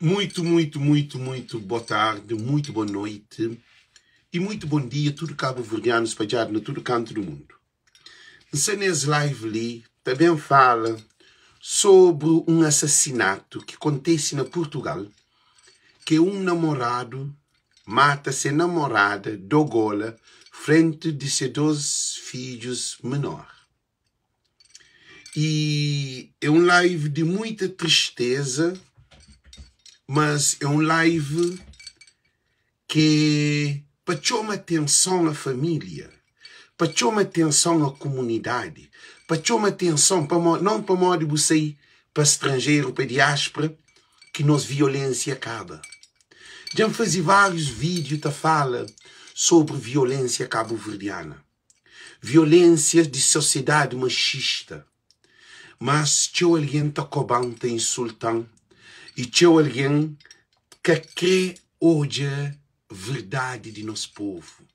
Muito, muito, muito, muito boa tarde, muito boa noite e muito bom dia tudo cabo-verdiano espalhado na tudo canto do mundo. N sta nes live li ta ben fala sobre um assassinato ki kontese na Portugal ke um namorado mata se namorada dogola frente di se 2 fidjus menor. E é um live de muita tristeza, mas é um live ke pa txoma atenson a família, pa txoma atenson a komunidadi, pa txoma atenson pamo non pamodi bu sai pa stranjeru, pa diáspora ki nos violensia kaba. Dja N faze várius vídiu ta fala sobri violensia kabuverdiana, violensia di sosiedadi maxista, mas txeu algen ta koba-m, ta insulta-m i txeu algen ka kre odja verdadi di nos povu.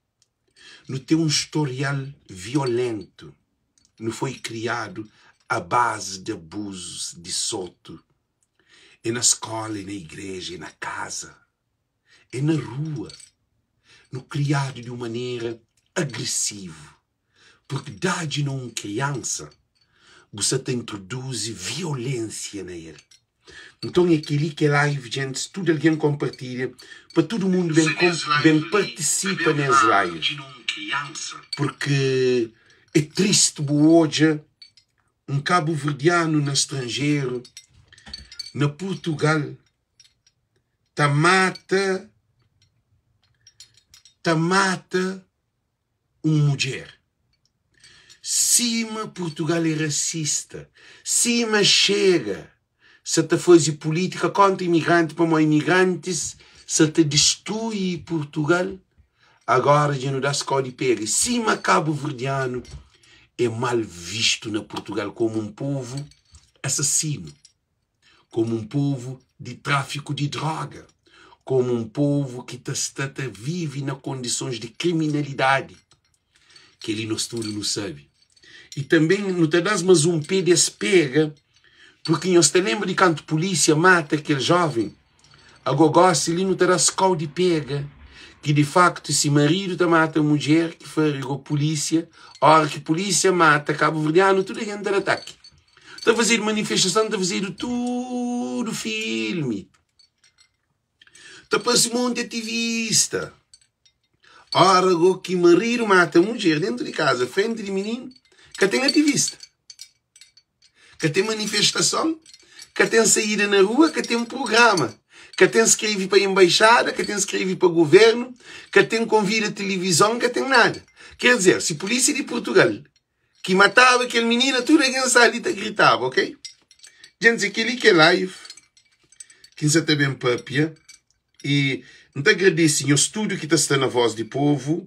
Nu ten un storial violentu, nu foi kriadu a bazi di abuzus, di sotu, é na skola, é na igreja, é na kaza, é na rua. Nu kriadu di un manera agresivu, purki dadji na un kriansa bu sa ta introduzi violensia na el. Nton é kel-li ki é live djentis, tudu algen konpartilha pa tudu mundu ben ben partisipa nes live, purki é tristi bu odja un kabuverdianu na stranjeru, na Purtugal, ta mata ta mata un mudjer. Sima Portugal é rasista, sima Chega sa ta faze pulítika kóntra imigranti pamodi imigrantis sa ta distrui Portugal, agóra dja nu da-s kó di pega. Sima kabuverdianu é mal vistu na Portugal komu un povu asasinu. komu un povu di tráfiku di droga, komu un povu ki ta sta ta vive na kondisons di kriminalidadi. Kel-li nos tudu nu sabe. I tanbe nu ta da-s mas un pé di es pega, purki nhos ta lenbra di kantu pulísia mata kel jóven? Ago gósi li nu ta da-s kau di pega, ki di faktu si maridu ta mata mudjer ki fari go pulísia, óra ki pulísia mata kabuverdianu tudu algen ta da ataki. Ta fazedu manifestason, ta fazedu tudu filmi. Ta parse monti ativista. Ora go ki maridu mata mudjer dentu di kaza, frenti di mininu, ka ten ativista. Ka ten manifestason, ka ten saída na rua, ka ten prugrama. Ka ten skrebe pa enbaixada, ka ten skrebe pa guvernu, ka ten konvida tilivizon, ka ten nada. Ker dizer, si pulísia di Purtugal ki mataba kel minina tudu algen sa li ta gritaba ok djenti kel li ke live ki N sa ta ben papia e N ta agradese nhos tudu ki ta sta na voz di povu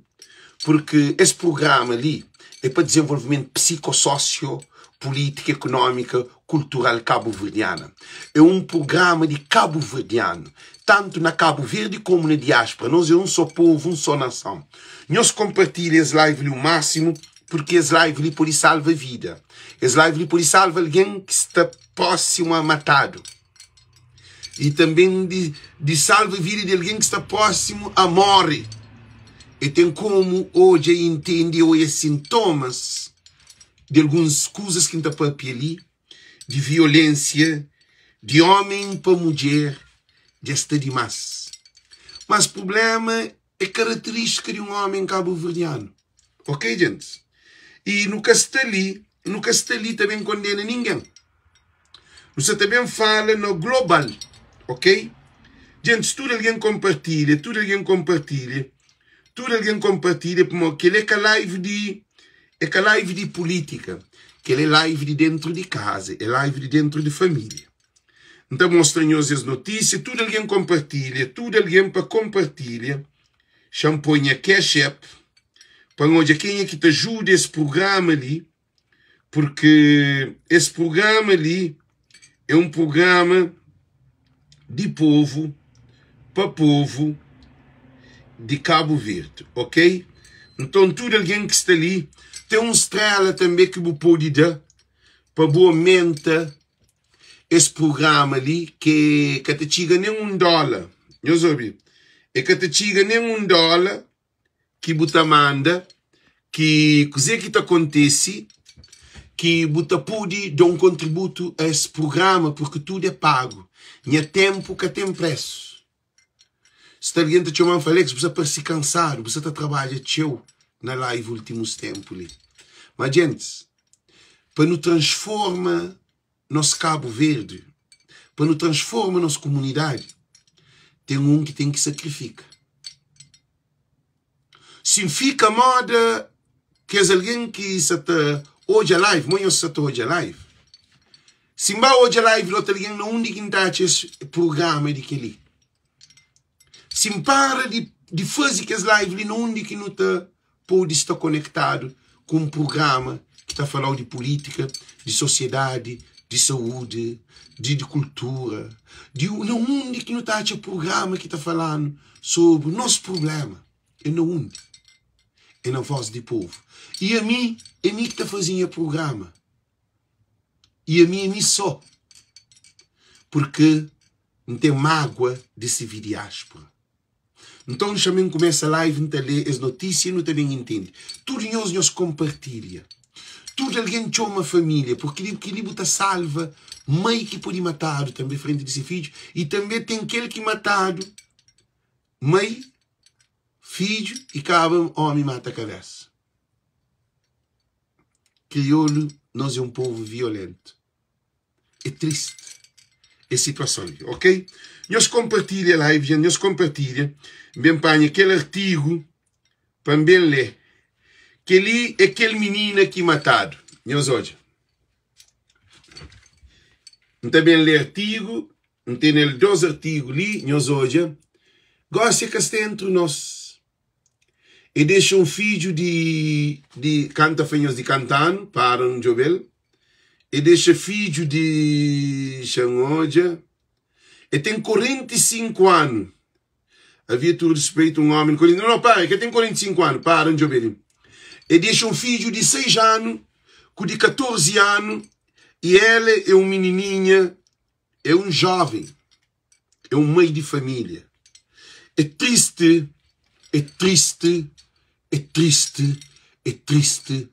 purki es prugrama li é pa dizenvolvimentu psiko-sosio pulítika ekonómika kultural kabuverdiana é un prugrama di kabuverdianu tantu na Kabu Verdi komu na diáspora nos é un só povu un só nason nhos konpartilha es live li o másimu Purki es live li pode salva vida. Es live li pode salva algen ki sta prósimu a matadu. I tanben di, di salva vida di algen ki sta prósimu a móre. E ten komu odja i intende oia sintomas di alguns kuzas ki N ta papia li, di violénsia di ómen pa mudjer dja sta dimás. Mas prubléma É karaterístika di un ómen kabuverdianu. Ok, djentis? I nu ka sta li, nu ka sta li ta ben kondena ningen. Nu sta ta ben fala na global, ok? Djentis, tudu algen konpartilha, tudu algen konpartilha, tudu algen konpartilha, pamodi kel-li é ka live di, é ka live di pulítika, kel-li é live di dentru di kaza, é live di dentru di família. N ta mostra nhos es notísia, tudu algen konpartilha, tudu algen pa konpartilha. Xa-m poi nha Cash App pa N odja kenha ki ta juda es prugrama li, purki es prugrama li é un prugrama di povu pa povu di Kabu Verdi, ok? Nton tudu algen ki sta li ten un strela tanbe ki bu pode da pa bu omenta. Es prugrama li ke ka ta txiga nen un dóla. Nhos obi, e ka ta txiga nen un dóla ki bu ta manda ki kuzê ki ta kontese ki bu ta pode da un kontributu a es prugrama purki tudu é pagu. Nha ténpu ka ten présu. Sta algen ta txoma-m fla, Alex, bu sta parse kansadu, bu sta ta trabadja txeu na live últimus ténpu li. Ma djentis, pa nu transforma nos Kabu Verdi, pa nu transforma nos kumunidadi, ten un ki ten ki sakrifika. Si N fika moda kes algen ki sa ta odja live, mo nhos sa ta odja live, si N ba odja live di otu algen, na undi ki N ta atxa es prugrama di kel-li? Si N para di di faze kes live li, na undi ki nu ta pode sta konektadu ku un prugrama ki ta fala-u di pulítika, di sosiedadi, di saúdi, di di kultura, di na undi ki nu ta atxa prugrama ki ta fala-nu sobri nos prubléma? É na undi? É na Voz di Povu. I ami, é mi ki ta faze nha prugrama. I ami é mi sô. Purkê N ten mágua di sivi diáspora. Nton, xa-m N kumesa live N ta lê es notísia i nu ta ben intende. Tudu nhos, nhos konpartilha. Tudu algen txoma família, purkê di kel-li bu ta salva mai ki pode matadu tanbê frenti di se fidju i tanbê ten kel ki matadu mai, fidju i kaba ómi mata kabésa. Kriolu, nos é un povu violentu. É triste es situason li, ok? Nhos konpartilha live, gente, nhos konpartilha. N ben panha kel artigu pa N ben lé. Kel-li é kel minina ki matadu. Nhos odja. N ta ben lé artigu, N tene el dos artigu li, nhos odja. Gósi é ka sta entri nos. E dexa un fidju di di kanta fla nhos di kanta anu para N djobe-l E dexa fidju di xa-m odja E ten 45 anu Havia tudu rispeitu un omi di 40 No, para, e ka ten 45 anu Para N djobe li E dexa un fidju di 6 anu ku di 14 anu I ela é un minininha É un joven é un mai di família. É triste, é triste, é triste, é triste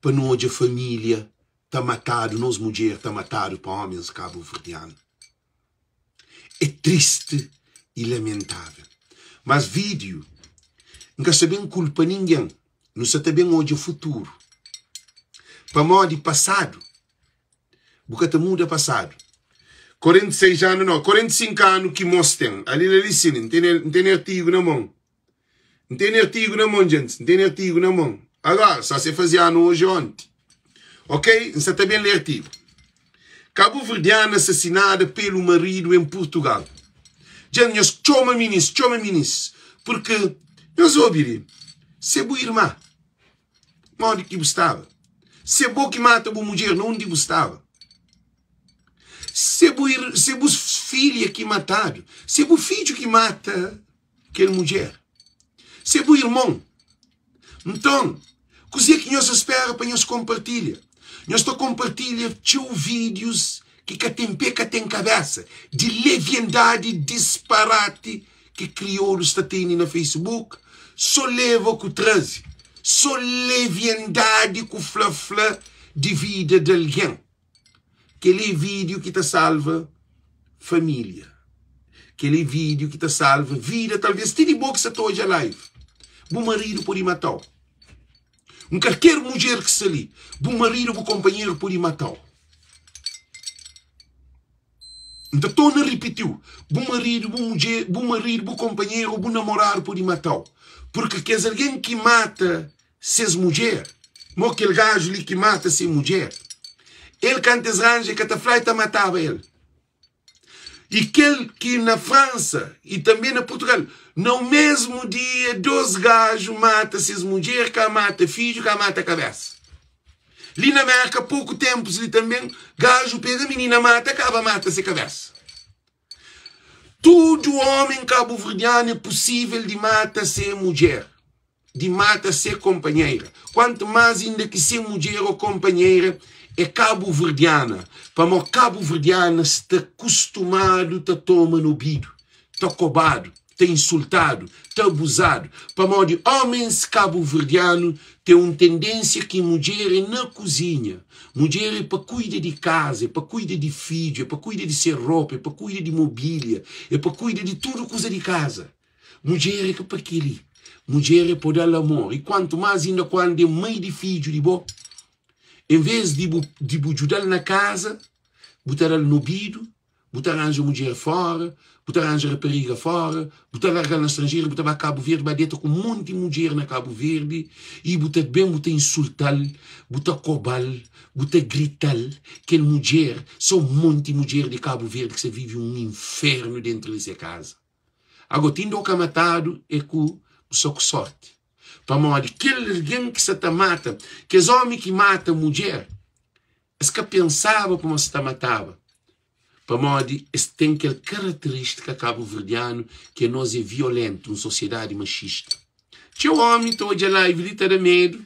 pa nu odja família ta matadu, nos mudjer ta matadu pa ómens kabuverdianu. É triste i lamentável. Mas vídiu, N ka sta ben kulpa ningen, nu sa ta ben odja futuru. Pamodi pasadu Bu ka ta muda pasadu. 46 anu no, 45 anu ki mos ten. Ali la li sin, N tene, N tene artigu na mon. N tene artigu na mon, djentis, N tene artigu na mon. Agora, só se faze anu oji onti. Ok, N sa ta ben lé artigu. Kabuverdiana asasinada pelu maridu en Purtugal. Djentis, nhos txoma minis, txoma minis, purki nhos obi li, se bu irma. Modi ki bu staba? Se bo ki mata bu mudjer, na undi bu staba? Se bu, se bu filha ki matadu, se bu fidju ki mata kel mudjer, se bu irmon. Nton, kuzê ki nhos ta spera pa nhos konpartilha? Nhos ta konpartilha txeu vídius ki ka ten pé, ka ten kabésa, di leviandadi, disparati ki kriolus ta tene na Facebook, so leva ku traze, so leviandadi ku fla-fla di vida di algen. Kel-li é vídiu ki ta salva família. Kel-li é vídiu ki ta salva vida, talvês ti di bo ki sta ta odja live. Bu maridu pode mata-u. Un kalker mudjer ki sta li, bu maridu, bu konpanheru pode mata-u. N ta torna ripitiu, bu maridu, bu mudjer, bu maridu, bu konpanheru ô bu namoradu pode mata-u. Purki kes algen ki mata ses mudjer, mo kel gaju li ki mata se mudjer, el kantu es ranja el ka ta fla el ta mataba el. I kel ki na Fransa i tanbe na Purtugal, na un mesmu dia dos gaju mata ses mudjer, ka mata fidju, ka mata kabesa. Li na Merka poku tempus li tanben gaju pega minina mata kaba mata se kabesa. Tudu omi kabuverdianu é pusivel di mata se mudjer, di mata se konpanheira, kuantu mas inda ki se mudjer o konpanheira é kabuverdiana, pamó kabuverdiana sta kustumadu ta toma n'obidu, ta kobadu, ta insultadu, ta abuzadu, pamodi ómens kabuverdianu ten un tendénsia ki mudjer é na kuzinha, mudjer é pa kuida di kaza, é pa kuida di fidju, é pa kuida di se ropa, é pa kuida di mobília, é pa kuida di tudu kuza di kaza. Mudjer é ka pa kel-li. Mudjer é pa da-l amor. I kuantu más inda kuandu é mai di fidju di bo, envês di bu di bu djuda-l na kaza, bu ta da-l n'obidu, bu ta ranja mudjer fóra, bu ta ranja rapariga fóra, bu ta larga-l na stranjeru, bu ta ba Kabu Verdi, ba deta ku monti mudjer na Kabu Verdi i bu ta ben bu ta insulta-l, bu ta koba-l, bu ta grita-l. Kel mudjer, sô monti mudjer di Kabu Verdi ki sta vive un infernu dentru di se kaza. Ago ti inda ka matadu é ku so ku sorti. Pamodi kel algen ki sa ta mata, kes omi ki mata mudjer, es ka pensaba kuma es ta mataba. Pamodi es ten kel karateristika kabuverdianu ki anos é violentu, un sosiedadi maxista. Txeu omi ta odja live li ta da medu,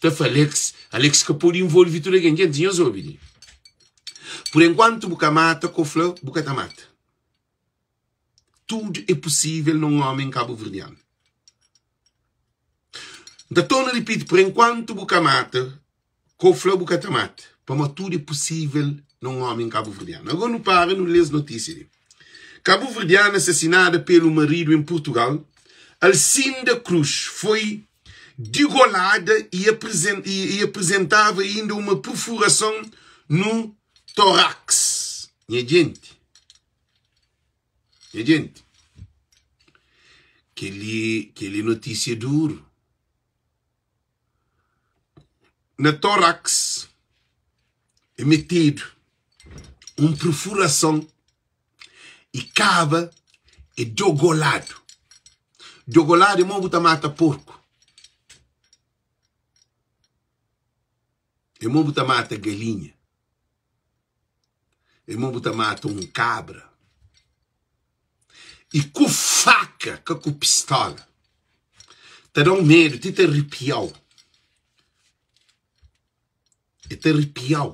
ta fla Alex, Alex ka pode involve tudu algen. Djentis, nhos obi li. Por enkuantu bu ka mata, ko fla bu ka ta mata. Tudu é pusível na un ómi kabuverdianu. N ta torna ripiti, por enkuantu bu ka mata, k'o fla bu ka ta mata, pamodi tudu é pusível na un ómi kabuverdianu. Agora nu para nu lé es notísia li. Kabuverdiana asasinada pelu maridu em Purtugal, Alcinda Cruz foi degolada e apresentava ainda uma perfuração no tórax. Nha djenti, nha djenti, kel-li kel-li notísia duru. Na tórax é metedu un perfurason i kaba é dogoladu. Dogoladu é mo bu ta mata porku. É mo bu ta mata galinha. É mo bu ta mata un kabra. I ku faka, ka ku pistola. Ta da-u medu, ti ta ripia-u. E ta ripia-u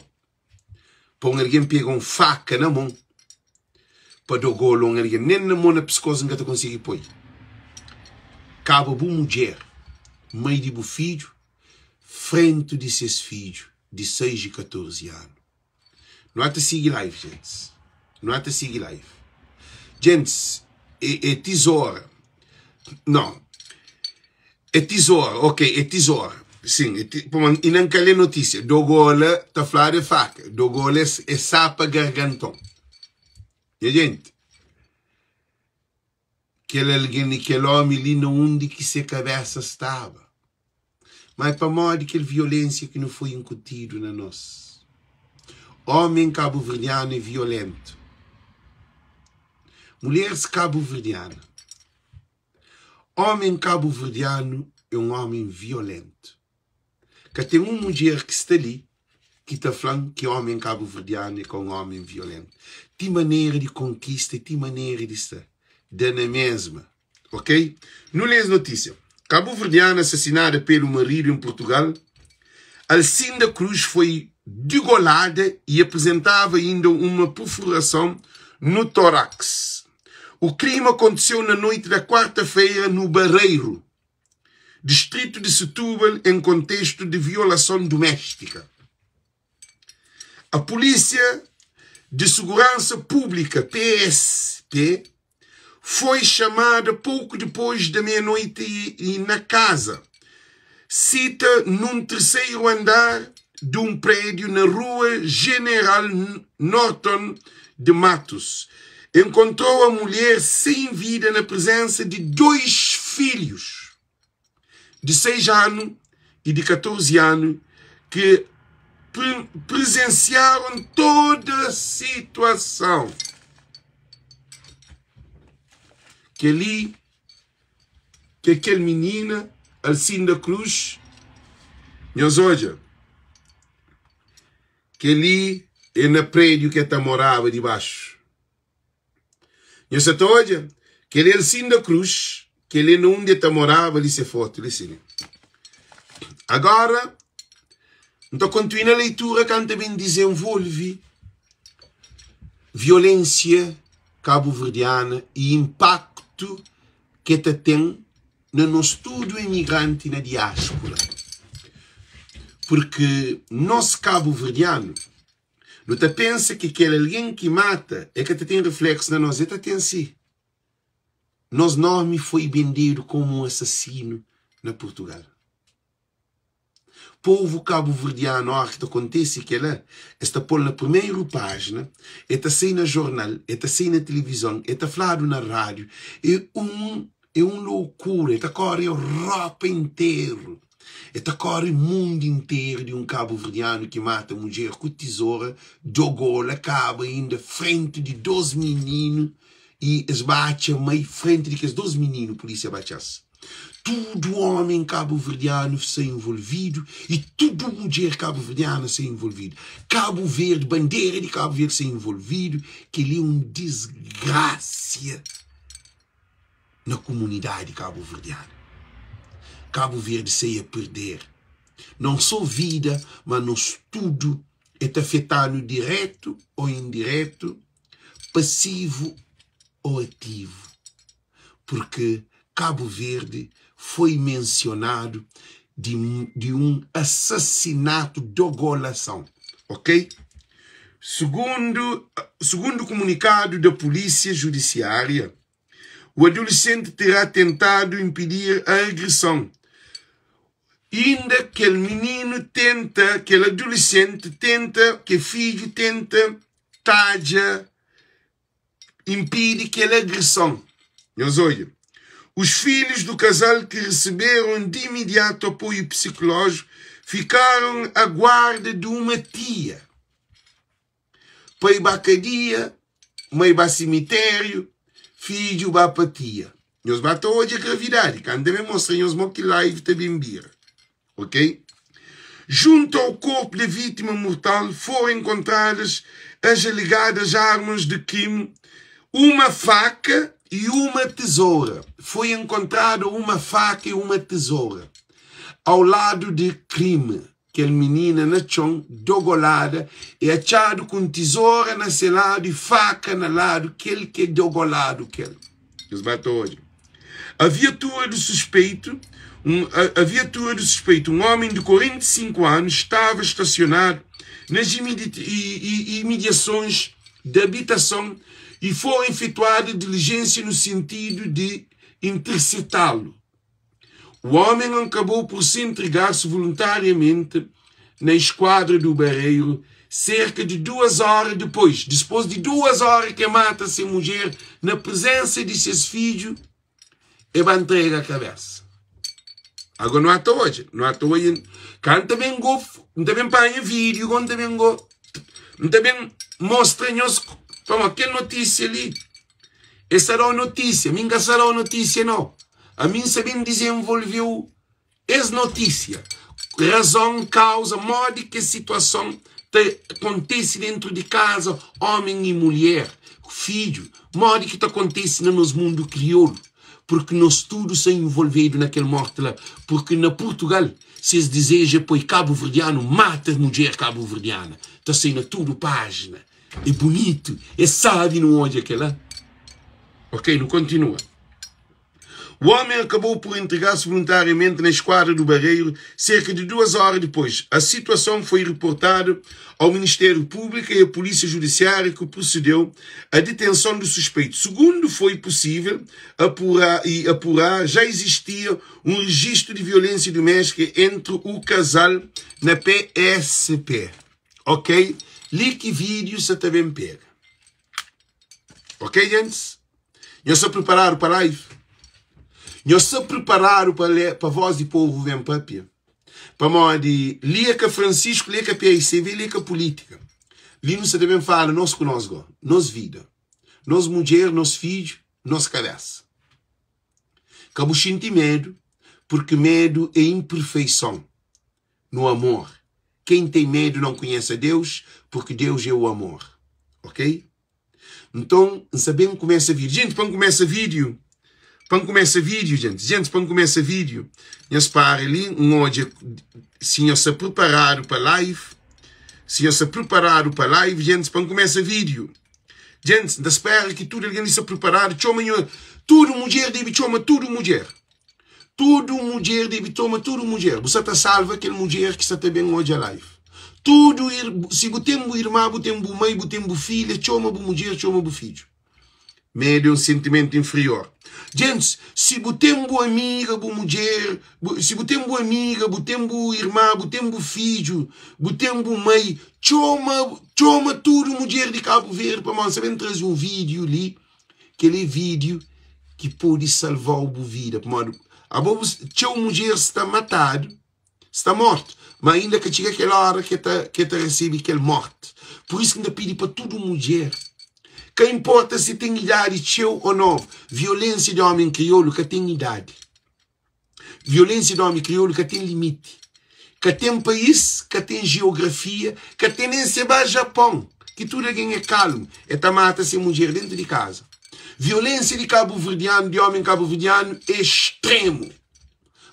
pa un algen pega un faka na mon pa dogola un algen. Nen na mon na piskos N ka ta konsigi poi. Kaba bu mudjer, mai di bu fidju, frentu di ses fidju di 6 i 14 anu. Nu ata sigi live gentis. Nu ata sigi live. Gentis, é, é tizora. Não. É tizora, ok, é tizora. Sim, é ti, pô, e não calhei notícia. Dogola tá falando é faca. Dogola é, é sapa gargantão. E gente, Kel algen i kel ómi li na undi ki se kabésa staba. Má é pamodi kel violénsia ki nu foi inkutidu na nos. Ómi kabuverdianu é violéntu. Mulheris kabuverdiana. Ómi kabuverdianu é un ómi violéntu. Ka ten un mudjer ki sta li ki ta fla-m ki ómi kabuverdianu é ka un ómi violéntu. Ti manera di konkista i ti manera di sta da na mesma. Ok? Nu lé es notísia. Kabuverdiana asasinada pelu maridu em Portugal, Alcinda Cruz foi degolada e apresentava ainda uma perfuração no tórax. O crime aconteceu na noite da quarta-feira no Barreiro, distrito de Setúbal, em contexto de violação doméstica. A Polícia de Segurança Pública, PSP, foi chamada pouco depois da meia-noite e, e na casa, cita num terceiro andar de um prédio na rua General Norton de Matos. Encontrou a mulher sem vida na presença de dois filhos de 6 anos e de 14 anos que pre presenciaram toda a situação. Que ali, que aquele menina, Alcinda Cruz, nhos odja, kel-li é na prédiu ki el ta moraba dibaxu. Nhos sa ta odja? Kel-li é Alcinda Cruz, kel-li é na undi el ta moraba, li se fotu, li si li. Agora, N ta kontinua leitura kantu ta ben dizenvolve violénsia kabuverdiana y inpaktu ki el ta ten na nos tudu imigranti na diáspora. Purki nos kabuverdianu nu ta pensa ki kel algen ki mata el ka ta ten rifléksu na nos, el ta ten si. Nos nómi foi bendedu komu un asasinu na Purtugal. Povu kabuverdianu óra ki ta kontese kel-la, es ta pô-l na primeru pájina, el ta sai na jornal, el ta sai na tilivizon, el ta fladu na rádiu. É un é un lokura, el ta kóre Europa interu, el ta kóre mundu interu di un kabuverdianu ki mata mudjer ku tizora, dogola, kaba inda frenti di dos mininu i es ba atxa mai frenti di kes dos mininu, pulísia ba atxa-s. Tudu omi kabuverdianu sta involvidu i tudu mudjer kabuverdiana sta involvidu. Kabu Verdi, bandera di Kabu Verdi sta involvidu. Kel-li é un disgrasia na kumunidadi kabuverdiana. Kabu Verdi sai a perder non so vida, ma nos tudu. E ta afeta-nu diretu ô indiretu, pasivu ô ativu. Purki Kabu Verdi foi mensionadu di di un asasinatu dogolason, ok? Sugundu sugundu kumunikadu da Pulísia Judisiária, o adolesenti terá tentadu impedir a agreson, inda kel mininu tenta, kel adolesenti tenta, ke fidju tenta tadja inpidi kel agreson. Nhos odja, Os filhos do casal, que receberam de imediato apoio psicológico, ficaram à guarda de uma tia. Pai ba kadia, mai ba simitériu, fidju ba pa tia. Nhos ba ta odja gravidadi. Ka N ta ben mostra nhos mo ki live ta ben bira. Ok? Junto ao corpo da vítima mortal foram encontradas as alegadas armas de crime, uma faca e uma tesoura. Foi encontrada uma faca e uma tesoura ao lado de crime. Kel minina na txon, dogolada, é atxadu ku un tesoura na se ladu e faca na ladu kel ki é dogoladu kel. Nhos ba ta odja. A viatura do suspeito, um, a, a viatura do suspeito, um homem de 45 anos, estava estacionado nas imediações da habitação e foram efetuada diligência no sentido de interceptá-lo. O homem acabou por se entregar-se voluntariamente na esquadra do Barreiro cerca de duas horas depois. Depois de duas horas que mata sua mulher na presença de seus filhos, e vai entregar a cabeça. Agora não há hoje, não há hoje. Canta bem go, não também panha vídeo, não também go, não também mostra nós, como aquela notícia ali. Essa era a notícia, minha será a notícia não. A mim sabem desenvolveu essa notícia. Razão, causa, modo que a situação te, acontece dentro de casa, homem e mulher, filho, modo que te acontece no nosso mundo crioulo. Porque nós todos somos envolvidos naquele morte lá. Porque na Portugal, se eles desejam, pois cabo-verdiano mata a mulher cabo-verdiana. Está saindo tudo página. É bonito, é sábio, não olha aquela. Ok, não continua. O homem acabou por entregar-se voluntariamente na esquadra do Barreiro cerca de duas horas depois. A situação foi reportada ao Ministério Público e à Polícia Judiciária, que procedeu à detenção do suspeito. Segundo foi possível apurar, e apurar, já existia um registro de violência doméstica entre o casal na PSP. Ok? Li ki vídeo sa ta ben pega. Ok, gente? Nhos sta preparadu pa live? Nhos sta preparadu pa, pa voz di povo ben papia? Pamodi li é ka Francisco, li é ka PICV, li é ka política. Li nu sta ta ben fala nos ku nos go, nos vida, nos mudjer, nos fidju, nos kabesa. Ka bu xinti medu, porque medu é imperfeição no amor. Quem tem medo não conhece a Deus, porque Deus é o amor. Ok? Nton, N sa ben kumesa vídeo. Gente, pa N kumesa vídeo, Pa N kumesa vídiu, djentis. Djentis, pa N kumesa vídiu, nhos para li, N odja si nhos sta priparadu pa live. Si nhos sta priparadu pa live, djentis, pa N kumesa vídiu. Djentis, N ta spera ki tudu algen li sta priparadu. Txoma nho, tudu mudjer debe txoma tudu mudjer. Tudu mudjer debe txoma tudu mudjer. Bu sta ta salva kel mudjer ki sta ta ben odja live. Tudu, si bu ten bu irma, bu ten bu mai, bu ten bu filha, txoma bu mudjer, txoma bu fidju. Medu é un sentimentu inferior. Gentis, si bu ten bu amiga, bu mudjer, bu, si bu ten bu amiga, bu ten bu irma, bu ten bu fidju, bu ten bu mai, txoma, txoma tudu mudjer di Kabu Verdi pamodi N sta ben traze un vídiu li, kel é vídiu ki pode salva-u bu vida, pamodi abo bu, txeu mudjer sta matadu. sta mortu, ma inda ka txiga kel óra ki ta, ki ta resebe kel mórti. Pur isu ki N ta pidi pa tudu mudjer, ka inporta si ten idadi txeu ô novu, violénsia di ómi kriolu ka ten idadi. Violénsia di ómi kriolu ka ten limiti. Ka ten país, ka ten jiografia, ka ten nen se ba Japon, ki tudu algen é kalmu, e ta mata se mudjer déntu di kaza. Violénsia di kabuverdianu, di ómi kabuverdianu é stremu.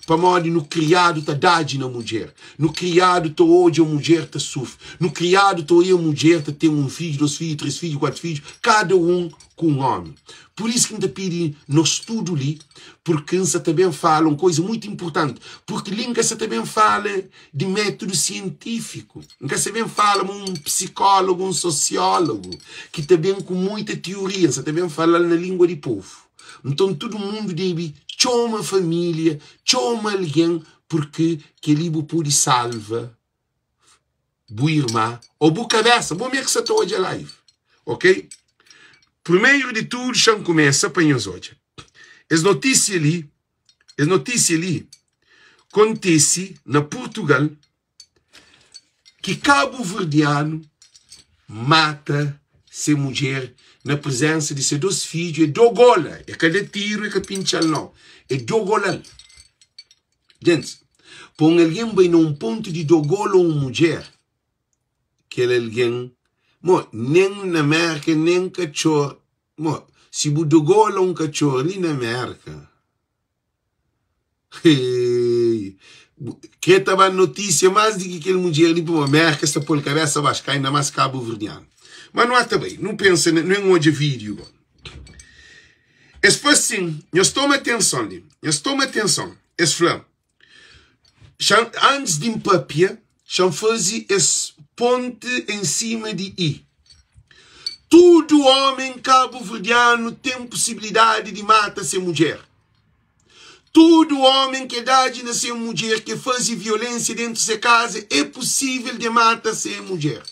Pamodi nu kriadu ta dadji na mudjer, nu kriadu ta odja mudjer ta sufri, nu kriadu ta oia mudjer ta ten un fidju, dos fidju, tres fidju, kuatu fidju, kada un ku un omi. Pur isu ki N ta pidi nos tudu li, purki N sa ta ben fala un koza mutu inpurtanti, purki li N ka sa ta ben fala di métudu sientífiku, N ka sa ben fala ma un psikólogu, un sosiólogu ki ta ben ku muita tioria, N sa ta ben fala-l na língua di povu. Nton tudu mundu debe txoma família, txoma algen, purkê kel-li bu pode salva bu irma ô bu kabésa, bo mê ki sa ta odja live, ok? Primeru di tudu, xa-m kumesa pa nhos odja es notísia li, es notísia li kontise na Purtugal, ki kabuverdianu mata se mudjer na prezensa di se dos fidju, e dogola, e ka da tiru, e ka pintxa-l nau, e dogola-l. Gentis, pa un algen bai na un pontu di dogola un mudjer, kel algen, mo, nen na Merka, nen katxor, mo, si bu dogola un katxor li na Merka, Kre ta ba notísia más di ki kel mudjer li pamodi Merka sta pô-l kabésa baxu, ka inda más kabuverdianu. Má nu ata bai, nu pensa na, nu en odja vídiu go. Es fla sin, nhos toma atenson li, nhos toma atenson. Es fla, xa, antis di N papia, xa N faze es ponte en sima di i. Tudu ómen kabuverdianu ten posibilidadi di mata se mudjer. Tudu ómen ke dadji na se mudjer, ke faze violénsia déntu se kaza, é pusível de mata se mudjer.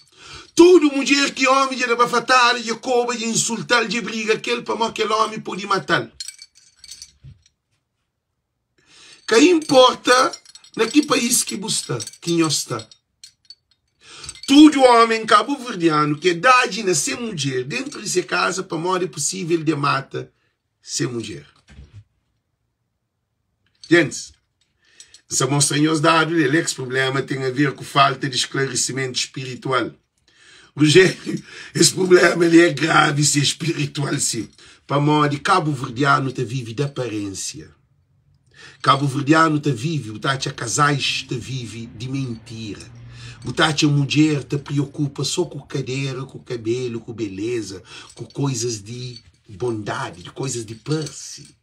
Tudu mudjer ki ómi dja da bafatada, dja koba, dja insulta-l, dja briga ku el, pamó kel ómi pode mata-l. Ka inporta na ki país ki bu sta, ki nhos sta. Tudu ómen kabuverdianu ke dadji na se mudjer déntu di se kaza, pamodi é pusível de mata se mudjer. Gentis, N sa mostra nhos dadu li, Alex, prublema ten a ver ku falta di sklarisimentu spiritual. Rogério, es prublema li é gravi si é spiritual si, pamodi kabuverdianu ta vive di aparênsia. Kabuverdianu ta vive, bu ta atxa kazais ta vive di mentira. Bu ta atxa mudjer ta priokupa so ku kadera, ku kabelu, ku beleza, ku koizas di bondadi, di koizas di parse.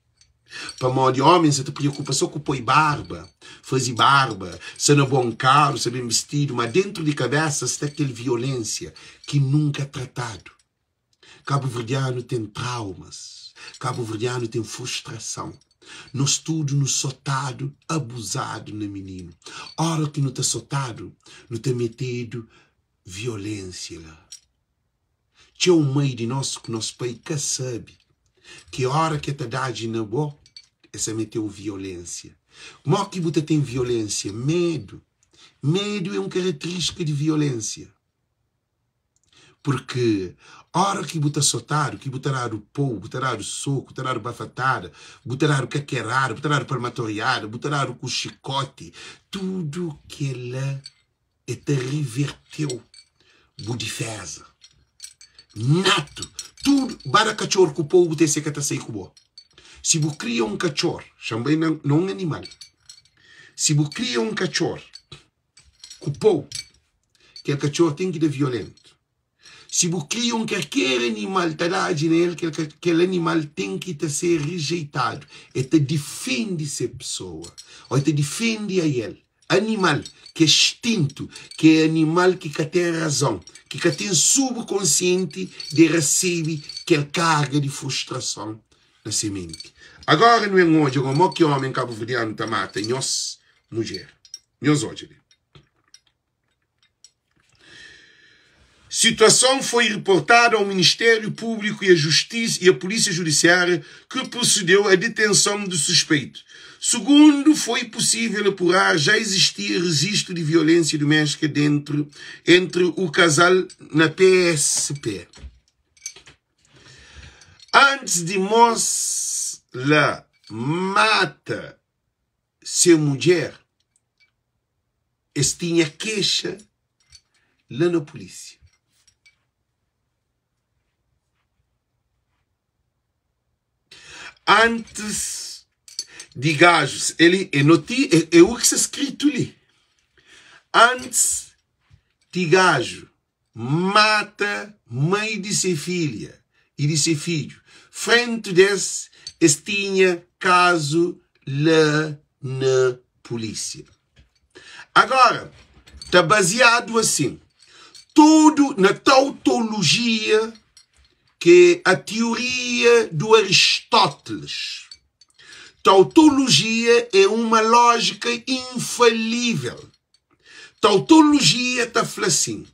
Pamodi ómis sa ta preokupa sô ku poi barba, faze barba, sta na bon karu, sta ben bistidu, má déntu di kabésa sta kel violénsia ki nunka tratadu. Kabuverdianu ten traumas, kabuverdianu ten frustrason. Nos tudu nu sotadu, abuzadu na mininu. Óra ki nu ta sotadu, nu ta metedu violénsia la. Txeu mai di nos ku nos pai ka sabe ki ora ke ta dadji na bo e sa meteu violensia. Mo ki bu ta ten violensia? Medu. Medu é un karateristika di violensia. Purki ora ki bu ta sotadu, ki bu ta dadu pou, bu ta dadu soku, bu ta dadu bafatada, bu ta dadu kakerada, bu ta dadu palmatoriada, bu ta dadu ku xikoti, tudu kela e ta riverteu bu difeza natu tudu ba da katxor ku pou bu ta ese ka ta sai ku bo. Si bu kria un katxor, xa-m bai na un animal, si bu kria un katxor ku pou, kel katxor ten ki da violentu. Si bu kria un kalker animal ta dadji na el, kel animal ten ki ta ser rijeitadu. El ta difende se pesoa ô el ta difende ael. Animal ki é xtintu, ki é animal ki ka ten razon, ki ka ten subkonsienti di rasebe kel karga di frustrason na se menti. Agora nu ben odja gomo ki omi kabuverdianu ta mata nhos mudjer. Nhos odja li. Situação foi reportada ao Ministério Público e à Justiça e à Polícia Judiciária, que procedeu à detenção do suspeito. Segundo foi possível apurar, já existia registro de violência doméstica dentro, entre o casal na PSP. Antes de mos la mata se mudjer, es tinha kexa la na pulísia. Antis di gajus, el e noti, e u ki sta skritu li. Antis di gaju mata mai di se filha i di se fidju, frentu des, es tinha kazu la na pulísia. Agora, ta baziadu asin, tudu na tautolojia ke a tioria du Aristóteles. Tautolojia é uma lójika infalível. Tautolojia ta fla asin,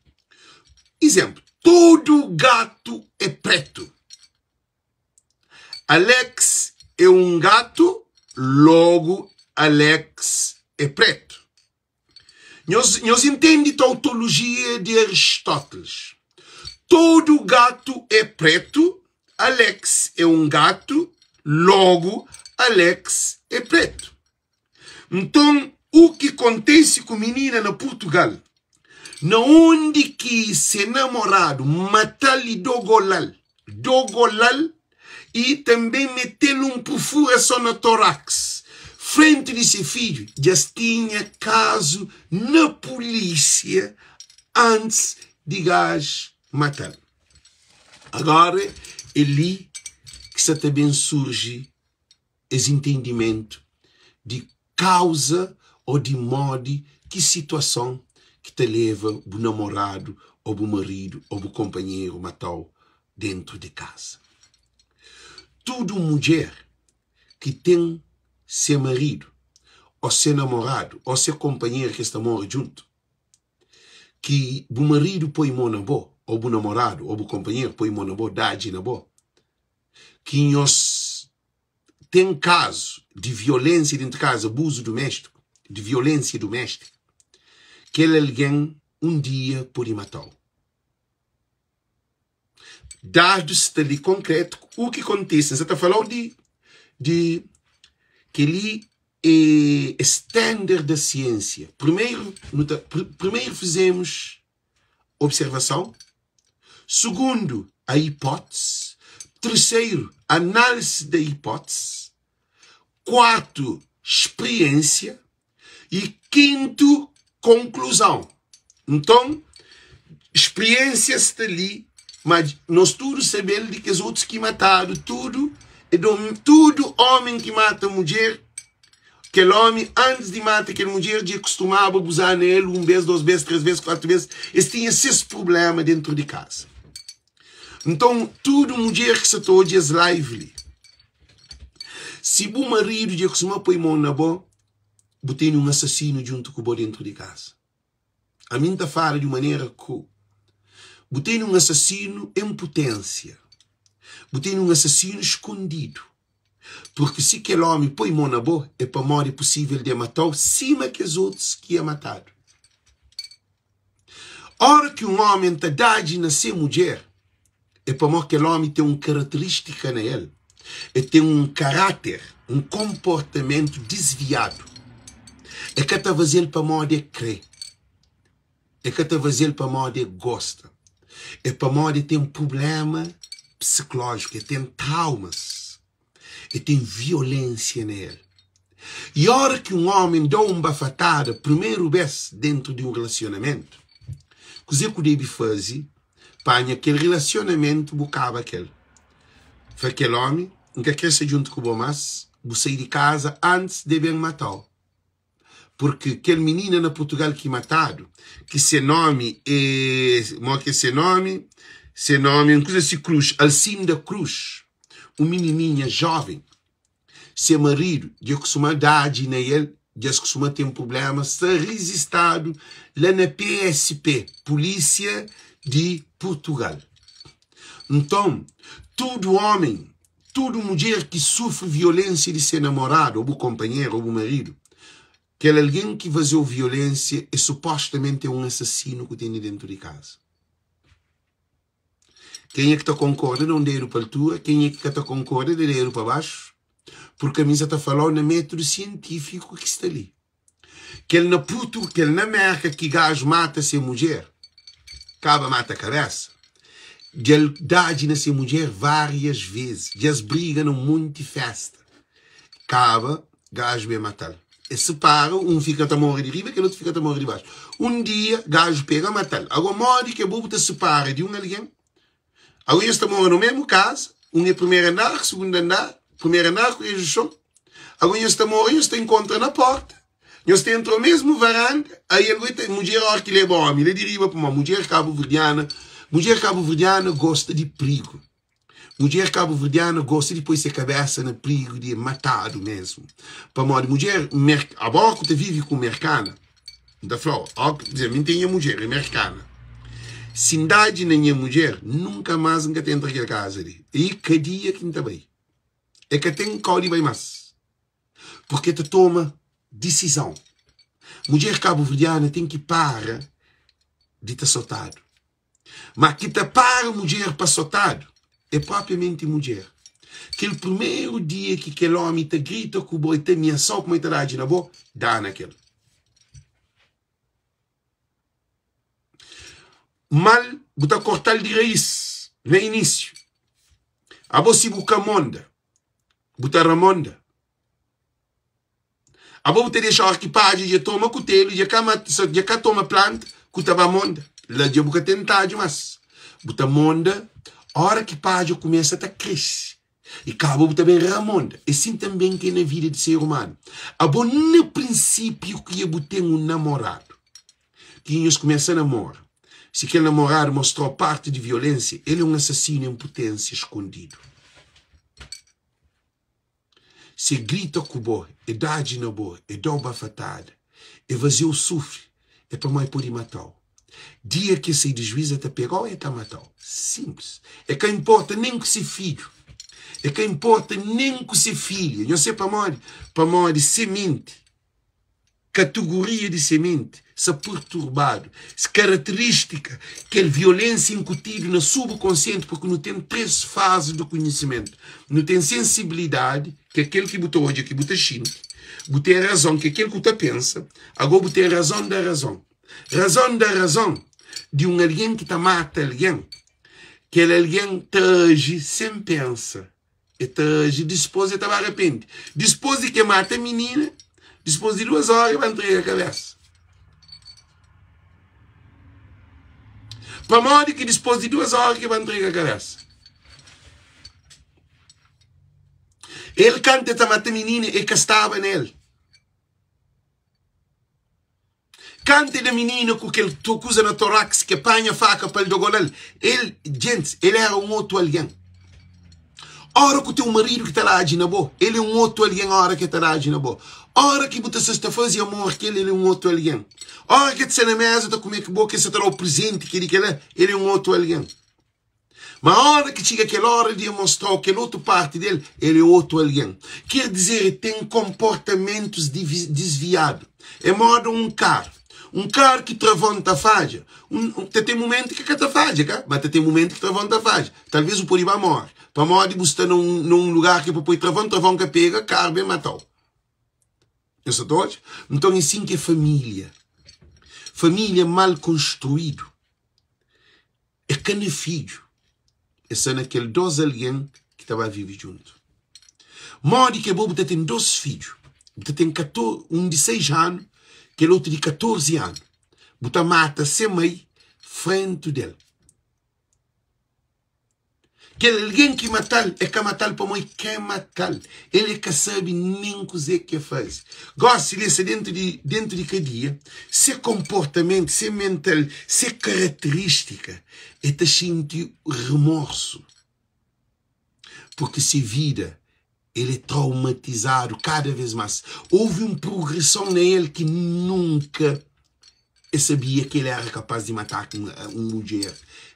izenplu, tudu gatu é pretu. Alex é un gatu, logu Alex é pretu. Nhos, nhos intende tautolojia di Aristóteles. Tudu gatu é pretu, Alex é un gatu, logu Alex é pretu. Nton, u ki kontese ku minina na Purtugal, na undi ki se namoradu mata-l i dogola-l, dogola-l i tanbe mete-l un perfurason na toraks, frenti di se fidju, dja es tinha kazu na pulísia antis di gaj mata-l. Agora, é li ki sa ta ben surji es intendimentu di kauza ô di modi ki situason ki ta leva bu namoradu ô bu maridu ô bu konpanheru mata-u dentu di kaza. Tudu mudjer ki ten se maridu ô se namoradu ô se konpanheru ki es ta mora djuntu, ki bu maridu poi mô na bo ô bu namoradu ô bu konpanheru poi mô na bo, dadji na bo, ki nhos ten kazu di violénsia dentu kaza, abuzu duméstiku, di violénsia duméstika, kel algen un dia pode mata-u. Dadus sta li konkretu u ki kontise. N sa ta fala-u di di kel-li é standard da siênsia. Primeru nu ta primeru fizemos observason, sugundu a hipótese, terseru análise da hipótese, kuartu spriênsia y kintu konkluzon. Nton, spriênsia sta li, ma nos tudu sabe-l di kes otus ki matadu, tudu é tudu ómi ki mata mudjer. Kel ómi, antis di mata kel mudjer, dja kustumaba abuzá na el un bês, dôs bês, três bês, kuatu bês. Es tinha ses prubléma déntu di kaza. Nton, tudu mudjer ki sa ta odja es live li, si bu maridu dja kustuma poi mon na bo, bu tene un asasinu djuntu ku bo déntu di kaza. Ami N ta fala di un manera ku bu tene un asasinu en puténsia, bu tene un asasinu skondidu. Purki si kel ómi poi mô na bo, é pamodi é pusível di e mata-u sima kes otus ki e matadu. Óra ki un ómi ta dadji na se mudjer, é pamodi kel ómi ten un karaterístika na el, el ten un karáter, un konportamentu disviadu. El ka ta faze-l pamodi el krê, el ka ta faze-l pamodi el gosta, é pamodi el ten prubléma psiklójiku, el ten traumas. E ten violénsia na el. I óra ki un ómi da un bafatada primeru bês déntu di un relasionamentu, kuzê ku debe faze? Panha kel relasionamentu bu kaba kel. Fla kel ómi, N ka krê sta djuntu ku bo más, bu sai di kaza antis di e ben mata-u. Purki kel minina na Purtugal ki matadu, ki se nómi é, mo ki é se nómi? Se nómi é un kuza si Cruz, Alcinda Cruz, un minininha jóven. Se maridu dja kusuma dadji na el, dja es kusuma ten prubléma, sta rizistadu la na PSP, Pulísia di Purtugal. Nton, tudu ómi, tudu mudjer ki sufri violénsia di se namoradu ô bu konpanheru ô bu maridu, kel algen ki faze-u violénsia é supostamenti é un asasinu ku tene déntu di kaza. Kenha ki ta konkorda da un dedu pa altura, kenha ki ka ta konkorda da dedu pa baxu, purki ami sa ta fala-u na métudu sientífiku ki sta li. Kel na Purtu, kel na Merka ki gaju mata se mudjer, kaba mata kabesa, dja el dadji na se mudjer várias vezes, dja es briga na un monti festa, kaba gaju ben mata-l. Es separa, un fika ta mora di riba, kel otu fika ta mora di baxu. Un dia, gaju pega mata-l. Agora, modi ki abo bu ta separa di un algen? Agora, nhos ta mora na mesmu kaza, un é primeru andar, sugundu andar, primeru andar ku rejistru txon. Agora, nhos ta mora, nhos ta inkontra na porta, nhos ta entra mesmu varanda, aí el ta, mudjer óra ki leba ómi la di riba, pamodi mudjer kabuverdiana, mudjer kabuverdiana gosta di prigu. Mudjer kabuverdiana gosta di poi se kabesa na prigu di matadu mesmu. Pamodi mudjer abo ku ta vivi ku merkana, N ta fla-u, ó, dizer, mi N ten nha mudjer, é merkana. Si N dadji na nha mudjer, nunka más N ka ta entra kel kaza li. I ka dia ki N ta bai. E ka ten kau di bai más. Purke ta toma disizon. Mudjer kabuverdiana ten ki para di ta sotadu. Ma ki ta para mudjer pa sotadu é propriamenti mudjer. Kel primeru dia ki kel omi ta grita ku bo i ta amiasau kuma i ta dadji na bo, dana kel. Mal bu ta kortal di rais na inisiu. Abo si bu ka monda, bu ta ramonda. Abo bu ta dexa ora ki padja dja toma kutelu, dja ka mata, dja ka toma planta, ku ta ba monda. La dja bu ka ten tadju mas. Bu ta monda ora ki padja kumesa ta krese. I kaba bu ta ben ramonda. É sin tanben ki é na vida di ser umanu. Abo na prinsipiu ki bu ten un namoradu, ki nhos kumesa namora, si kel namoradu mostrau parti di violensia, el é un asasinu en putensia skondidu. Si e grita ku bo, e dadji na bo, e da-u bafatada, e faze-u sufri, é pamodi e pode mata-u. Dia ki e sai di juiz, e ta pega-u e ta mata-u. Sinplis. E ka inporta nen ku se fidju, e ka inporta nen ku se filha. Nhos se pamodi? Pamodi seminti. Kategoria di sementi sta perturbadu. Es karaterístika, kel violénsia inkutidu na subkonsienti, purki nu ten 3 fazi di konhisimentu. Nu ten sensibilidadi, ki é kel ki bu ta odja, ki bu ta xinti. Bu ten razon, ki é kel ki bu ta pensa. Agó bu ten razon da razon. Razon da razon di un algen ki ta mata algen, kel algen ta aji sen pensa. E ta aji dispôs e ta ba rapende. Dispôs di ke mata minina, dispôs di duas óra e ba ntrega kabésa. Pamodi ki dispôs di duas óra ki ba ntrega kabésa? El kantu e ta mata minina e ka staba na el. Kanta da minina ku kel kuza na torax ke panha faka pa el dogolal. El, gentis, el era un otu algen. Ora ku ten un maridu ki ta dadji na bo, el é un otu algen ora ki el ta dadji na bo. Ora ki bu ta sta ta faze amor ku el, el é un otu algen. Ora ki el ta sta na meza ta kume ku bo, ki el sta ta da-u prezenti, kel-li, kel-la, el é un otu algen. Ma ora ki txiga kel ora di e mostra-u kel otu parti del, el é otu algen. Ker dizer, e ten konportamentus disviadu. É moda un karu. Un karu ki travon ta fadja, un, ta ten mumentu ki ka ta fadja, ka? Ma ta ten mumentu ki travon ta fadja. Talvês bu pode ba móre, pamodi bu sta na un, na un lugar ki pa poi travon, travon ka pega, karu ben mata-u. Nhos sa ta odja? Nton, é sin ki é família. Família mal konstruídu. É ka na fidju, é sta na kel dos algen ki ta ba vive djuntu. Modi ki abo bu ta ten 2 fidju, bu ta ten 14, un di 6 anu, kel otu di 14 anu, bu ta mata se mai frentu del. Kel algen ki mata-l, e ka mata-l pamodi e krê mata-l. El e ka sabe nen kuzê ki e faze. Gósi li, e sta déntu di déntu di kadia, se konportamentu, se mental, se karaterístika, e ta xinti remorsu, purki se vida el é traumatizadu kada vez más. Houve un progreson na el ki nunka el sabia ki el éra kapás di mataba un mudjer,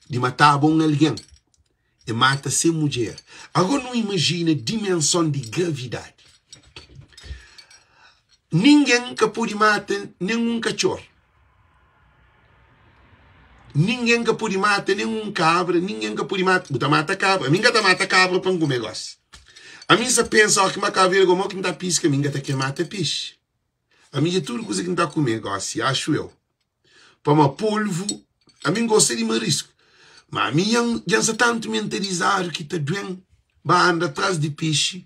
di mataba un algen. El mata se mudjer. Agora nu imajina dimenson di gravidadi. Ningen ka pode mata nen un katxor. Ningen ka pode mata nen un kabra, ningen ka pode mata. Bu ta mata kabra? Ami N ka ta mata kabra pa N kume gosi. Ami N sa pensa óki ma kabra el gosi, mo ki N ta piska, ami N ka ta kre mata pexi. Ami dja tudu kuza ki N ta kume gosi, axu eu. Pamodi polvu, ami N gosta di marisku, ma ami dja N sta tantu mentalizadu ki ta duen ba anda tras di pexi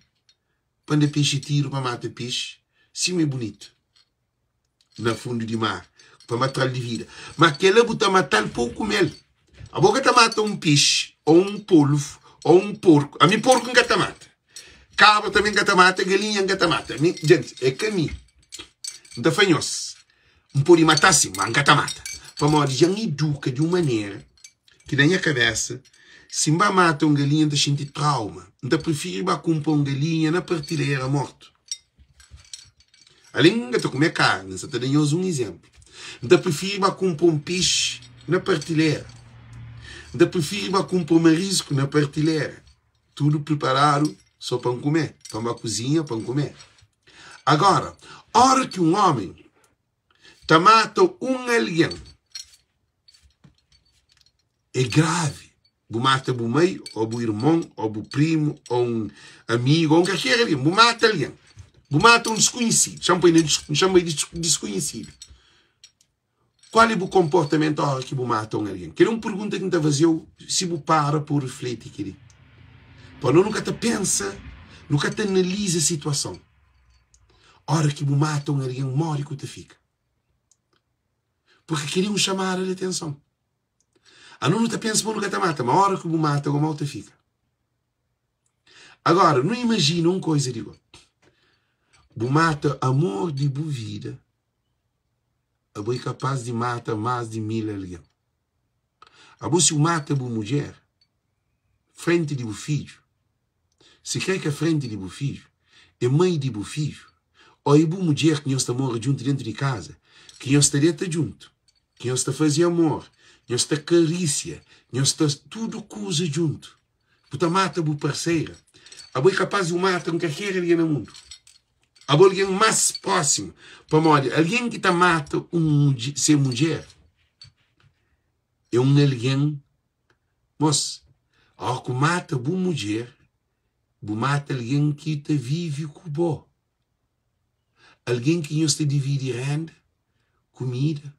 pa N da pexi tiru pa mata pexi, sima é bunitu. na fundu di mar pa matra-l di vida. Ma kela bu ta mata-l pa bu kume-l. Abo ka ta mata un pexi, ô un polvu, ô un porku. Ami porku N ka ta mata. Kabra tanbe N ka ta mata, galinha N ka ta mata. Mi, djenti, é ka mi. N ta fla nhos, N pode mata sin, ma N ka ta mata. Pamodi dja N iduka di un manera ki na nha kabesa, si N ba mata un galinha N ta xinti trauma. N ta prifiri ba kunpra un galinha na partilera mortu. Alén N ka ta kume karni, N sa ta da nhos un izénplu. N ta prifiri ba kunpra un pexi na partilera. N ta prifiri ba kunpra un marisku na partilera, tudu priparadu so pa N kume, pa N ba kuzinha pa N kume. Agóra, óra ki un ómi ta mata un algen, É gravi bu mata bu mai ô bu irmon ô bu primu ô un amigu ô un kalker algen. Bu mata algen, bu mata un diskunhisidu, xa-m poi na xa-m bai di diskunhisidu. Kual é bu konportamentu óras ki bu mata un algen? Kel-li é un pergunta ki N ta faze-u si bu para pa bu rifleti kel-li. Pa no nu ka ta pensa, nu ka ta analiza situason. Óras ki bu mata un algen, modi ki bu ta fika? Purki kel-li é un xamada di atenson. Anu nu ta pensa ma nu ka ta mata, ma ora ki bu mata go mau ta fika. Agora, nu imajina un koiza di go. Bu mata amor di bu vida, abo é kapaz di mata más di 1000 algen. Abo si bu mata bu mudjer frenti di bu fidju, Si kre ka frenti di bu fidju, é mai di bu fidju ô é bu mudjer ki nhos ta mora djuntu déntu di kaza, ki nhos ta deta djuntu, ki nhos ta faze amor, nhos ta karisia, nhos ta tudu kuza djuntu. Bu ta mata bu parseira. Abo é kapás di bu mata un kalker algen na mundu. Abo algen más prósimu. Pamodi algen ki ta mata un se mudjer é un algen Mos, óra ku mata bu mudjer, bu mata algen ki ta vive ku bo, algen ki nhos ta dividi renda, kumida,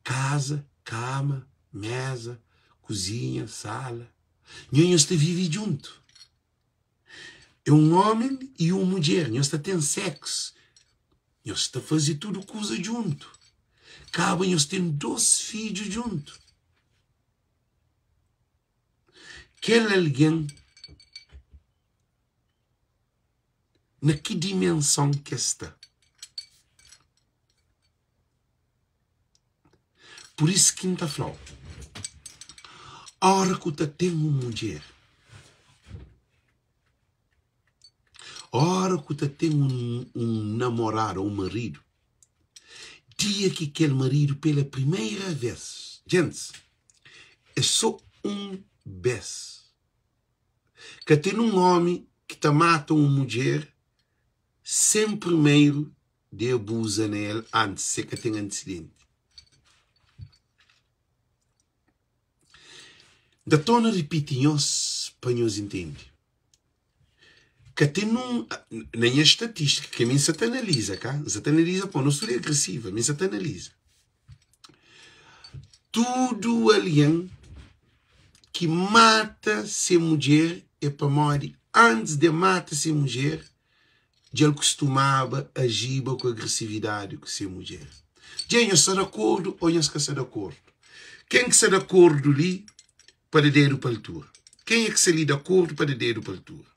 kaza, kama, meza, kuzinha, sala. Nho nhos ta vive djuntu. É un ómi i un mudjer, nhos ta ten séksu, nhos ta faze tudu kuza djuntu. Kaba nhos ten dôs fidju djuntu. Kel algen na ki dimenson ki el sta? Pur isu ki N ta fla-u, óra ku ta ten un mudjer, óra ku ta ten un namoradu ô un maridu, dia ki kel maridu pela primera vês, gentis, é sô un bês, ka ten un ómi ki ta mata un mudjer sen primeru di abuza na el antis se ka ten antisidenti. N ta torna ripiti nhos pa nhos intendi. Ka ten un, na nha statistika, ki ami N sa ta analiza, ka? N sa ta analiza pamo nos tudu é agresivu, ami N sa ta analiza. Tudu algen ki mata se mudjer é pamodi. antis de mata se mudjer, dja el kustumaba ajiba ku agresividadi ku se mudjer. Dja nhos sta di akordu ô nhos ka sta di akordu? Ken ki sta di akordu li pa da dedu pa altura? Kenha ki sta li di akordu pa da dedu pa altura?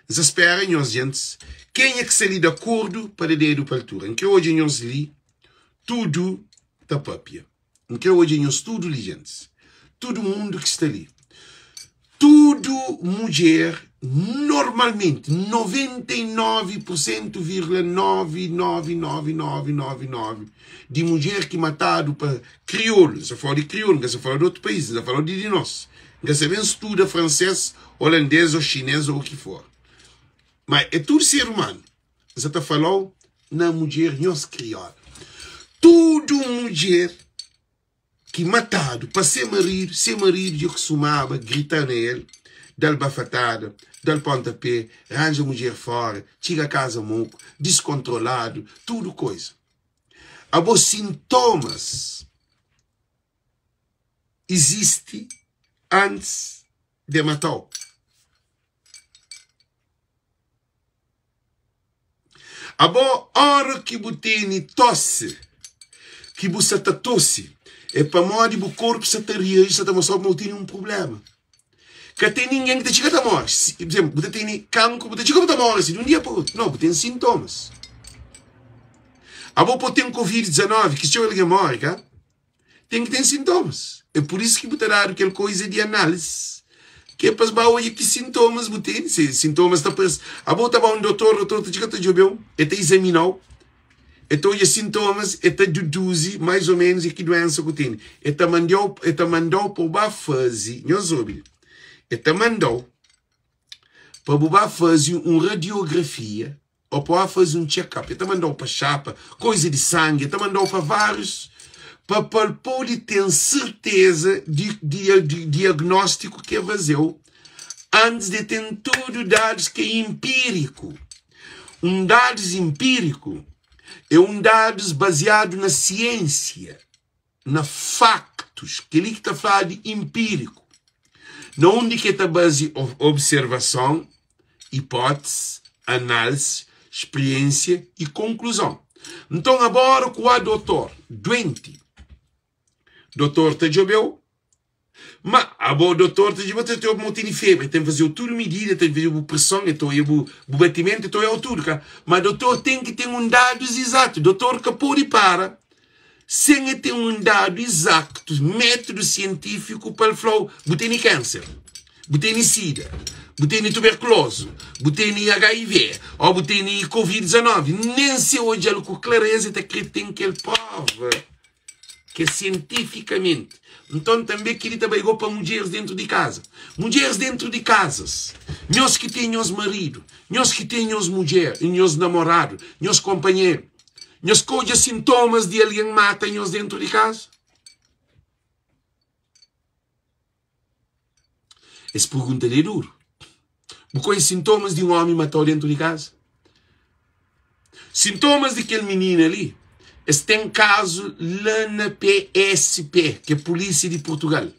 N sta spera nhos djentis. Kenha ki sta li di akordu pa da dedu pa altura? N kre odja nhos li tudu ta papia. N kre odja nhos tudu li djentis. Tudu mundu ki sta li. Tudu mudjer normalmenti 99 por sentu virgula 999999 di mudjer ki matadu pa kriolu, N sta fala di kriolu, N ka sta fala di otu país, N sta fala di di nos. N ka sta ben studa fransês, olandês ô xinês ô u ki for. Ma é tudu ser umanu. N sa ta fala-u na mudjer nhos kriola. Tudu mudjer ki matadu pa se maridu, se maridu dja kustumaba grita na el, da-l bafatada, da-l pontapé, ranja mudjer fora, txiga kaza moku, diskontroladu, tudu koza. Abo sintomas izisti antis de mata-u. Abo ora ki bu tene tosi, ki bu sa ta tosi, é pamodi bu korpu sa ta reaji, sa ta mostra-u ma bu tene un prubléma. Ka ten ningen ki ta txiga ta móre. Si, pur izénplu, bu ta tene kankru, bu ta txiga bu ta móre si di un dia pa otu. Nau, bu ten sintomas. Abo pode ten Covid-19, ki txeu algen móre, ka? Ten ki ten sintomas. É pur isu ki bu ta dadu kel koiza di análise, ki é pa es ba odja ki sintomas bu tene. Se sintomas ta parse, abo ta ba un dotor, dotor ta txiga ta djobe-u, el ta izamina-u, el ta odja sintomas, el ta deduzi mais ô ménus é ki duénsa ku tene. El ta manda-u, el ta manda-u pa bu ba faze, nhos obi li, el ta manda-u pa bu ba faze un radiografia Ô pa faze un check-up, el ta manda-u pa xapa, koiza di sangi, el ta manda-u pa várius, pa pa el pode ten serteza di di di diagnóstiku ki el faze-u antis di el ten tudu dadus ki é inpíriku. Un dadus inpíriku é un dadus baziadu na siênsia. na faktus, kel-li ki ta fladu di inpíriku, na undi ki el ta baze observason, ipótisi, análisi, spriénsia y konkluzon. Nton, abóra ku a dotor duenti, dotor ta djobe-u, ma abo dotor ta djobe-u, ta djobe ma bu tene febri, el ten faze-u tudu midida, el ta faze-u bu preson, el ta oia bu batimentu, el ta oia-u tudu, ka? Ma dotor ten ki ten un dadus izatu, dotor ka pode para Sen e ten un dadu izaktu, métudu sientífiku pa el fla-u, bu tene kánser, bu tene sida, bu tene tuberkulozu, bu tene HIV ô bu tene Covid 19. Nen si e odja-l ku klareza, e ta krê ten kel próva ki é sientifikamenti. Nton, tanbê kel-li ta bai gó pa mudjeris déntu di kaza. Mudjeris déntu di kazas, nhos ki ten nhos maridu, nhos ki ten nhos mudjer, nhos namoradu, nhos konpanheru, Nhos ka odja sintomas di algen mata nhos dentu di kaza? Es pergunta li é duru. Bu ka odja sintomas di un omi matau dentu di kaza? Sintomas di kel minina li, es ten kazu la na PSP, ki é Pulísia di Purtugal.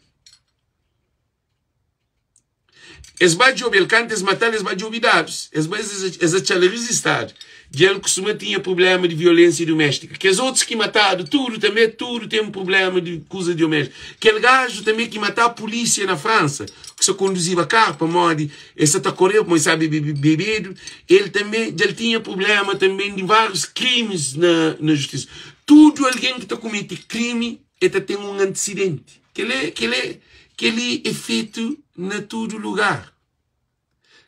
Es ba djobe-l kantu es mata-l, es ba djobe dadus, es ba es atxa-l rizistadu. Dja el kustuma tinha prubléma di violénsia duméstika. Kes otus ki matadu tudu tanbê, tudu ten prubléma di kuza doméstika. Kel gaju tanbê ki mata pulísia na Fransa, ki sa konduziba karu pamodi el sa ta koreba, pamodi el staba bebedu, el tanbê dja el tinha prubléma tanbê di várius krimis na na justisa. Tudu algen ki ta kumete krimi, el ta ten un antisidenti. Kel-li, kel-li, kel-li é fetu na tudu lugar.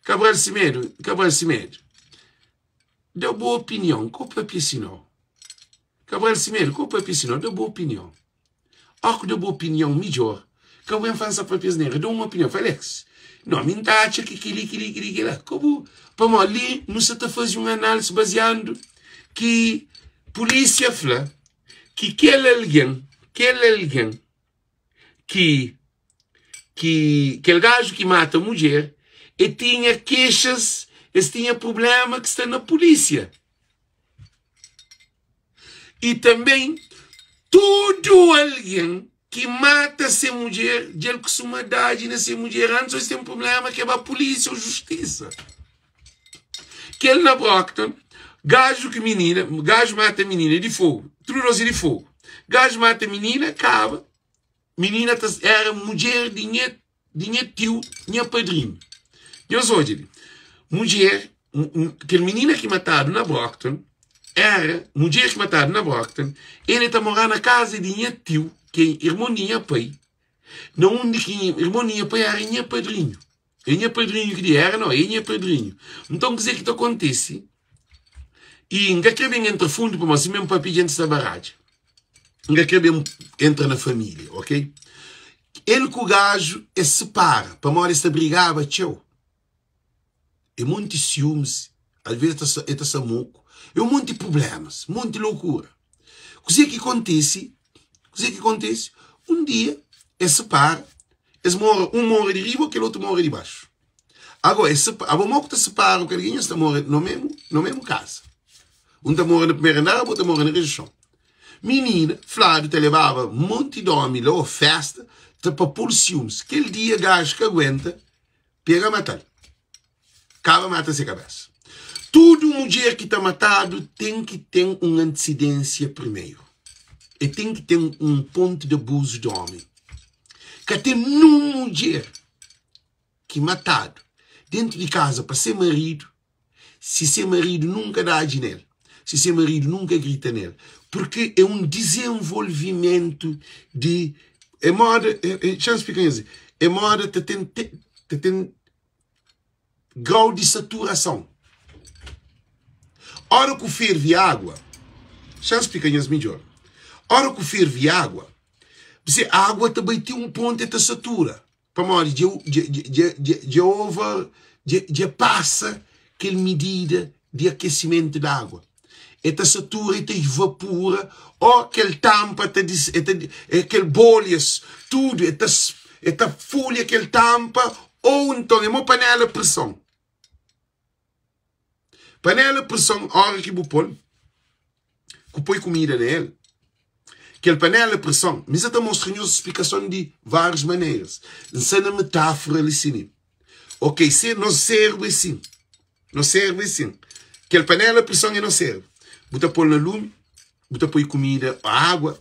Cabral Semedo, Cabral Semedo, da bu opinion, ka bu papia si nau. Cabral Semedo, ka bu papia si nau, da bu opinion. Ó ku da bu opinion midjor, ka bu ben fansa papia asnera, da un opinion. Fla, Alex, no, mi N ta atxa ki kel-li, kel-li, kel-li, kel-la. Ka bu, pamodi li nu sa ta faze un análisi baziandu ki pulísia fla ki kel algen, kel algen ki, ki kel gaju ki mata mudjer, e tinha kexas, es tinha problema ki sta na pulísia. I tanben tudu algen. ki mata se mudjer dja el kustuma dadji na se mudjer antis ô es ten prubléma ke ba pulísia ô justisa. Kel na Brockton, gaju ku minina, gaju mata minina di fogu, tudu dos é di fogu. Gaju mata minina, kaba, minina ta era mudjer di nha di nha tiu, nha padrinhu. Nhos odja li, mudjer, kel minina ki matadu na Brockton, era mudjer ki matadu na Brockton, el ta mora na kaza di nha tiu, ki é irmon di nha pai, na undi ki irmon di nha pai era nha padrinhu. É nha padrinhu ki di era, não, é nha padrinhu. Nton, kuzê ki ta kontise? I N ka kre ben entra fundu, pamodi si mesmu papia dja N sta baradja. N ka kre ben entra na família, ok? El ku gaju es separa, pamodi es ta brigaba txeu. É monti siumis, alvês el ta sta moku, é un monti prublémas, monti lokura. Kuzê ki kontise? Kuzê ki kontise? Un dia es separa, es mora, un mora di riba, kel otu mora di baxu. Agora, es separa, abo mo ku ta separa ku algen, es ta mora no mesmu, no mesmu kaza. Un ta mora na primeru andar, abo ta mora na rejison. Minina, fladu ta lebaba monti di omi la o festa, ta pa pô-l siumis. Kel dia gaju ka aguenta, pega matal. Kaba mata se kabesa. Tudu mudjer ki ta matadu ten ki ten un antisidênsia primeru. E ten ki ten un pontu di abuzu di omi. Ka ten nun mudjer ki matadu dentu di kaza pa se maridu si se maridu nunka dadji nel, si se maridu nunka grita nel, purki é un dizenvolvimentu di é moda, txeu splika nhos, é moda ta ten ta ten grau di saturason. Ora ku fervi agua, txeu splika nhos midjor, ora ku fervi agua, se agua ta bai ti un pontu e ta satura. Pamodi dja Jeova dja pasa kel medida di akesimentu di agua. El ta satura, el ta ivapura, ô kel tanpa ta kel bolhas tudu el ta fulha kel tanpa ô nton é mo panela preson. Panela preson ora ki bu pol ku poi kumida na el, kel panela preson, mi sa ta mostra nhos splikason di várius maneiras. N sta na metáfora li si mi. Ok, se nos sérbru é sin. Nos sérbru é sin. Kel panela preson é nos sérbru. Bu ta pol na lumi, bu ta poi kumida ô água,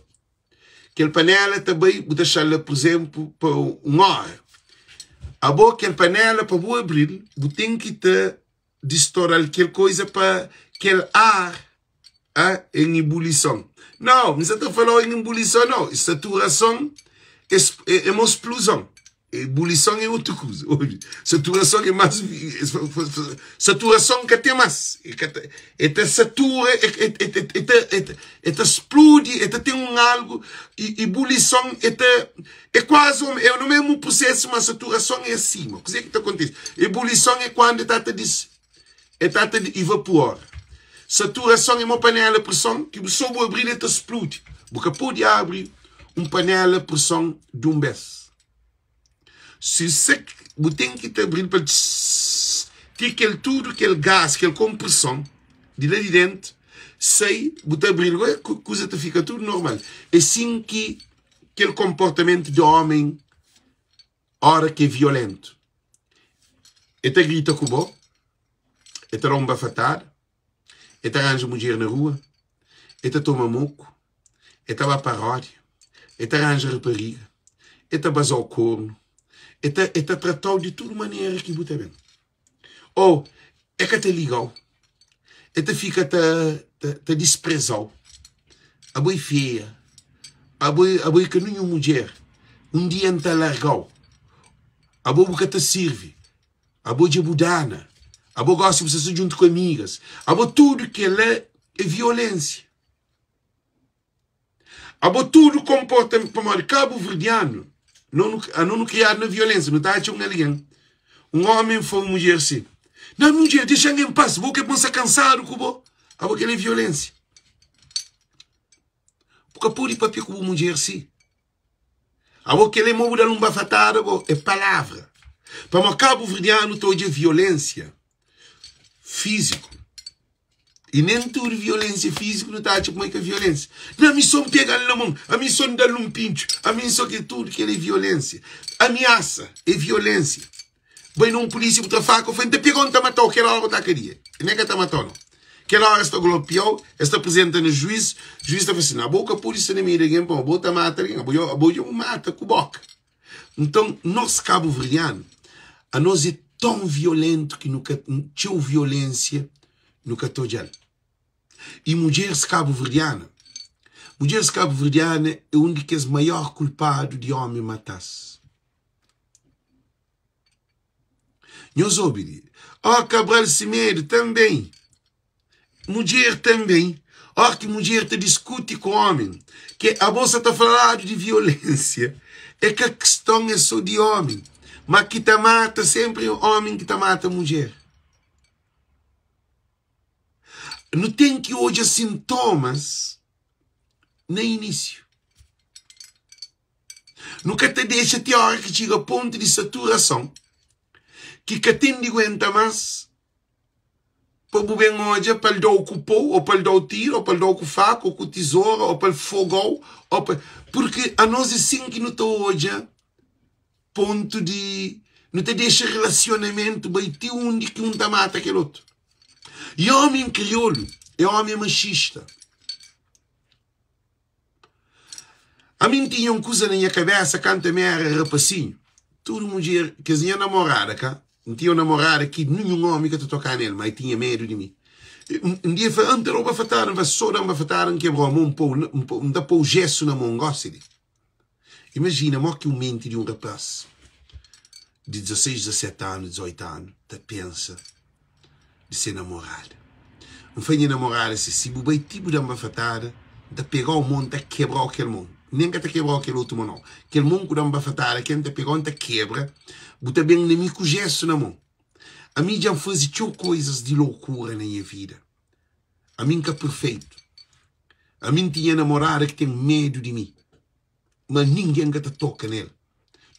kel panela ta bai, bu ta xa-l la, pur izénplu, pa un óra. Abo, kel panela pa bu abri-l, bu ten ki ta distora-l kel koiza pa kel ar a en ibulison. Nau, N sa ta fala-u en ibulison nau, saturason é uma spluzon. Ebulison é otu kuza. Obi, saturason é más saturason ka ten más. E ka ta e ta satura, e e e ta e ta spludi, e ta ten un algu e ebulison e ta é kuazi é no mesmu prusesu, ma saturason é asima. Kuzê ki ta kontise? Ebulison é kuandu e ta ta dis e ta ta ivapora. Saturason é mo panela preson ki so bu abril e ta spludi. Bu ka pode abri un panela preson di un bes. Si se bu ten ki ta abril pa tss ti kel tudu kel gas, kel konpreson di la di dentu sai, bu ta abril kuza ta fika tudu normal. É sin ki kel konportamentu di omen ora ki é violentu. E ta grita ku bo, e ta da un bafatada, e ta ranja mudjer na rua, e ta toma moku, e ta ba paródia, e ta ranja rapariga, e ta baza-u kornu, e ta, e ta trata-u di tudu manera ki bu ta ben. Ô e ka ta liga-u, e ta fika ta, ta, ta dispreza-u. Abo é feia, abo, abo é ka ninhun mudjer, un dia N ta larga-u, abo bu ka ta sirvi, abo dja bu dana, abo gosi bu sta sta djuntu ku amigas, abo tudu kel-la é violénsia. Abo tudu konporta pamodi kabuverdianu ano nu kriadu na violensia nu ta atxa un algen un omi fla un mudjer si na mudjer dexa-m en pas bo ke pon sta kansadu ku bo abo kel é violensia bu ka pode papia ku bu mudjer si abo kel é mo bu da-l un bafatada bo é palavra pamodi kabuverdianu ta odja violensia fíziku. I nen tudu violénsia fíziku nu ta atxa kuma é ka violénsia. Na ami so N pega-l na mon, ami so N da-l un pintxu, ami so ki tudu kel é violénsia. Amiasa é violénsia. Bai na un pulísia bu tra faka, bu fla, N ta pega-u, N ta mata-u, kel óra bu ta kadia. Nen ka ta mata-u nau. Kel óra es ta golpiau, es ta aprizenta na juiz, juiz ta fla sin, abo ka pode sta na meiu di algen pamodi abo ta mata algen, abo dja bu mata ku boka. Nton, nos kabuverdianu, anos é ton violentu ki nu ka txeu violensia nu ka ta odja-l. I mudjeris kabuverdiana, mudjeris kabuverdiana é un di kes maior kulpadu di omi mata-s. Nhos obi li. Ó Cabral Semedo, tanben. Mudjer tanben. Ó ki mudjer ta diskuti ku omi, ke abo sa ta faladu di violensia, é ka kiston é so di omi, ma ki ta mata senpri é omi ki ta mata mudjer. Nu ten ki odja sintomas na inisiu. Nu ka ta dexa ti óra ki txiga pontu di saturason ki ka ten di guenta más pa bu ben odja pa el da-u ku pau ô pa el da-u tiru ô pa el da-u ku faka ô ku tizora ô pa el foga-u ô pa purki anos é sin ki nu ta odja pontu di nu ta dexa relasionamentu bai ti undi ki un ta mata kel otu. I ómi kriolu é ómi maxista. Ami N tinha un kuza na nha kabésa kantu ami éra rapasinhu. Tudu mudjer, kes nha namorada ka, N tinha un namorada ki ninhun ómi ka ta tokaba na el, má el tinha medu di mi. Un dia el fla, N ta da-u bafatada. N fla, So da-m bafatada N kebra-u mon, N pô-u, N ta pô-u jésu na mon gósi li. Imajina mó ki un menti di un rapás di 16, 17 anu, 18 anu ta pensa di se namorada. N fla nha namorada si, si bu bai ti bu da-m bafatada, N ta pega-u mon, N ta kebra-u kel mon. Nen ka ta kebra-u kel otu mon nau. Kel mon ku da-m bafatada ki N ta pega-u, N ta kebra, bu ta ben na mi ku jésu na mon. Ami dja N faze txeu koizas di lokura na nha vida. Ami N ka perfeitu. Ami N tinha namorada ki ten medu di mi, ma ningen ka ta toka nel.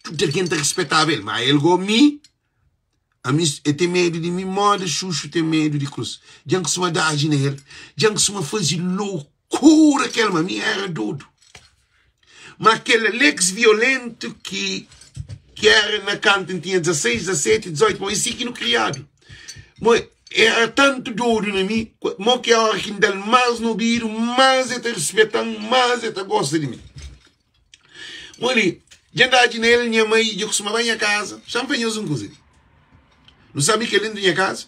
Tudu algen ta rispetaba el, ma el go mi, ami el ten medu di mi moda xuxu ten medu di krus. Dja N kustuma daji na el, dja N kustuma faze lokura ku el, ma mi era dodu. Ma kel Alex violentu ki ki era na kantu N tinha 16, 17, 18, mo é si ki nu kriadu. Mo era tantu dodu na mi, mo ki óra ki N da-l más na obidu, más el ta rispeta-m, más el ta gosta di mi. Mo li, dja N dadji na el, nha mai dja kustuma ba nha kaza. Xa-m fla nhos un kuza li. Nu sabe kel dentu nha kaza,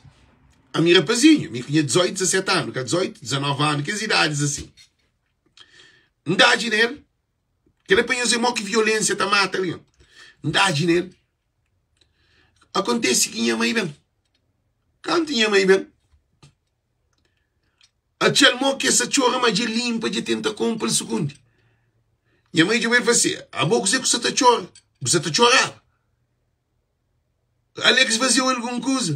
ami rapazinhu, mi ku nha 18, 17 anu, ka 18, 19 anu, kes idadis asin. N dadji nel, kel-la pa nhos é mo ki violénsia ta mata algen. N dadji nel, akontese ki nha mai ben. Kantu nha mai ben, atxa-l mo ki el sta txora ma dja linpa, dja tenta konpo, el sukundi. Nha mai djobe-l fla si, Abo kuzê ku sa ta txora? Bu sa ta txoraba? Alex fazeu algun kuza?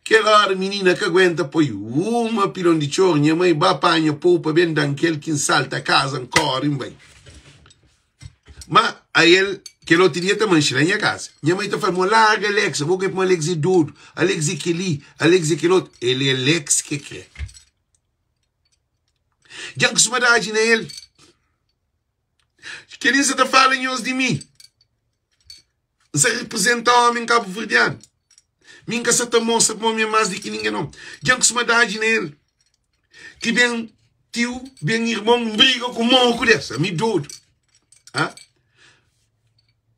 Kel óra minina ka aguenta poi uma pilon di txoru, nha mai ba panha pou pa ben da-m kel ki N salta kaza N kóre N bai. Má ael kel otu dia ta manxe la nha kaza. Nha mai ta fla-m, Mo larga Alex, abo kre pamodi Alex é dodu, Alex é kel-li, Alex é kel otu. El é Alex ki kre. Dja N kustuma dadji na el. Kel-li N sa ta fala nhos di mi. N sa reprezenta omi kabuverdianu. Mi N ka sa ta mostra pamodi mi é más di ki ningen nau. Dja N kustuma dadji na el ki ben tiu, ben irmon, N briga ku moku des. Ami dodu. Ha?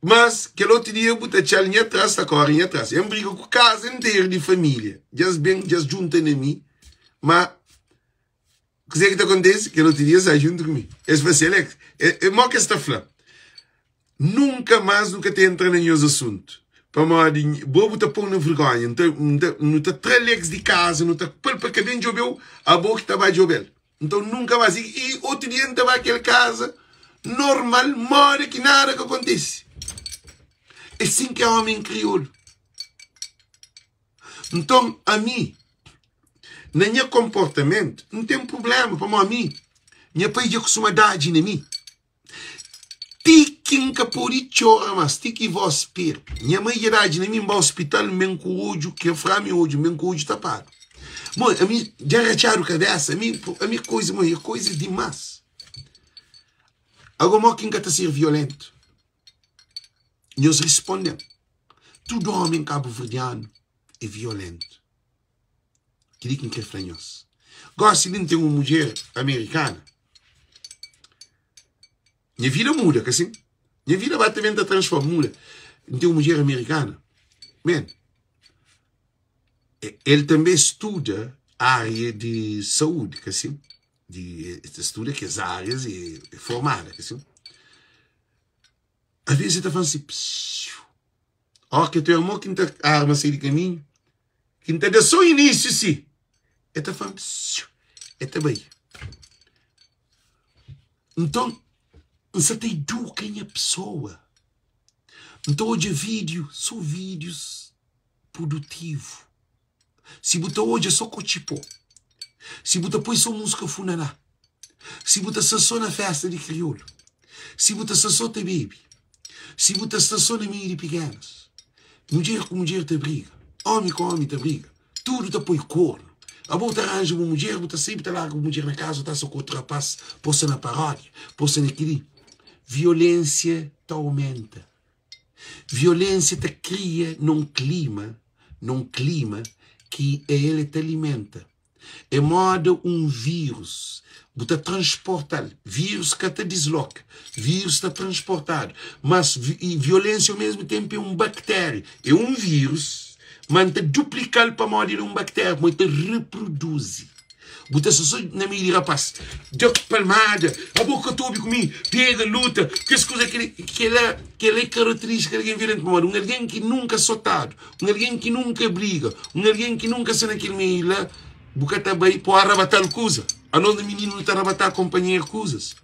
Mas kel otu dia bu ta txal nha tras, ta kore nha tras. N briga ku kaza interu di família. Dja es ben, dja es djunta na mi. Ma Kuzê ki ta kontise? Kel otu dia sai djuntu ku mi. Es fla si, Alex, é, é, mo ki es ta fla? Nunka más nu ka ta entra na nhos asuntu. Pamodi bo bu ta pô-m na vergónha. N ta, n ta, nu ta tra Alex di kaza, nu ta pô-l pa ka ben djobe-u, abo ki ta ba djobe-l. Nton, nunka más. I, i otu dia N ta ba kel kaza normal, moda ki nada ka kontise. É sin ki é ómi kriolu. Nton, ami, na nha konportamentu, N ten prubléma, pamodi ami, nha pai dja kustuma dadji na mi ti ki N ka pode txora más, ti ki vós perde. Nha mai dja dadji na mi, N ba ospital, N ben ku odju, ki el fra-m odju, N ben ku odju tapadu. Mo, ami dja ratxadu kabésa, ami, ami koiza, mo, é koiza dimás. Ago mo ki N ka ta ser violentu? Nhos risponde-m, tudu ómi kabuverdianu é violentu. Kel-li ki N krê fla nhos. Gósi li N ten un mudjer amerikana. Nha vida muda, ka sin? Nha vida ba ta ben ta transforma, muda. N ten un mudjer amerikana. Men, el tanbe studa ária di saúdi, ka sin? Di, el ta studa kes árias e é formada, ka sin? Alvês el ta fla-m si, psiu, óki ke tu ermon ki N ta arma sai di kaminhu, ki N ta da sô inísiu si, el ta fla-m, psiu, el ta bai. Nton, N sa ta iduka nha pesoa. N ta odja vídiu, sô vídius produtivu. Si bu ta odja sô kotxi-pó, si bu ta poi sô múzika funaná, si bu ta sta sô na fésta di kriolu, si bu ta sta sô ta bebe, si bu ta sta sô na meiu di pikénas, mudjer ku mudjer ta briga, ómi ku ómi ta briga, tudu ta poi kornu. Abo bu ta ranja bu mudjer, bu ta sai bu ta larga bu mudjer na kaza, bu ta sta ku otu rapás, pô-sa na paródia, pô-sa na kel-li. Violénsia ta omenta. Violénsia ta kria na un klima, na un klima ki el ta alimenta. É moda un vírus, bu ta transporta-l. Vírus ka ta disloka, vírus ta transportadu. Mas violénsia ao mesmu ténpu é un baktéria, é un vírus, ma N ta duplika-l pamodi el é un baktéria, pamodi el ta reproduzi. Bu ta sta so na meiu di rapaz, da palmada, abo ka ta obi ku mi, pega, luta, kes kuza ki kela, kela é karaterístika di algen violentu, pamodi un algen ki nunka sotadu, un algen ki nunka briga, un algen ki nunka sta na kel meiu la, bu ka ta bai pa arabata-l kuza. Anos na mininu nu ta rabata konpanheru kuzas.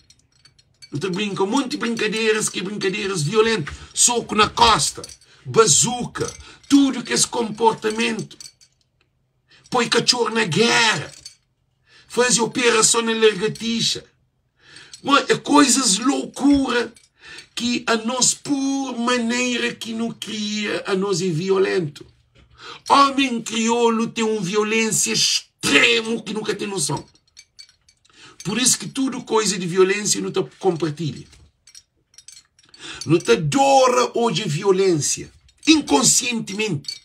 Nu ta brinka monti brinkaderas ki é brinkaderas violentu, soku na kosta, bazuka, tudu kes konportamentu. Poi katxor na géra, faze operason na largatixa. Bom, é koizas loukura ki anos pur manera ki nu kria anos é violentu. Omen kriolu ten un violensia stremu ki nu ka ten noson. Pur isu ki tudu koiza di violensia nu ta konpartilha. Nu ta adora odja violensia inkonsientimenti.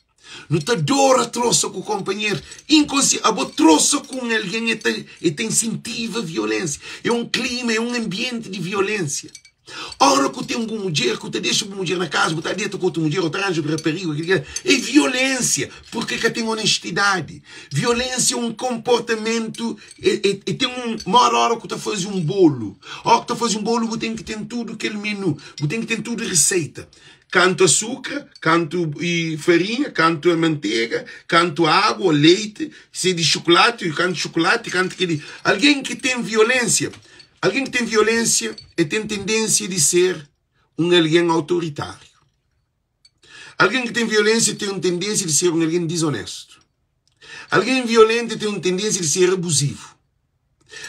Nu ta adora trosa ku konpanheru inkonsi abo trosa ku un algen e ta e ta insentiva violensia. É un klima, é un anbienti di violensia. Ora ku ten bu mudjer, ku ta dexa bu mudjer na kaza, bu ta deta ku otu mudjer, ô ta ranja ku rapariga, kila kila, é violensia, purke ka ten onestidadi. Violensia é un konportamentu E, e, e ten un mora ora ku ta faze un bolu. Ora ku ta faze un bolu, bu ten ki ten tudu kel menu, bu ten ki ten tudu riseita. Kantu asukra, kantu e, farinha, kantu mantega, kantu agu ou leite, se di xukulati, kantu xukulati, kantu keli. Algen ki ten violensia, algen ki ten violensia, e ten tendensia di ser un algen autoritáriu. Algen ki ten violénsia ten un tendénsia di ser un algen dizonéstu. Algen violéntu ten un tendénsia di ser abuzivu.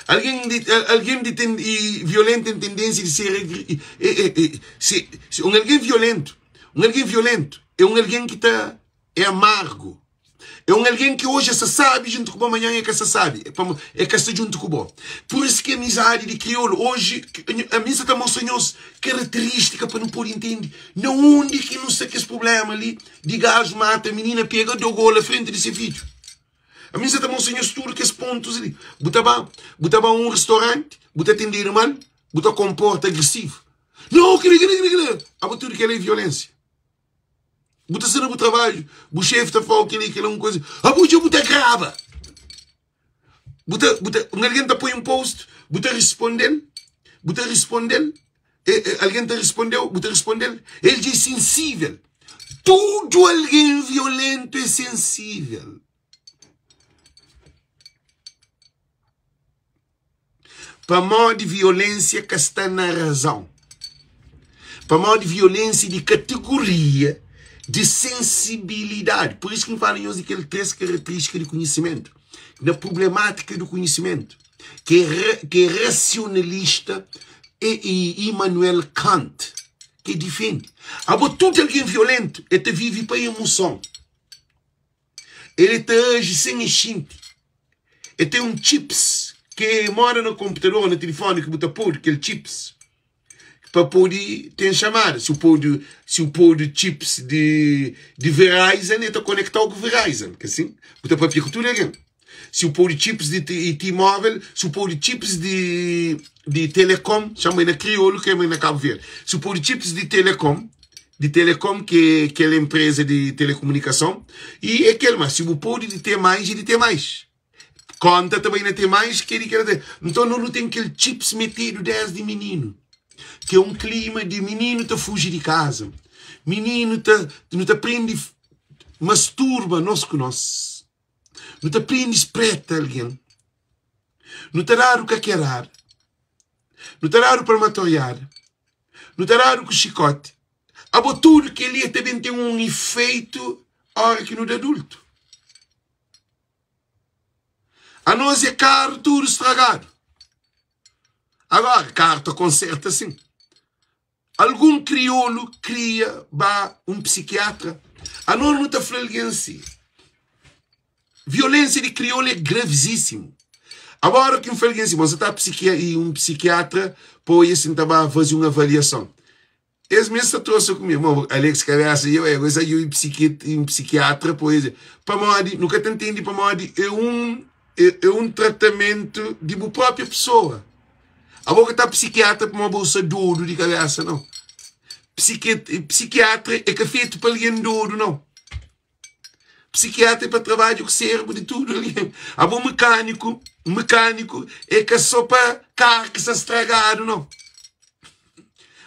Algen di, algen di ten, i, violéntu ten tendénsia di ser agri, e, e, e, se, se, un algen violéntu, un algen violéntu é un algen ki ta é amargu. É un algen ki oji sta sabi djuntu ku bo, manhan é ka sta sabi, é pamo é ka sta djuntu ku bo. Pur isu ki amizadi di kriolu oji, ami N sa ta mostra nhos karaterístika pa nu pode intende na undi ki nu sta kes prubléma li di gaju mata minina, pega dogola frenti di se fidju. Ami N sa ta mostra nhos tudu kes pontus li. Bu ta ba, bu ta ba un ristoranti, bu ta atendedu mal, bu ta konporta agresivu. Nau, kila, kila, kila, kila. Abo tudu kela é violénsia. Bu ta sta na bu trabadju, bu xefi ta fla-u kel-li, kel-la, un kuza. Abo dja bu ta graba. Bu ta, bu ta, un algen ta poi un post, bu ta responde-l, bu ta responde-l, e, e, algen ta responde-u, bu ta responde-l. El dja é sensível. Tudu algen violentu é sensível. Pamodi violensia ka sta na razon. Pamodi violensia di kategoria di sensibilidadi. Pur isu ki N fala nhos di kel 3 karateristika di konhisimentu. Na problematika di konhisimentu, ki é, ki é rasionalista e, e Immanuel Kant, ki difende. Abo tudu algen violentu, e ta vive pa emoson. El ta aji sen e xinti. E ten un chips ki mora na konputador ô na tilifoni ki bu ta podu kel chips pa pode ten xamada. Si bu podu, si bu podu chips di di Verizon, e ta konektau ku Verizon, ka sin? Bu ta papia ku tudu algen. Si bu podu chips di T-Mobile, si bu podu chips di di Telecom, xama na kriolu ki é na Kabu Verdi. Si bu podu chips di Telecom, di Telecom ki é kel enpreza di telekomunikason, i é kel ma si bu pode di T mais é di T mais. Konta ta bai na T mais ki é di kel otu. Nton no nu ten kel chips metedu desdi mininu, ki é un klima di mininu ta fuji di kaza, mininu ta nu ta prende masturba nos ku nos, nu ta prende spreta algen, nu ta dadu kakerada, nu ta dadu palmatoriada, nu ta dadu ku xikoti. Abo tudu kel-li ta ben ten un ifeitu óra ki nu da adultu. Anos é karu tudu stragadu. Agora, karu ta konserta sin. Algun kriolu kria ba un psikiatra. Anos nu ta fla algen si, violensia di kriolu é gravizísimu. Agora ki N fla algen si, bon, sa ta un psikiatra pa oia si N ta ba faze un avaliason. Es mes ta trosa ku mi, mo Alex Cabeça e eu, é coisa e um psiquiatra, pois, pamodi, nu ka ta entende pamodi é um é, é um tratamento di bu própria pessoa. Abo ka ta psiquiatra pamodi bo sta dodu di cabeça, não. Psiqui, psiquiatra é ka fetu pa alguém dodu, não. Psiquiatra é pa trabadja ku cérebro di tudu algen. Abo mecânico, mecânico é ka só pa carro ki sta stragadu, não.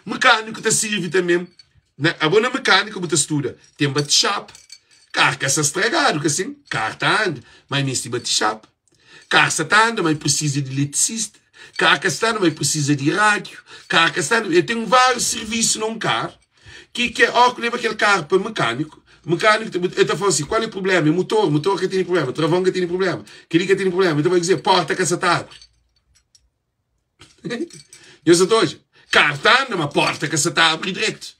Mecânico ta sirvi também. Na, abo na mecânica bu ta studa, tem bate chapa. Carro ka sta stragadu, ka sin? Carro ta anda, mas mesti bate chapa. Carro sta ta anda, mas precisa di eletricista. Carro ka sta anda, mas precisa di rádio. Carro ka sta anda, eu tenho vários serviços num carro. Ki ke ó ku leba kel carro pa mecânico, mecânico ta, el ta fala assim, qual é o problema? É motor, motor ka tene problema, travão ka tene problema, keli ka tene problema. El ta vai dizer, porta ka sa ta abre. Nhos sa ta odja? Carro ta anda, ma porta ka sa ta abre dretu.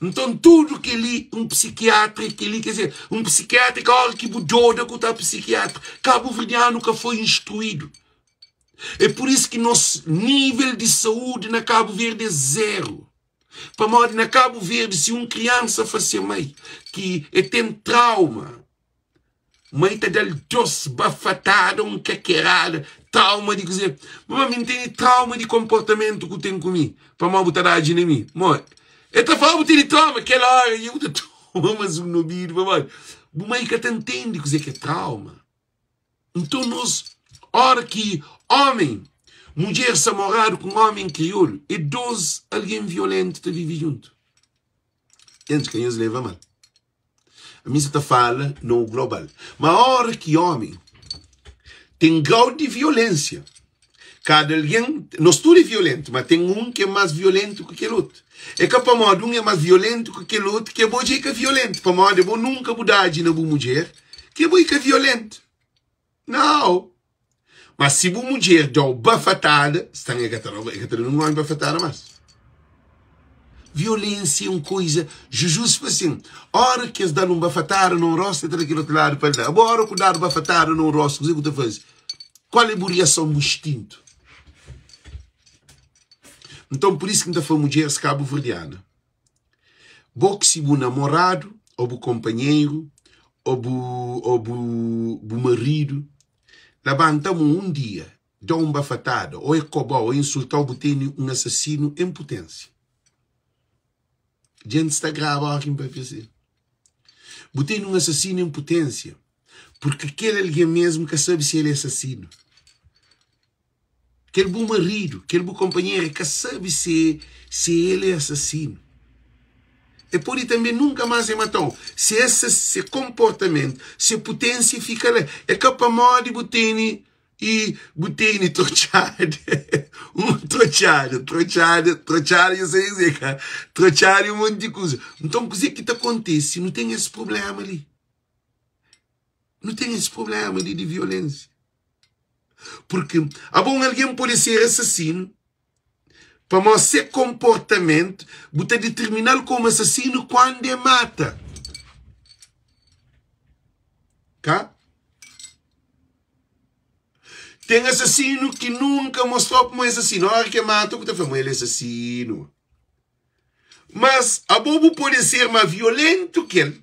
Nton tudu keli un psikiatra keli quer dizer, un psikiatra ka ora ki bu doda ku ta psikiatra. Kabuverdianu ka foi instruídu. É por isso ki nos nível di saúde na Cabo Verde é zero. Pamodi na Cabo Verde si un kriansa fla se mai ki e ten trauma, mai ta da-l dos bafatada, un kakerada, trauma di kuze. Mama, mi N tene trauma di konportamentu ku ten ku mi, pamodi bu ta dadji na mi. Mo, e ta fla, bu tene trauma, kel ora bu ta toma mas un nobidu, pamodi bu mai ka ta ntende kuze ki é trauma. Nton nos, ora ki omi, mudjer sta moradu ku un omi kriolu, é dos algen violentu ta vive djuntu. Gentis, ka nhos leva mal. Ami sa ta fala no global. Ma ora ki omi ten grau di violensia, kada algen, nos tudu é violentu, ma ten un ki é mas violentu ki kel otu. É ka pamodi un é mas violentu ki kel otu ki abo dja é ka violentu, pamodi abo nunka bu dadji na bu mudjer ki abo é ka violentu. Nau! Ma si bu mudjer da-u bafatada, stan e ka ta da-u, e ka ta da ninhun omi bafatada mas. Violensia é un koiza, Jujus fla sin, ora ki es da-l un bafatada na un rostu, e ta da kel otu ladu pa el da. Abo ora ku dadu bafatada na un rostu, kuze ku ta faze? Kual é bu riason, bu instintu? Nton, pur isu ki N ta fla mudjeris kabuverdiana, Bo ki si bu namoradu ô bu konpanheru ô bu ô bu bu maridu labanta mo un dia, da-u un bafatada ô e koba-u ô insulta-u, bu tene un asasinu en puténsia. Djentis ta graba óra ki N papia si. Bu tene un asasinu en puténsia, purki kel algen mesmu ka sabe si el é asasinu. Kel bu maridu, kel bu konpanheru ka sabe si si el é asasinu. E pode tanbe nunka más e mata-u. Si es se konportamentu, se puténsia fika la. É ka pamodi bu tene i bu tene trotxada, un trotxada, trotxada, trotxada dja sabe kuzê ka? Trotxada é un monti kuza. Nton kuzê ki ta kontise? Nu ten es prubléma li. Nu ten es prubléma li di violénsia. Porque abo un algen pode ser asasinu pamodi se konportamentu bu ta determinal komu asasinu kuandu e mata. Ka? Ten asasinu ki nunka mostrau pamo é asasinu. Ora ki e mata bu ta fla ma el é asasinu. Mas abo bu pode ser ma violentu ki el.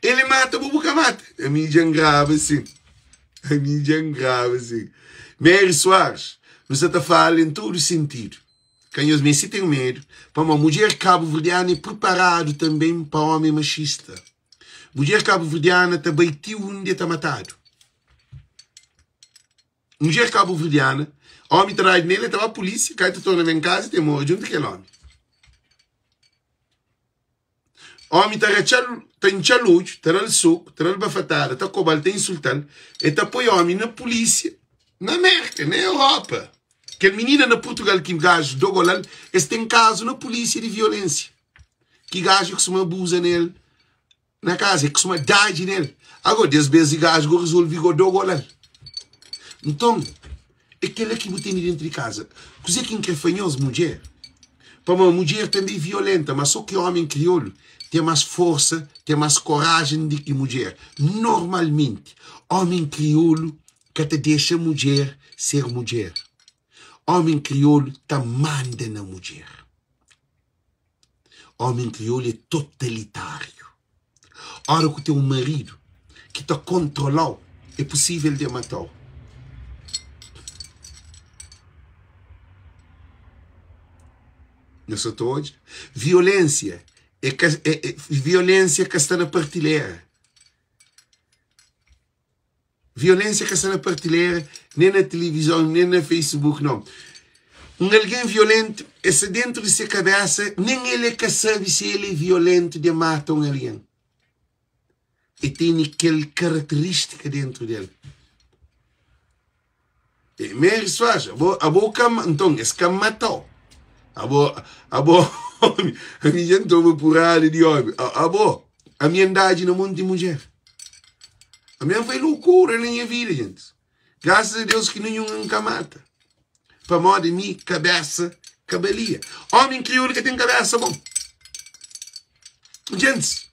El mata abo bu ka mata. Ami dja N graba sin. Ami dja N graba sin. Mary Soares, nu sa ta fala en tudu sintidu. Ka nhos meste ten medu, pamodi mudjer kabuverdianu é priparadu tanben pa omi maxista. Mudjer kabuverdiana ta bai ti undi e ta matadu. Mudjer kabuverdiana, omi ta dadu nel, e ta ba pulisia, kai ta torna ben kaza, e ta mora djuntu kel omi. Omi ta ratxa-l, ta intxa-l odju, ta da-l soku, ta da-l bafatada, ta koba-l, ta insulta-l, e ta poi omi na pulisia na Merka, na Europa. Kel minina na Purtugal ki gaju dogola-l, es ten kazu na pulisia di violensia. Ki gaju kustuma abuza nel na kaza, e kustuma dadji nel. Ago, des bes di gaju go rezolvi go dogola-l. Nton, é kel-la ki bu tene dentu di kaza. Kuzê ki N kre fla nhos, mudjer? Pamodi mudjer tanbê é violenta, ma sô ki ómi kriolu ten más forsa, ten más korajen di ki mudjer. Normalmenti, ómi kriolu ka ta dexa mudjer ser mudjer. Ómi kriolu ta manda na mudjer. Ómi kriolu é totalitáriu. Óra ku ten un maridu ki ta kontrola-u, é pusível di e mata-u. Nhos sa ta odja? Violénsia é ka é violénsia ka sta na partilera. Violénsia ka sta na partilera, nen na tilivizon, nen na Facebook, nau. Un algen violéntu el sta déntu di se kabésa, nen el é ka sabe si el é violéntu di mata un algen. El tene kel karaterístika déntu di el. Mary Soares, abo, abo ka, nton, es ka matau. Abo, abo, omi, ami dja N toma purada di omi. Abo, ami N dadji na monti mudjer. Ami N fai lokura na nha vida, gentis. Grasas a Deus ki ninhun N ka mata. Pamodi mi kabesa ka balia. Omi kriolu ka ten kabesa bon. Gentis,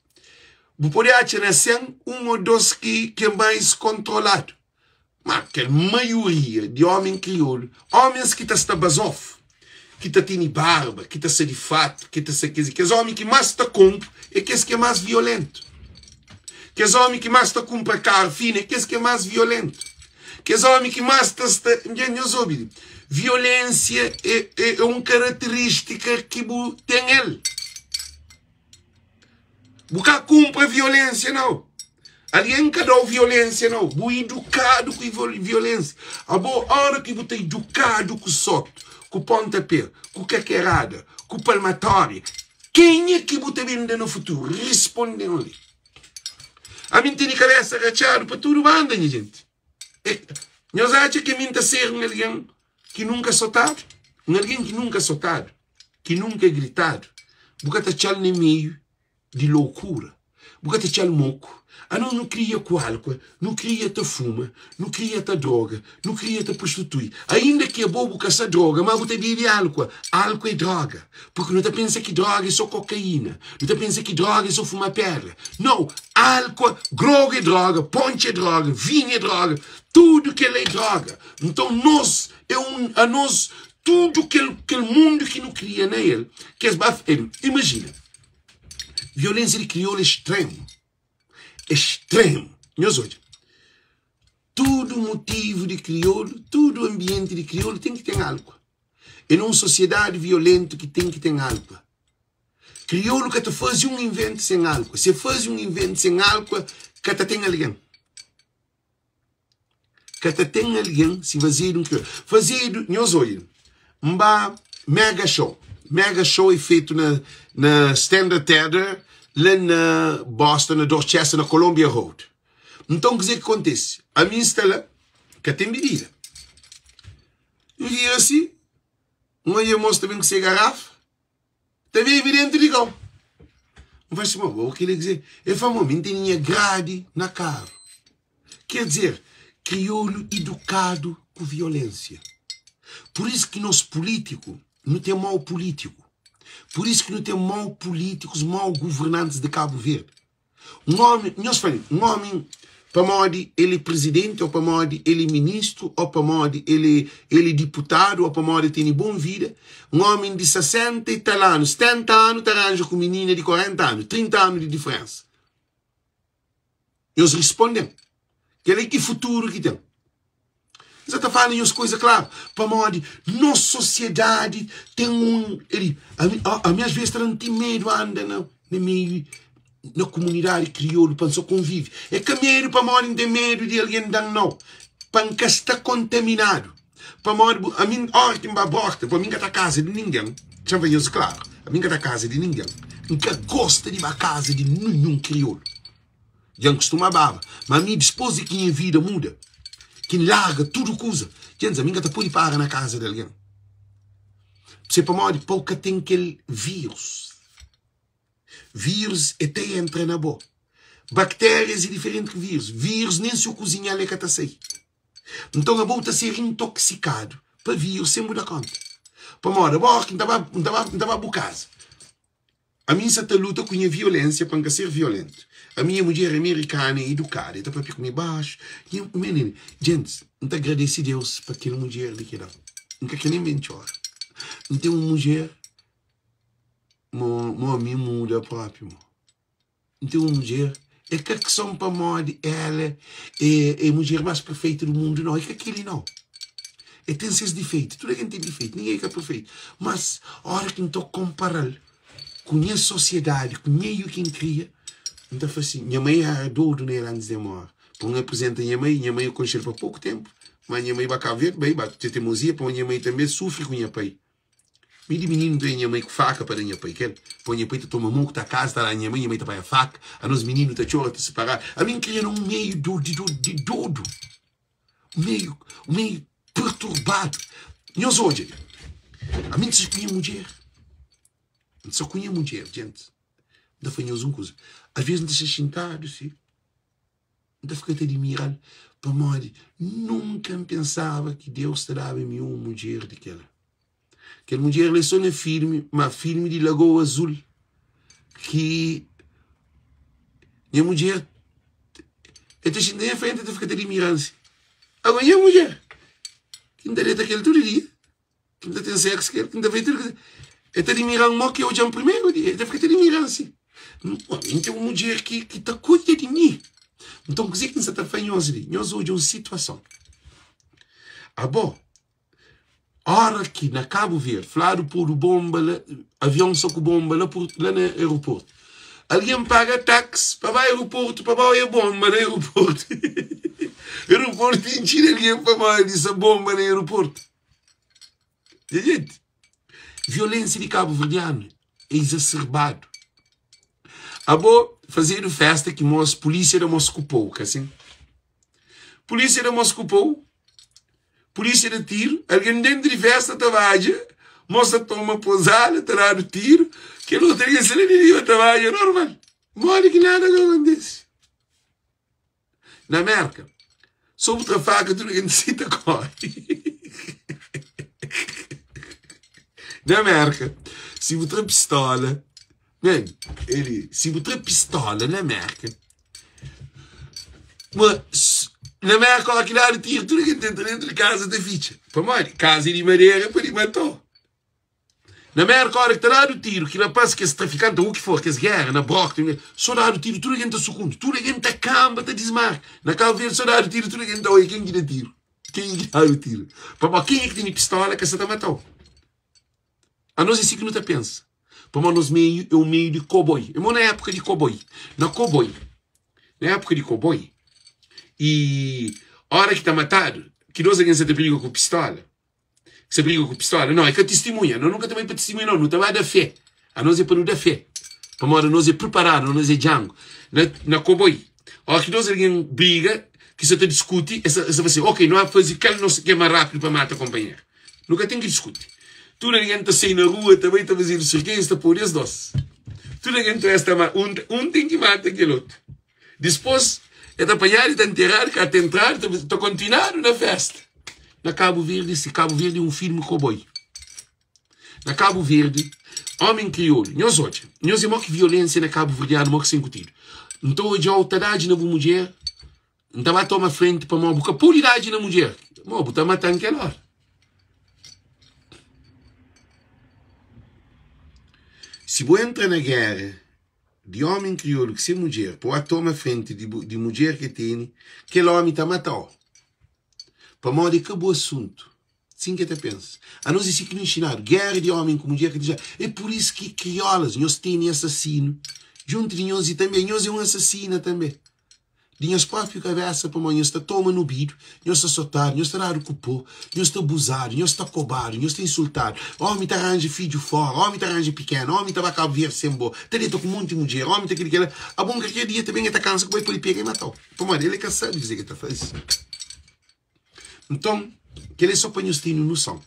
bu pode atxa na 100, un o dos ki, ki é mais kontroladu. Má kel maioria di ómi kriolu, ómis ki ta sta bazofu, ki ta tene barba, ki ta sta di fatu, ki ta sta kes, kes ómi ki más ta konpo é kes ki é más violéntu. Kes ómi ki más ta kunpra karu finu é kes ki é más violéntu. Kes ómi ki más ta sta, dja nhos obi, violénsia é, é, é un karaterístika ki bu ten el. Bu ka kunpra violénsia nau. Algen ka da-u violénsia nau. Bu idukadu ku violénsia. Abo, óra ki bu ta idukadu ku sotu, ku pontapé, ku kakerada, ku palmatória, kenha ki bu ta ben da na futuru? Risponde-m li. Ami N tene kabésa ratxadu pa tudu banda, nha jenti. Nhos atxa ki mi N ta ser un algen ki nunka sotadu? Un algen ki nunka sotadu, ki nunka gritadu, bu ka ta atxa-l na meiu di lokura, bu ka ta atxa-l moku. Anos nu kria ku álkua, nu kria ta fuma, nu kria ta droga, nu kria ta prostitui. Ainda ki abo bu ka sta droga, má bu ta bebe álkua. Álkua é droga. Purki nu ta pensa ki droga é sô kokaína, nu ta pensa ki droga é sô fuma pédra. Nau! Álkua, grogu é droga, pontxa é droga, vinhu é droga, tudu kel-la é droga. Nton nos é un, anos tudu kel, kel mundu ki nu kria na el, kes baf, imajina, violénsia di kriolu é extremu, extremu. Nhos odja, tudu mutivu di kriolu, tudu anbienti di kriolu ten ki ten álkua. É na un sosiedadi violéntu ki ten ki ten álkua. Kriolu ka ta faze un inventu sen álkua. Si e faze un inventu sen álkua, ka ta ten algen. Ka ta ten algen si fazedu un kriolu. Fazedu, nhos odja, N ba Mega Show. Mega Show é fetu na, na Standard Theatre, la na Boston, na Dorchester, na Columbia Road. Nton, kuzê ki kontise? Ami N sta la, ka ten bibida. N vira si, N odja mos ta ben ku se garafa, ta bebe dentu di kau. N fla si, ma bo kile kze? El fla, ma mi N tene nha gradi na karu. Ker dizer, kriolu idukadu ku violensia. Pur isu ki nos pulitiku, nu ten mau pulitiku. Pur isu ki nu ten mau pulitikus, mau guvernantis di Kabu Verdi. Un omi, nhos fla-m, un omi. Pamodi el é prizidenti ô pamodi el é ministru ô pamodi el é el é diputadu ô pamodi el tene bon vida, un ómi di 60 i tal anu, 70 anu ta ranja ku minina di 40 anu, 30 anu di diferénsa. Nhos risponde-m, kel-li ki futuru ki ten? N sa ta fala nhos kuza klaru, pamodi nos sosiedadi ten un eli. Ami, ami as ves ta da-m ti medu anda na na meiu na kumunidadi kriolu pa N sa konvive. É ka medu pamodi N ten medu di algen da-m nau, pa N ka sta kontaminadu. Pamodi bu, ami óra ki N ba bórta, ami N ka ta kaza di ningen, txa-m fla nhos klaru, ami N ka ta kaza di ningen, N ka gosta di ba kaza di ninhun kriolu. Dja N kustuma baba, ma ami dispôs di ki nha vida muda, ki N larga tudu kuza, dja N ami N ka ta pode para na kaza di algen. Se pamodi pa-u ka ten kel vírus. Vírus e ta entra na bo. Baktérias é diferenti ki vírus. Vírus nen si u kuzinha-l e ka ta sai. Nton abo bu ta ser intoksikadu pa vírus sen bu da konta. Pamodi abo óras ki N ta ba, N ta ba, N ta ba bu kaza, ami N sa ta luta ku nha violénsia pa N ka ser violéntu. Ami nha mudjer é merikana, é idukada, e ta papia ku mi baxu. Nha, minina, djentis, N ta agradese Deus pa kel mudjer li ki da-m. N ka kre nen ben txora. N ten un mudjer, mo, mo ami muda propi mo. N ten un mudjer, é ka kson pamodi ela é, é mudjer más perfeitu di mundu, nau, é ka kel-li nau. El ten ses difeitu, tudu algen ten difeitu, ningen é ka perfeitu. Mas, óra ki N ta konpara-l ku nha sosiedadi, ku meiu ki N kria, N ta fla sin, nha mai éra dodu na el antis di el móre. Pa N aprizenta nha mai, nha mai N konxe-l pa poku ténpu, má nha mai ba Kabu Verdi, bai ba ten temozia, pamodi nha mai tanbê sufri ku nha pai. Mi di mininu ta nha mai ku faka pa da nha pai kel po nha pai ta toma moku ta kaza ta da nha mai nha mai ta panha faka anos mininu ta txora ta sipara ami n kria na un meiu do di do di dodu meiu meiu perturbadu nhos odja li ami n ta ku nha mudjer n ta ku nha mudjer djenti n ta fla nhos un kuza asves n ta sta xintadu si. N ta fika ta dimira-l pamodi nunka N pensaba ki Deus ta daba mi un mudjer di kel-la. Kel mudjer la é sô na filmi, má filmi di Lagoa Azul ki nha mudjer el ta xinta nha frenti el ta fika ta dimira-m si. Agora nha mudjer ki N ta deta ku el tudu dia. Ki N ta ten séksu ku el, ki N ta fai tudu kuza. El ta dimira-m mó ki el odja-m primeru dia. El ta fika ta dimira-m si. N ten un mudjer ki, ki ta kuida di mi. Nton, kuzê ki N sta ta fla nhos li? Nhos odja un situason. Abo, óra ki na Kabu Verdi fladu podu bonba la, avion sta ku bonba la, la na aeroportu. Algen paga tax pa ba aeroportu pa ba oia bonba na aeroportu. Aeroportu intxi di algen pamodi sta bonba na aeroportu. Nha gente, violensia di kabuverdianu é izaserbadu. Abo fazedu festa ki mos polísia da mos ku pou, ka sin? Polísia da mos ku pou, polísia da tiru, algen dentu di festa ta badja, mos ta toma pozada, ta dadu tiru, kel otu algen sta la di riba ta badja normal. Modi ki nada ka kontise? Na Merka, so bu tra faka tudu algen si ta kore. Na Merka, si bu tra pistola, man, ele, si bu tra pistola na Merka, ma na Merka ora ki dadu tiru, tudu algen ta entra dentru di kaza ta fitxa. Pamodi? Kaza é di madera pa di mato. Na Merka ora ki ta dadu tiru, ki rapaz, kes trafikanti ou u ki for, kes gera na Brockton, so dadu tiru tudu algen ta sukundi, tudu algen ta kanba, ta dismarka. Na Kabu Verdi so dadu tiru tudu algen ta oia ken ki da tiru, ken ki dadu tiru. Pamodi kenha ki tene pistola ka sa ta matau. Anos é si ki nu ta pensa. Pamodi nos meiu é un meiu di koboi. É mo na époka di koboi. Na koboi, na époka di koboi, i ora ki ta matadu, ki dos algen sa ta briga ku pistola, Sa briga ku pistola? Não, é ka tistimunha. Nós nunka ta bai pa tistimunha, não. Nu ta bai da fé. Anos é pa nu da fé. Pamodi anos é preparadu, anos é django. Na, na koboi, óra ki dos algen briga, ki sa ta diskuti, es ta, es ta fla si, ok, nu a faze kal nos ki é más rápidu pa mata konpanheru. Nu ka ten ki diskuti. Tudu algen ta sai na rua, ta bai ta faze serkeju, es ta pode es dos. Tudu algen ta es ta ma, un, un ten ki mata kel otu. Dispôs, el ta panhadu i ta nteradu, ka ta entradu, ta, ta kontinuadu na festa. Na Kabu Verdi, si Kabu Verdi é un filmi koboi. Na Kabu Verdi, omi kriolu, nhos odja, nhos é mo ki violensia na Kabu Verdianu, mo ki sen kutidu. N ta odja-u ta dadji na bu mudjer. N ta ba toma frenti pamodi bu ka pode dadji na mudjer. Mo, bu ta mata-m kel óra. Si bu entra na géra di ómi kriolu ku se mudjer pa ba toma frenti di mudjer ki el tene, kel ómi ta mata-u. Pamodi é ka bu asuntu. Sin ki el ta pensa. Anos é si ki nu inxinadu. Géra di ómi ku mudjer ka ta É pur isu ki kriólas, nhos tene asasinu djuntu di nhos i tanbê nhos é un asasina tanbê. Di nhos própi kabésa, pamodi nhos ta toma na obidu, nhos ta sotadu, nhos ta dadu ku pó, nhos ta abuzadu, nhos ta kobadu, nhos ta insultadu. Ómi ta ranja fidju fóra, ómi ta ranja pikenu, ómi ta ba Kabu Verdi sen bo, ta deta ku monti mudjer, ómi ta kel-li kel-la. Abo un kalker dia ta ben e ta kansa ku bo, e pode pega e mata-u, pamodi el e ka sabe kuzê ki el ta faze. Nton, kel-li é sô pa nhos tene noson.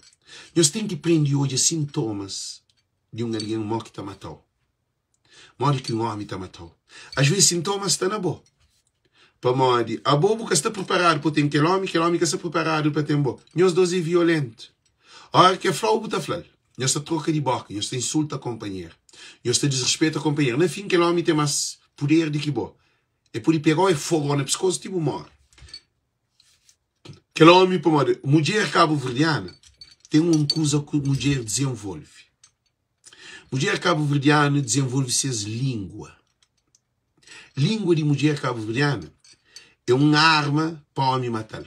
Nhos ten ki prende odja sintomas di un algen mau ki ta mata-u. Modi ki un ómi ta mata-u? Asvês sintomas sta na bo. Pamodi abo bu ka sta priparadu pa ten kel ómi, kel ómi ka sta priparadu pa ten bo. Nhos dôs é violéntu. Óras ki el fla-u, bu ta fla-l. Nhos ta troka di bóka, nhos ta insulta konpanheru, nhos ta disrispeta konpanheru. Na fin, kel ómi ten más puder di ki bo. El pode pega-u, el foga-u na piskôs ti bu móre. Kel ómi, pamodi mudjer kabuverdiana ten un kuza ku mudjer dizenvolve. Mudjer kabuverdianu dizenvolve ses língua. Língua di mudjer kabuverdiana é un arma pa ómi mata-l.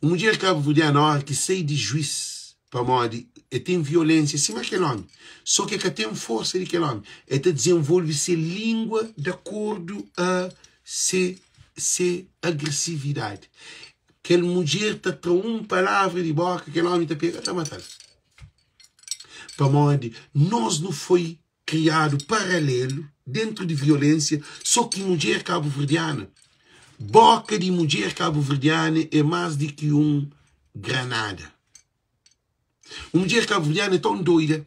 Un mudjer kabuverdiana óra ki sai di juís pamodi el ten violénsia sima kel ómi, sô ki el ka ten forsa di kel ómi, el ta dizenvolve se língua di akordu a se se agresividadi. Kel mudjer ta tra un palavra di bóka, kel ómi ta pega ta mata-l. Pamodi nos nu foi kriadu paralelu dentru di violensia, so ki mudjer kabuverdiana, boka di mudjer kabuverdiana é más di ki un granada. Un mudjer kabuverdiana é tãu doida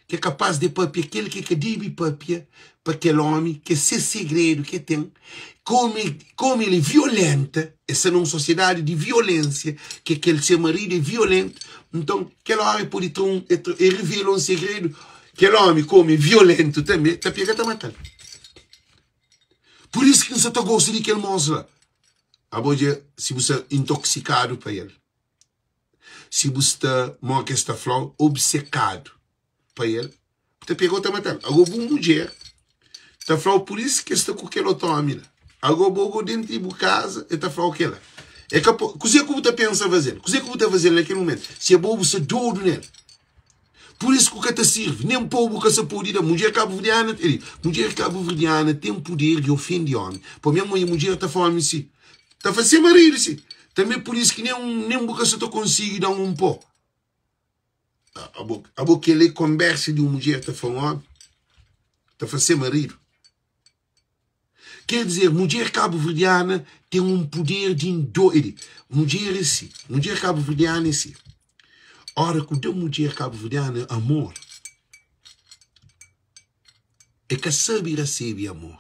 ki é kapás di papia kel ki é ka debe papia pa kel ómi, ki é se segredu ki el ten, kómu kómu el é violenta, el sta na un sosiedadi di violénsia, ki kel se maridu é violéntu, nton kel óra el pode tra un, el revela un segredu, kel ómi kómu é violéntu tanbê, ta pega ta mata-l. Pur isu ki N sa ta gosta di kel môs la. Abo dja si bu sta intoksikadu pa el, si bu sta, mô ki es ta fla-u, obsekadu pa el, bu ta pega-u ta mata-l. Ago bu mudjer ta fla-u pur isu ki el sta ku kel otu ómi la. Ago bo go dentu di bu kaza el ta fla-u kel-la. É ka po, kuzê ku bu ta pensa faze-l? Kuzê ku bu ta faze-l na kel mumentu? Si abo bu sta dodu nel. Pur isu ku ka ta sirvi, nen po bu ka sa pode da. Mudjer kabuverdiana, el, mudjer kabuverdiana ten puder di ofende ómi. Pabia nha mudjer ta fla ómi si, ta fla se maridu si. Tanbe pur isu ki nen, nen bu ka sa ta konsigi da un po. Abo, abo kel-li é konbérsa di un mudjer ta fla un ómi, ta fla se maridu. Ker dizer, mudjer kabuverdiana ten un puder di indoide. Mudjer é si, mudjer kabuverdiana é si. Óra ku da mudjer kabuverdiana amor, e ka sabe rasebe amor.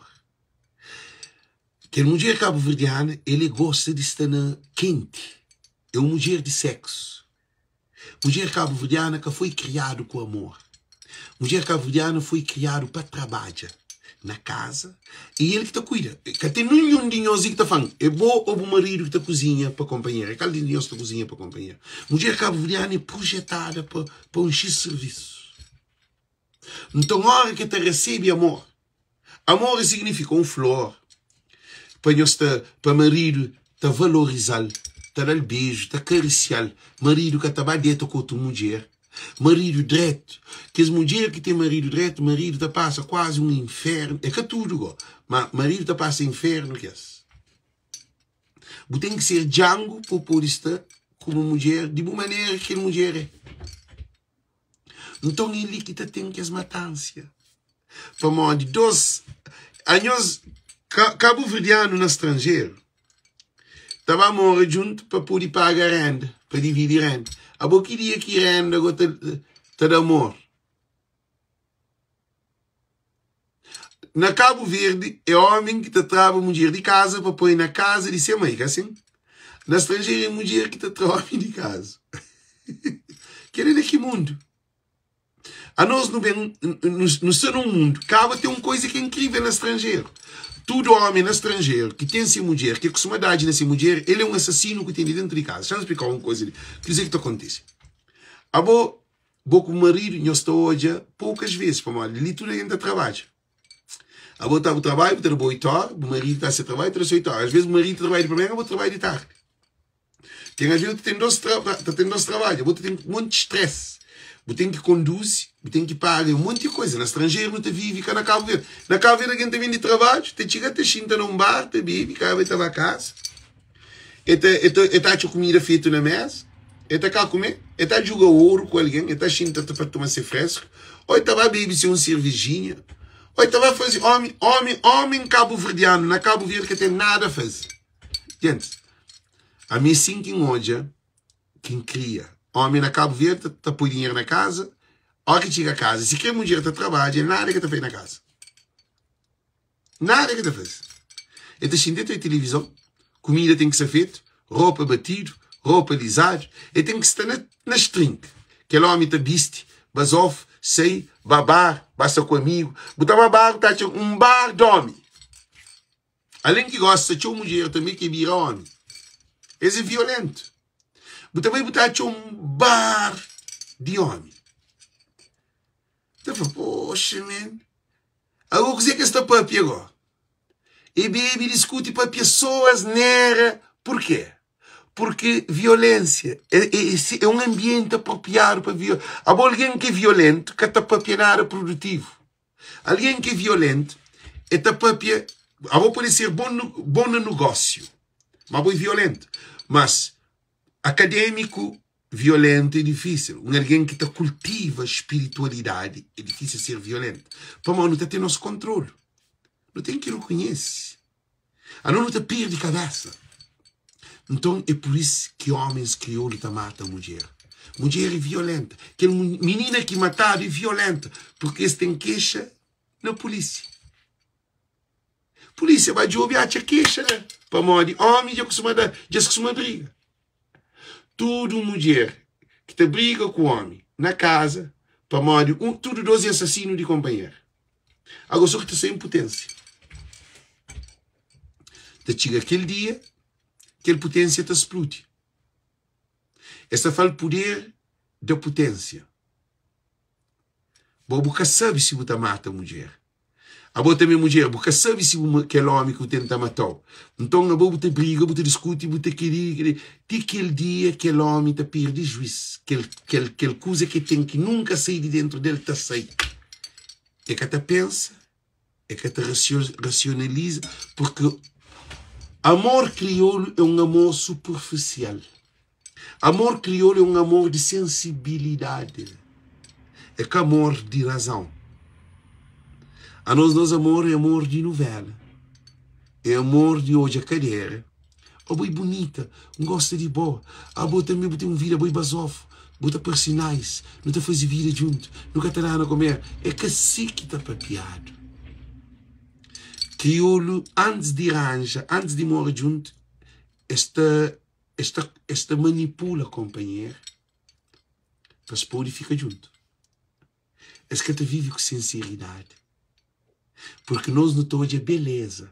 Kel mudjer kabuverdiana, el é gosta di sta na kenti, é un mudjer di séksu. Mudjer kabuverdiana ka foi kriadu ku amor. Mudjer kabuverdiana foi kriadu pa trabadja na kaza e el ki ta kuida. Ka ten ninhun di nhos li ki ta fla-m é bo ô bu maridu ki ta kuzinha pa konpanheru. É kal di nhos ki ta kuzinha pa konpanheru? Mudjer kabuverdiana é projetada pa pa un xis sirvisu. Nton óra ki el ta resebe amor, Amor e signifika un flor pa nhos ta pa maridu ta valorizal, ta dal beju, ta karisial. Maridu ka ta ba deta ku otu mudjer. Maridu dretu, kes mudjer ki ten maridu dretu, maridu ta pasa kuazi un infernu, é ka tudu go, ma maridu ta pasa infernu kes. Bu ten ki ser djangu pa bu pode sta ku bu mudjer di bu manera ki kel mudjer é. Nton é li ki ta ten kes matansia. Pamodi dos anhos kabuverdianu na stranjeru ta ba mora djuntu pa pode paga renda, pa dividi renda. Abo ki dia ki renda go ta, ta da amor? Na Kabu Verdi é omi ki ta traba mudjer di kaza pa poi na kaza di se mai, ka asin? Na stranjeru é mudjer ki ta tra omi di kaza. Kel-li na ki mundu? Anos nu ben, nu sta na un mundu, kaba ten un koiza ki é inkrivel na stranjeru. Tudu omi na stranjeru ki ten se mudjer, ki kustuma dadji na se mudjer, el é un asasinu ku ten di dentu di kaza. Xa-m splika-u un kuza li. Kuzê ki ta kontise? Abo, bo ku bu maridu, nhos ta odja poukas vezis, pamodi li tudu algen ta trabadja. Abo ta bu trabadju, bu ta da bo 8 ora, bu maridu ta se trabadju, ta da se 8 ora. Às vezis bu maridu ta trabadja di primeru, abo ta trabadja di tardi. Ten às vezis bu ta ten dos tra ta ten dos trabadju, abo ta ten un monti stress. Bu ten ki konduzi, bu ten ki paga un monti koza. Na stranjeru nu ta vivi ka na Kabu Verdi. Na Kabu Verdi algen ta ben di trabadju, ta txiga ta xinta na un bar, ta bebe, kaba e ta ba kasa. E ta, e ta, e ta atxa kumida fetu na mesa, e ta ka kume, e ta juga oru ku algen, e ta xinta ta pa tuma se fresku, ô e ta ba bebe se un servejinha, ô e ta ba faze omi, omi, omi kabuverdianu na Kabu Verdi ka ten nada faze. Gentis, ami é sin ki N odja ki N kria. Omi na Kabu Verdi ta, ta poi dinheru na kaza, óra ki txiga kaza, si kre mudjer ta trabadja, nada ke ta faze na kaza. Nada ke ta faze. E ta xinti, e ta obi tilivizon, kumida ten ki ser fetu, ropa batidu, ropa lizadu, e ten ki sta na, na string. Kel omi ta bisti, bazof, sai, ba bar, ba sta ku amigu. Bu ta ba bar, bu ta atxa un bar di omi. Alen ki gosta txeu mudjer tanbe ki bira omi. Es é violentu. Bu ta bai bu ta atxa un bar di omi. Ta fla, poxa men, Ago kuzê ki es ta papia go? E bebe, diskuti, papia so asnera. Purkê? Purki violensia é, é, é un anbienti apropriadu pa vio. Abo algen ki é violentu ka ta papia nada produtivu. Algen ki é violentu e ta papia. Abo pode ser bon, bon na nugósiu, ma abo é violentu. Mas Akadémiku violéntu é difísil. Un algen ki ta kultiva spiritualidadi é difísil ser violéntu. Pamodi nu ta ten nos kontrolu. Nu ten ki rekonhese. Anos nu ta perde kabésa. Nton é pur isu ki ómens kriolu ta mata mudjer. Mudjer é violénta. Kel minina ki matadu é violénta purki es ten kexa na pulísia. Polícia ba djobe atxa kexa la pamodi omi dja kustuma da dja es kustuma briga. Tudu mudjer ki ta briga ku omi na kaza pamodi un tudu dos é asasinu di konpanheru. Ago so ki ta sai inputensia. Ta txiga kel dia kel putensia ta spludi. Es ta fal puder da putensia. Bo bu ka sabe si bu ta mata mudjer. Abo tanbe mudjer, bu ka sabe si bu kel omi ki bu ten ta matau. Nton abo bu ta briga, bu ta diskuti, bu ta keli, keli, ti kel dia kel omi ta perde juis. Kel, kel, kel kuza ki ten ki nunka sai di dentru del ta sai. E ka ta pensa, e ka ta rasionaliza, porque amor kriolu é un amor superfisial. Amor kriolu é un amor di sensibilidadi, é ka amor di razãu. Anos, nos amor é amor di nuvéla, é amor di odja kadera. Abo é bunita, N gosta di bo. Abo tanbe bu ten un vida, abo é bazofu, bu ta parse nice, nu ta faze vida djuntu, nu ka ta dana ku mer. É ka si ki ta papiadu. Kriolu, antis di ranja, antis di mora djuntu, es ta Es ta es ta manipula konpanher pa es pode fika djuntu. Es ka ta vive ku sinseridadi. Purki nos nu ta odja beleza,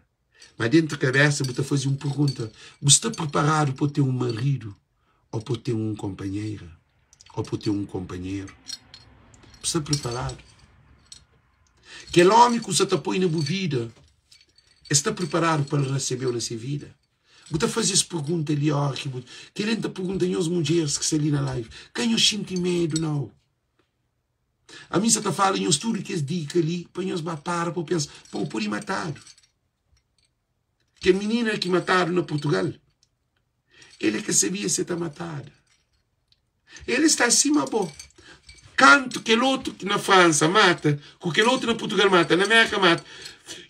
ma dentu kabesa bu ta faze un pergunta, bu sta priparadu pa bu ten un maridu ô pa bu ten un konpanhera ô pa bu ten un konpanheru? Bu sta priparadu? Kel ómi ku sa ta poi na bu vida, el sta priparadu pa el resebe-u na se vida? Bu ta faze es pergunta li óra ki bu. Kel-li N ta pergunta nhos mudjeris ki sta li na live, ka nhos xinti medu nau. Ami N sa ta fala nhos tudu kes dika li pa nhos ba para pa pensa, pa bu pode matadu. Kel minina ki matadu na Portugal, el é ka sabia se ta matada. El sta sima bo. Kantu kel otu na Fransa mata, ku kel otu na Portugal mata, na Merka mata.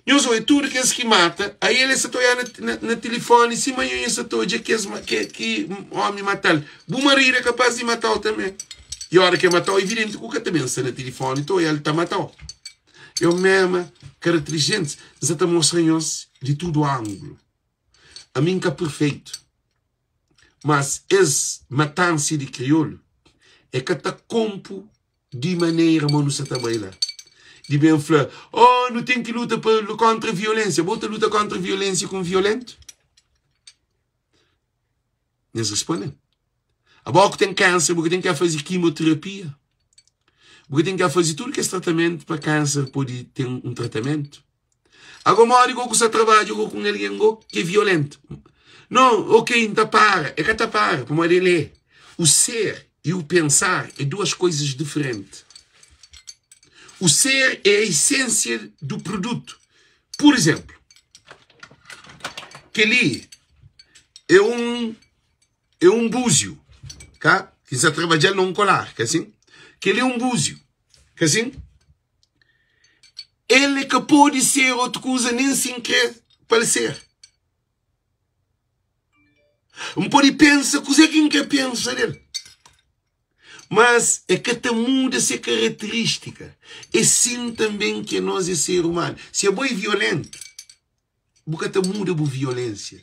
Nhos oja tudu kes ki mata, aí el sta ta oja na, na, na tilifoni sima nho sta ta oja kes ke, ki omi matal. Bu maridu é kapaz di matau tanbe. E ora ke matau, evidenti ku ka ta ben sta na tilifoni ta oja el ta matau. É o mema característica. Gente, N sta ta mostra nhos di tudu angulu. Ami N ka perfeitu. Mas es matansia di kriolu e ka ta konpu di manera ma nu sa ta bai la. di ben fla, oh, nu ten ki luta pa kontra violensia. Bo ta luta kontra violensia ku un violentu? Nhos responde-m. Abo ku ten kanser, bu ka ten ki faze kimoterapia? Bu ka ten ki faze tudu kes tratamentu pa kanser pode ten un tratamentu? Ago modi go ku sa trabadja go ku un algen go ki é violentu? No, ok, N ta para. E ka ta para, pamodi el é. O ser e o pensar é duas coisas diferentes. O ser é a essência do produto. Por exemplo, kel-li é un é un búziu, ka? Ki sa trabadja-l na un kolar, ka sin? Kel-li é un búziu, ka sin? El é ka pode ser otu kuza nen si N kre pa el ser. N pode pensa kuzê ki N kre pensa del, mas é ka ta muda se karaterístika. É sin tanben ki anos é ser umanu. Si abo é violentu, bu ka ta muda bu violensia.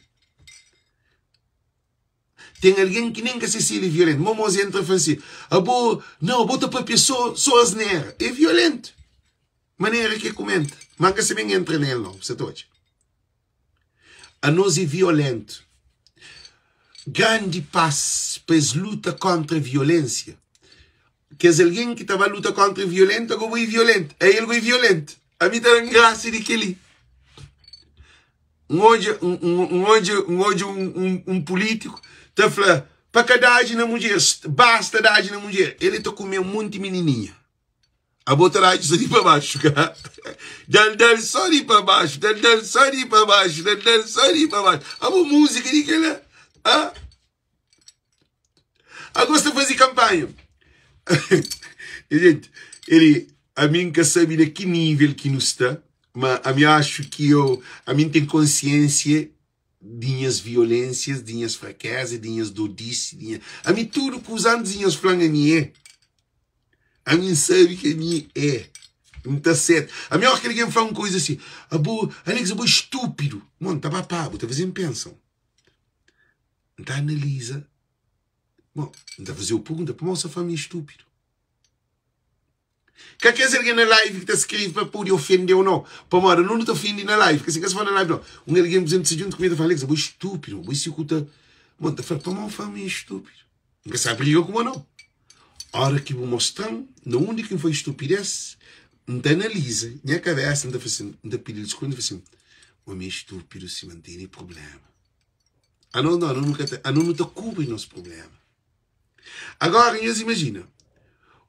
Ten algen ki nen ka se si el é violentu. Mo mos entra fla si, abo, nau, abo ta papia so, so asnera. É violentu. Manera ki e kumenta. Ma N ka sabe N entra nel nau, sa ta odja. Anos é violentu. Grandi pas pa es luta kontra violensia. Kes algen ki ta ba luta kontra violentu, ago bo é violentu. Ael go é violentu. Ami ta da-m grasa di kel-li. N odja, N odja, N odja un pulítiku ta fla pa ka dadji na mudjer, basta dadji na mudjer. El e ta kume un monti minininha. Abo ta dadji so di pa baxu, ka? Dal dal so di pa baxu, dal dal so di pa baxu, dal dal so di pa baxu. Abo múzika di kel-la, ah? Ago sta faze kampanha. Gente, ele, a mim ka sabe na ki nível ki nu sta, ma a mi acho ki eu, a mim tem consciência di nhas violências, di nhas fraquezas, di nhas dodice, di nha... A mi tudo kuza antes di nhas flan a mi é. A mi sabe ki a mi é. N ta seta. A mi óra ki algen fla un koisa asi, abo, Alex, abo é estúpido. Mon, ta ba pa, bu ta faze-m pensa. N ta analiza. Bon, N ta faze-u pergunta, pamodi sa fla-m é estúpido? Ka kes algen na live ki ta skrebe pa pode ofende-u, nau. Pamodi anu nu ta ofende na live. Ka si ka sa fla na live, nau. Un algen, por exemplo, se djunta ku mi, ta fla, Alex, abo é estúpido. Abo é si ku ta. Bon, N ta fla, pamodi fla-m é estúpido? N ka sa briga ku bo, nau. Ora ki bu mostra-m na undi ki N fai stupidez, N ta analiza nha kabesa, N ta fla sin, N ta pidi-l diskulpa, N ta fla sin, Omi é stúpidu si ma N tene prubléma. Anos nau, anos nu ka ta, anos nu ta kubri nos prubléma. Agora, nhos imajina,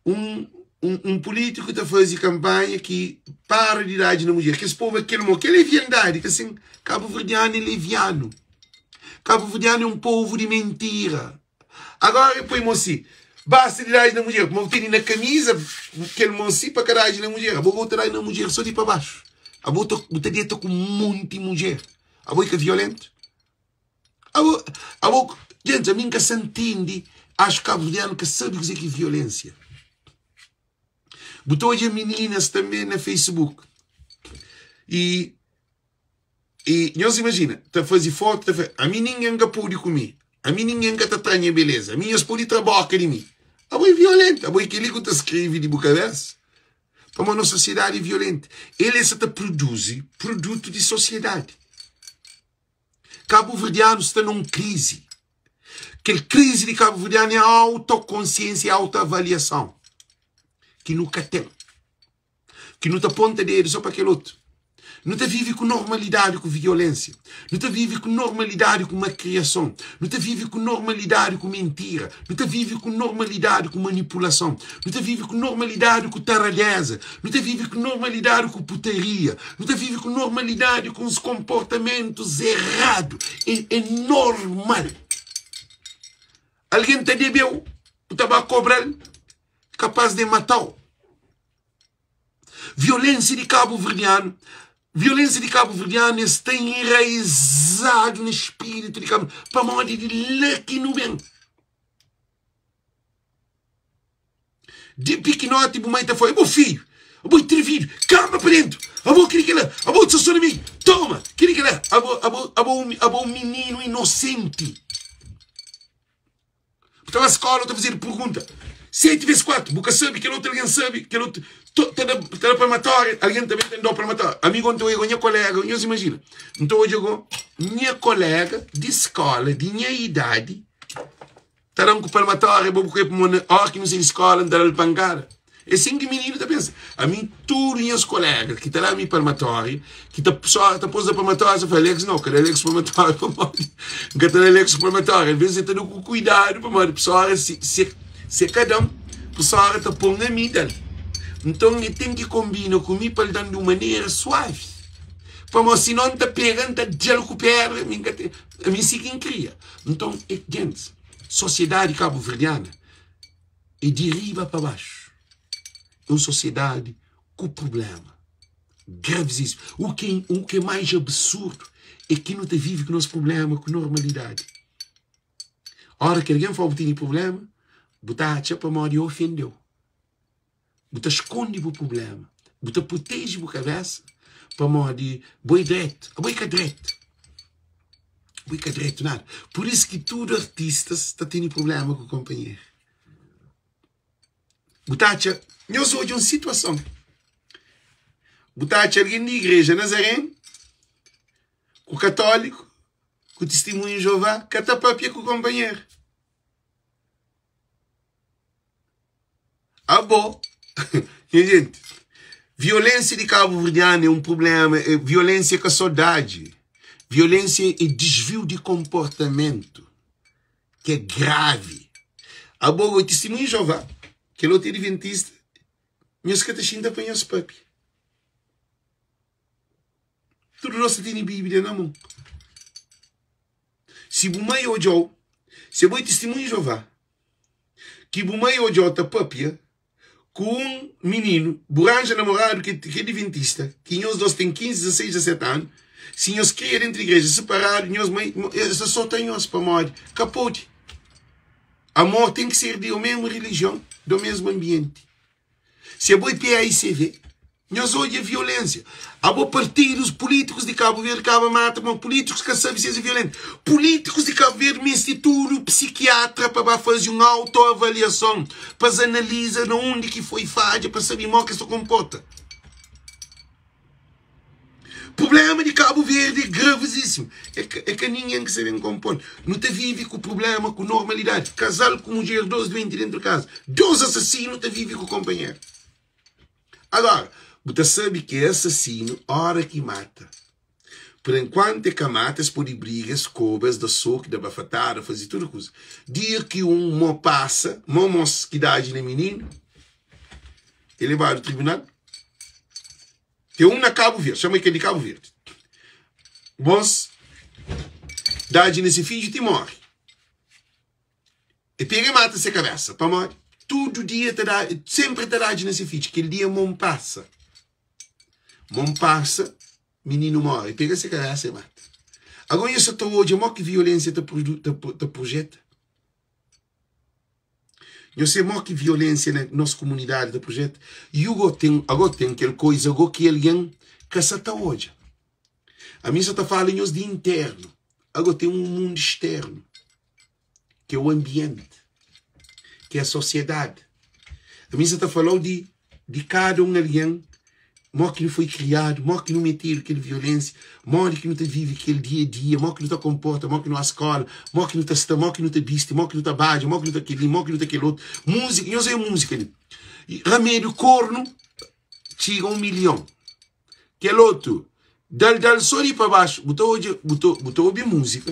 un, un, un pulítiku ta faze kanpanha ki para di dadji na mudjer, kes povu é kel mo, kel leviandadi, ka sin, kabuverdianu é levianu, kabuverdianu é un povu di mentira. Agora e poi mo si, basta di dadji na mudjer, mo tene na kamiza kel mo si pa ka dadji na mudjer, abo bo ta dadji na mudjer so di pa baxu, abo ta, bu ta deta ku monti mudjer, abo e ka violentu? Abo, abo, gente, ami nka sa ntende, acho cabo-verdiano ka sabe kuze ki violencia. Bu ta odja meninas tambe na Facebook e E nhos imajina, ta faze fotu, ta fla, ami ningen ka pode ku mi, ami ningen ka ta tra nha beleza, ami nhos pode tra boka di mi. Abo é violentu, abo é kel-li ku ta skrebe di bu kabesa. Pamodi nos sosiedadi é violentu. El é sa ta produzi produtu di sosiedadi. Kabuverdianu sta na un krizi. Kel krizi di kabuverdianu é autokonsiensia e autoavaliason ki nu ka ten. ki nu ta ponta dedu so pa kel otu. Nu ta vive ku normalidadi ku violensia. Nu ta vive ku normalidadi ku makriason. Nu ta vive ku normalidadi ku mintira. Nu ta vive ku normalidadi ku manipulason. Nu ta vive ku normalidadi ku taradeza. Nu ta vive ku normalidadi ku putaria. Nu ta vive ku normalidadi ku uns konportamentus eradu. É, é normal. Algen ta debe-u, bu ta ba kobra-l, kapaz de mata-u. Violensia di kabuverdianu Violensia di kabuverdianu es sta enraizadu na spiritu di kabu pamodi di la ki nu ben. Di pikinoti bu mai ta fla, bo fidju, abo é trividu, kamba pa dentu, abo kili kila, abo ta sona mi, toma, kili kila, abo, abo, abo, abo un mininu inosenti. Bu ta ba skola, bu ta fazedu pergunta. 7 vezes 4, bu ka sabe, kel otu algen sabe, kel otu. Ta da ta da palmatória, algen ta ben ta da-u palmatória. Ami go N ta odja go nha koléga, nhos imajina, N ta odja go nha koléga di skóla di nha idadi ta da-m ku palmatória, bo bu krê pô-m na óra ki nu sai di skóla N ta da-l pankada. É sin ki mininu ta pensa. Ami tudu nhas koléga ki ta da mi palmatória, ki ta só ta pô-s da palmatória, ta fla Alex nau, ka da Alex palmatória pamodi N ka ta da Alex palmatória. Alvês el ta da ku kuidadu pamodi pesoa si si Si e ka da-m, pusora ta pô-m ami da-l. Nton, e ten ki konbina ku mi pa el da-m di un manera suavi. Pamodi sinon N ta pega, N ta da-l ku pédra, mi N ka ten. Ami si ki N kria. Nton, e gentis, sosiedadi kabuverdiana é di riba pa baxu. É un sosiedadi ku prubléma gravisísimu. U ki u ki é mais absurdu é ki nu ta vive ku nos prubléma ku normalidadi. Óra ki algen fla-u bu tene prubléma, bu ta atxa pamodi el ofende-u. Bu ta skonde bu prubléma, bu ta proteje bu kabésa pamodi bo é dretu. Abo é ka dretu, bo é ka dretu nada. Pur isu ki tudu artistas ta tene prubléma ku konpanheru. Bu ta atxa, nhos odja un situason, bu ta atxa algen di igreja Nazarenu ku katóliku ku Tistimunhu di Jeová ka ta pâpia ku kunpanheru. Abo, nha jenti, violénsia di kabuverdianu é un prubléma. Violénsia é ka sô dadji, violénsia é disviu di konportamentu ki é gravi. Abo, Tistimunhu di Jeová, kel otu é adventista, nhos ka ta xinta pa nhos pâpia. Tudu nos ta tene Bíblia na mon. Si bu mai odja-u, si abo é Tistimunhu di Jeová, ki bu mai odja-u ta pâpia ku un mininu, bu ranja namoradu ki é adventista, ki nhos dôs ten 15, 16, 17 anu, si nhos kria déntu di igreja siparadu, nhos mai es ta sota nhos pamodi ka pode. Amor ten ki ser di omésmu relijion, di omésmu anbienti. Si abo é PAICV, nhos odja violensia. Abo partidus pulitikus di Kabu Verdi kaba mata ma pulitikus ka sabi si es é violenti. Pulitikus di Kabu Verdi mesti tudu psikiatra pa ba fazi un auto-avaliason pa es analiza na undi ki foi fadja pa sabi mo ki es ta konporta. Prublema di Kabu Verdi é gravizísimu. É ka, é ka ningen ki sa ben konpon. Nu ta vive ku prublema, ku normalidadi. Kazal ku mudjer, dos duenti dentu kaza. Dos asasinu ta vive ku konpanheru. Agora, bu ta sabe ki é asasinu ora ki mata. Por enkuantu é ka mata, es pode briga, es koba, es da soku, da bafatada, faze tudu kuza. Dia ki un mo pasa, mo mos ki dadji na mininu, é lebadu tribunal. Tem um na Cabo Verde, chama kel di Cabo Verde. Bons dadji na se fidju ti morre. E pega e mata se cabeça, pamodi tudo dia ta da, sempre ta dadji na se fidju. Kel dia mon passa. Mon passa, menino morre. E pega se cabeça e mata. Agora nhos sa ta odja mo ki violência ta, ta, ta projeta. Nhos sabe mo ki violensia na nos komunidadi ta projeta? I ago ten, ago ten kel koiza ago ki algen ka sa ta odja. Ami sa ta fala nhos di internu. Ago ten un mundu isternu, ki é o anbienti, ki é sosiedadi. Ami sa ta falau di di kada un algen Mó ki nu foi kriadu, mó ki nu metedu kel violénsia, modi ki nu ta vive kel dia a dia, mó ki nu ta konporta, mó ki nu ba skóla, mó ki nu ta sta, mó ki nu ta bisti, mó ki nu ta badja, mó ki nu ta kel-li, mó ki nu ta kel otu. Múzika, nhos obi múzika li. Ramédu kornu txiga un milhon. Kel otu, dal dal sô di pa baxu. Bu ta odja, bu ta, bu ta obi múzika.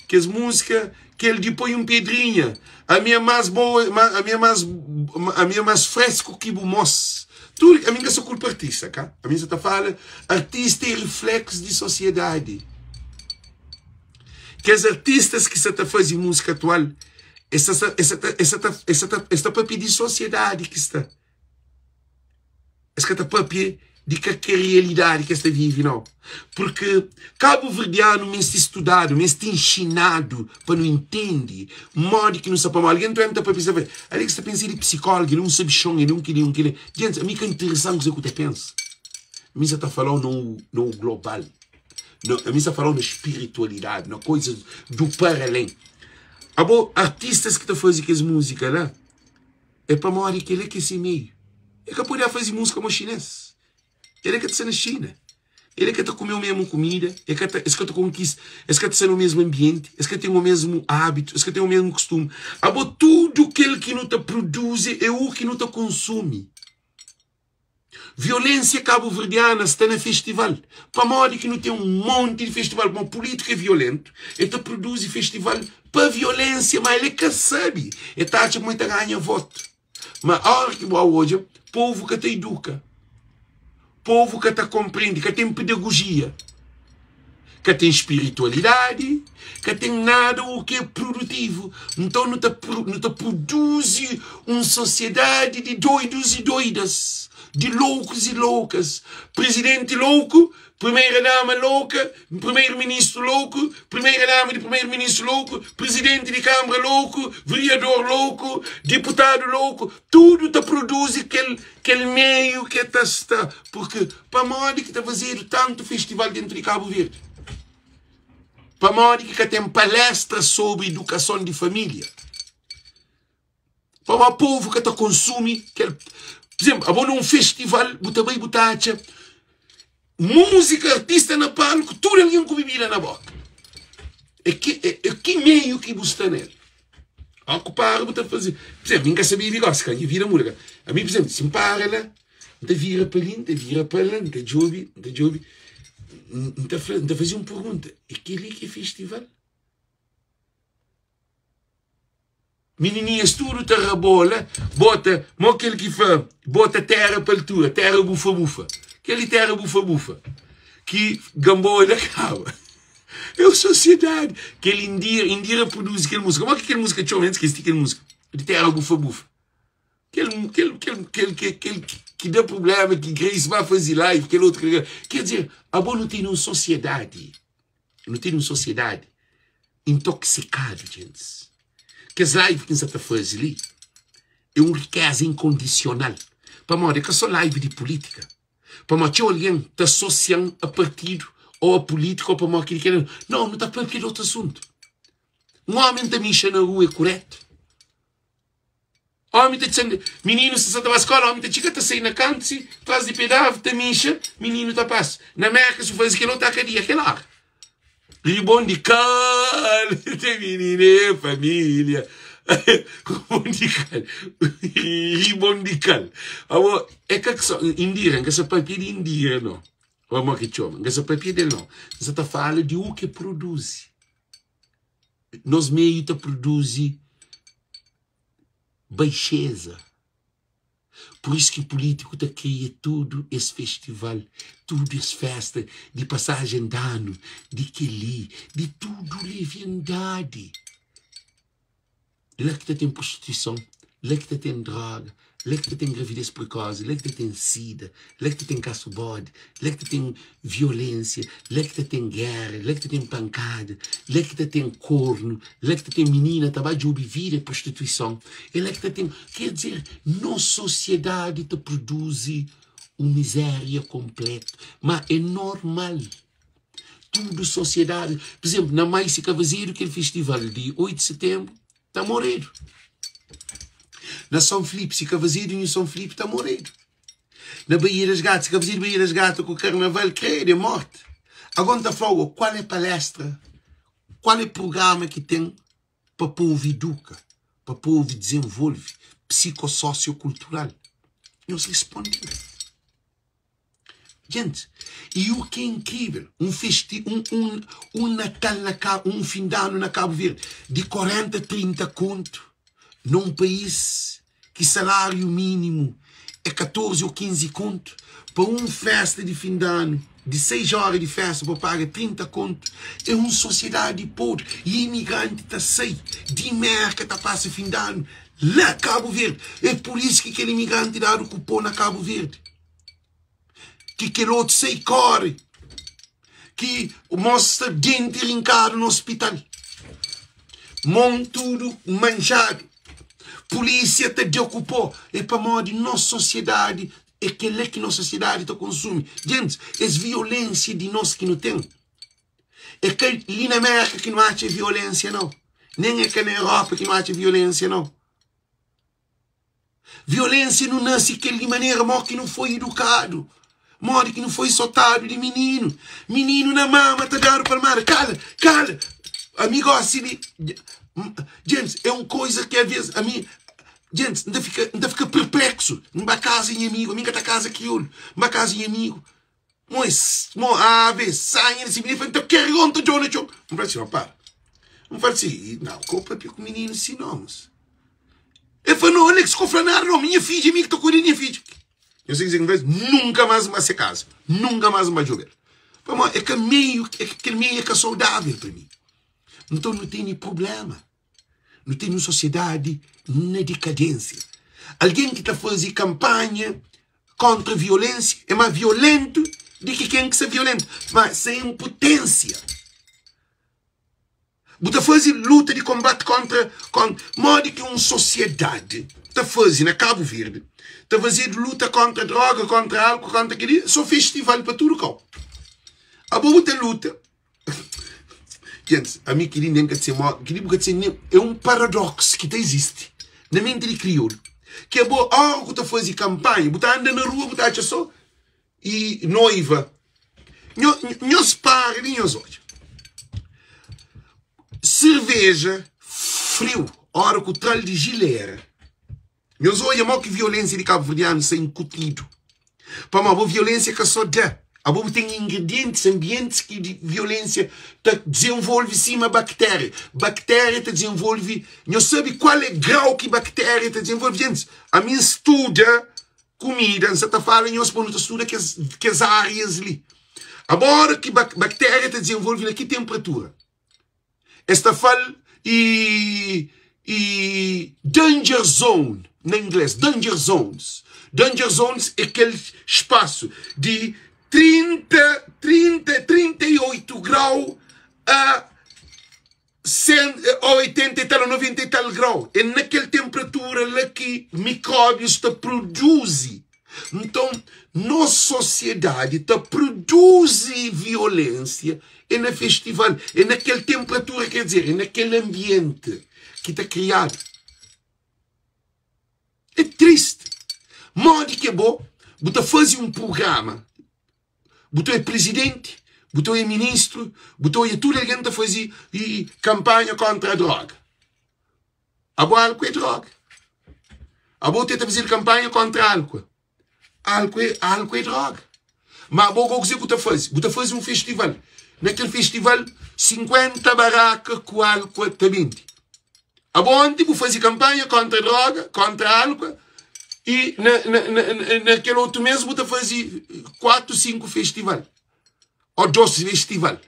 Kes múzika kel di poi un pedrinha Ami é más boa, ami é más Ami é más fresku ki bu mos Tudu, ami N ka sa kulpa artista ka Ami N sa ta fala, artista é refleksu di sosiedadi Kes artistas ki sa ta faze múzika atual Es sa, es sa ta, es sa ta, es sa ta, es ta papia di sosiedadi ki sta Es ka ta papia di ka ke realidadi ki es ta vivi nau. Purki kabuverdianu meste studadu, meste inxinadu pa nu intendi modi ki nu sta. Pamodi algen ta ta papia, ta fla, ali ki sta pensa el é psikólogu, el é un sabixon, el é un kili, un kili. Gentis, ami ka interesan kuze ku ta pensa. Mi sa ta falau na un global, ami sa falau na spiritualidadi, na koizas du para alén. Abo artistas ki ta faze kes múzika la, É pamodi kel-li ki é se meiu. E ka pode faze múzika mo xinês. El é ka ta sta na Xina. El é ka ta kume o mesmu kumida, e ka ta, es ka ta konkista, es ka ta sta no mesmu anbienti, es ka ten o mesmu ábitu, es ka ten o mesmu kustumu. Abo tudu kel ki nu ta produzi é u ki nu ta konsumi. Violénsia kabuverdiana sta na festival. Pamodi ki nu ten un monti di festival? Pamodi pulítiku é violéntu, el ta produzi festival pa violénsia, má el é ka sabe. El ta atxa ma el ta ganha votu. Ma óra ki bu odja, povu ka ta iduka, povu ka ta konprende, ka ten pedagojia, ka ten spiritualidadi, ka ten nada u ki é produtivu. Nton nu ta nu ta produzi un sosiedadi di doidus i doidas, di loukus i loukas, prizidenti louku, Primeira dama louka, primeiro ministro louku, primeira dama di primeiro ministro louku, presidenti di kambra louku, vereador louku, diputadu louku, tudu ta produzi kel kel meiu ke ta sta. Porque pamodi ki ta fazedu tantu festival dentru di Kabu Verdi? Pamodi ki ka ten palestra sobri idukason di familia? Pamodi povu ka ta konsumi kel. Por exemplo, abo num festival, bu ta bai bu ta atxa múzika, artista na palku, tudu algen ku bibida na boka. É ki, é, é ki meio ki bu sta nel? Ó ku para bu ta faze. Por exemplo, mi n ka sa bibi gosi, ka nha vida muda. Ka. Ami, por exemplo, si n para la, n ta vira pa li, n ta vira pa la, n ta djobi, n ta djobi, n ta fla, n ta faze un pergunta, é kel-li ki é festival? Minininhas tudu ta rabola, bota, mo kel ki fla, bota tera pa altura, tera bufa bufa. Kel li tera bufa bufa, ki Gamboa da kaba. É o sosiedadi. Kel Indira, Indira produzi kel múzika. Mo ki kel múzika txoma? N skese di kel múzika. Di tera bufa bufa. Kel, kel, kel, kel, kel, kel ki da problema, ki Grace ba faze live, kel outro. Quer dizer, abo nu tene un sosiedadi. Nu tene un sosiedadi intoxikadu, gentis. Kes live ki N sa ta faze li é un rikeza inkondisional. Pamodi é ka só live di pulítika. Pamodi txeu algen ta asosia-m a partidu ô a pulítika ô pamodi kel-li kel-la. Nau, nu ta pâpia di otu asuntu. Un ómi ta mixa na rua é kuretu? Omi ta txan mininu si sa ta ba skola omi ta txiga ta sai na kantu si tras di pe d'arvi ta mixa mininu ta pasa na merka si fazi kel otu akadia kel ora ribon di kal te mininu e familia ribon di kal ribon di kal abo e ka so indira nka sa papia di indira no o mo ki txoma nka sa papia del no nsa ta fala di u ke produzi nos meiu ta produzi baixeza. Por isso ki pulítiku ta kria tudu es festival, tudu es festa di pasajen d'anu, di kel-li, di tudu leviandadi. La ki ta ten prostituison, la ki ta ten droga, la ki ta ten gravidez prekosi, la ki ta ten sida, la ki ta ten kasu bodi, la ki ta ten violensia, la ki ta ten gera, la ki ta ten pankada, la ki ta ten kornu, la ki ta ten minina ta ba djobe vida prostituison, é la ki ta ten. Ker dizer, nos sosiedadi ta produzi un mizeria konpletu, ma é normal. Tudu sosiedadi, pur izenplu, na Mai si ka fazedu kel festival di 8 di setenbru, ta moredu. Na Son Filipi, si ka fazedu nhu Son Filipi, ta moredu. Na Baía das Gatas, ka fazedu Baía das Gatas ku karnaval, kredu, é morti. Agora N ta fla-u, kual é palestra, kual é prugrama ki ten pa povu iduka, pa povu dizenvolve psikososiokultural? Nhos responde-m. Gente, e o que é incrível, um festi um, um, um Natal na Cabo, um fim de ano na Cabo Verde, de 40, 30 conto, num país que salário mínimo é 14 ou 15 conto, para uma festa de fim de ano, de 6 horas de festa, para pagar 30 conto, é uma sociedade podre. E imigrante tá sai, de merca tá passa fim de ano, lá Cabo Verde. É por isso que aquele imigrante dado cupom na Cabo Verde. Ki kel otu sai kóre, ki mos sta denti rinkadu na ospital, mon tudu manxadu, pulísia ta da ku pó. É pamodi nos sosiedadi, é kel-la ki nos sosiedadi ta konsumi. Gentis, es violénsia di nos ki nu ten, é ka li na Mérka ki nu atxa violénsia, nau. Nen é ka na Europa ki nu atxa violénsia, nau. Violénsia nu nase kel di manera mo ki nu foi idukadu, modi ki nu foi sotadu di mininu. Mininu na mama ta dadu palmada, kala, kala. Ami gosi di James, é un koza ki aves ami James, N ta fika, N ta fika perpleksu. N ba kaza nha amigu, ami N ka ta kaza kriolu, N ba kaza nha amigu. Mo es, mo ave, sanha di si mininu, fla, N ta kere onta djo na txon. N fla si, ó para. N fla si, nau, ka bu papia ku mininu si no, mos. El fla, no, Alex, ka bu fla nada no, mi nha fidju, é mi ki ta kuida di nha fidju. Nhos sabe kuzê ki N fla? Nunka más N ba se kaza, nunka más N ba djobe-l. Pamodi é ka meiu, kel meiu é ka saudável pa mi. Nton nu tene prubléma. Nu tene un sosiedadi na dikadénsia. Algen ki ta faze kanpanha kóntra violénsia é más violéntu di ki ken ki sta violéntu. Má se inputénsia. Bu ta faze luta di konbate kóntra kon modi ki un sosiedadi ta faze na Kabu Verdi ta fazedu luta kóntra dróga, kóntra álkuol, kóntra kel-li, sô festival pa tudu kau. Abo bu ta luta Gentis, ami kel-li nen ka ta ser modi, kel-li bu ka ta ser nen, é un paradóksu ki ta izisti na menti di kriolu, ki abo óra ku ta faze kanpanha, bu ta anda na rua bu ta atxa sô i noiva. Nho, nhos para di nhos odja. Serveja friu, óra ku tra-l di jilera. Nhos odja mo ki violensia di kabuverdianu sta inkutidu. Pamodi bo violensia ka so da, abo bu ten ingredientis, anbientis ki di violensia ta dizenvolve sima baktéria. Baktéria ta dizenvolve, nhos sabe kual é grau ki baktéria ta dizenvolve? Gentis, ami N studa kumida, N sa ta fala nhos pa nu ta studa kes, kes árias li. Abo ora ki baktéria ta dizenvolve na ki tenperatura? Es ta fal i i danger zone na inglês, danger zones. Danger zones é kel spasu di 30, 30, 38 grau a 100, ou 80 e tal, ou 90 e tal grau. É na kel temperatura la ki mikróbius ta produzi. Nton, nos sosiedadi ta produzi violénsia é na festival, é na kel tenperatura, ker dizer, é na kel anbienti ki ta kriadu. É tristi. Modi ki bo, bu ta faze un prugrama, bu ta é prizidenti, bu ta é ministru, bu ta odja tudu algen ta faze kanpanha kóntra droga. Abo álku é droga. Abo tenta faze kanpanha kóntra álku. Álku é, álku é droga. Ma abo go kuzê ku ta faze? Bu ta faze un festival. Na kel festival, 50 baraka ku álku ta bende. Abo onti bu faze kanpanha kóntra droga, kóntra álku, i na, na, na, na kel otu mês bu ta faze 4, 5 festival. Ô 2 festival.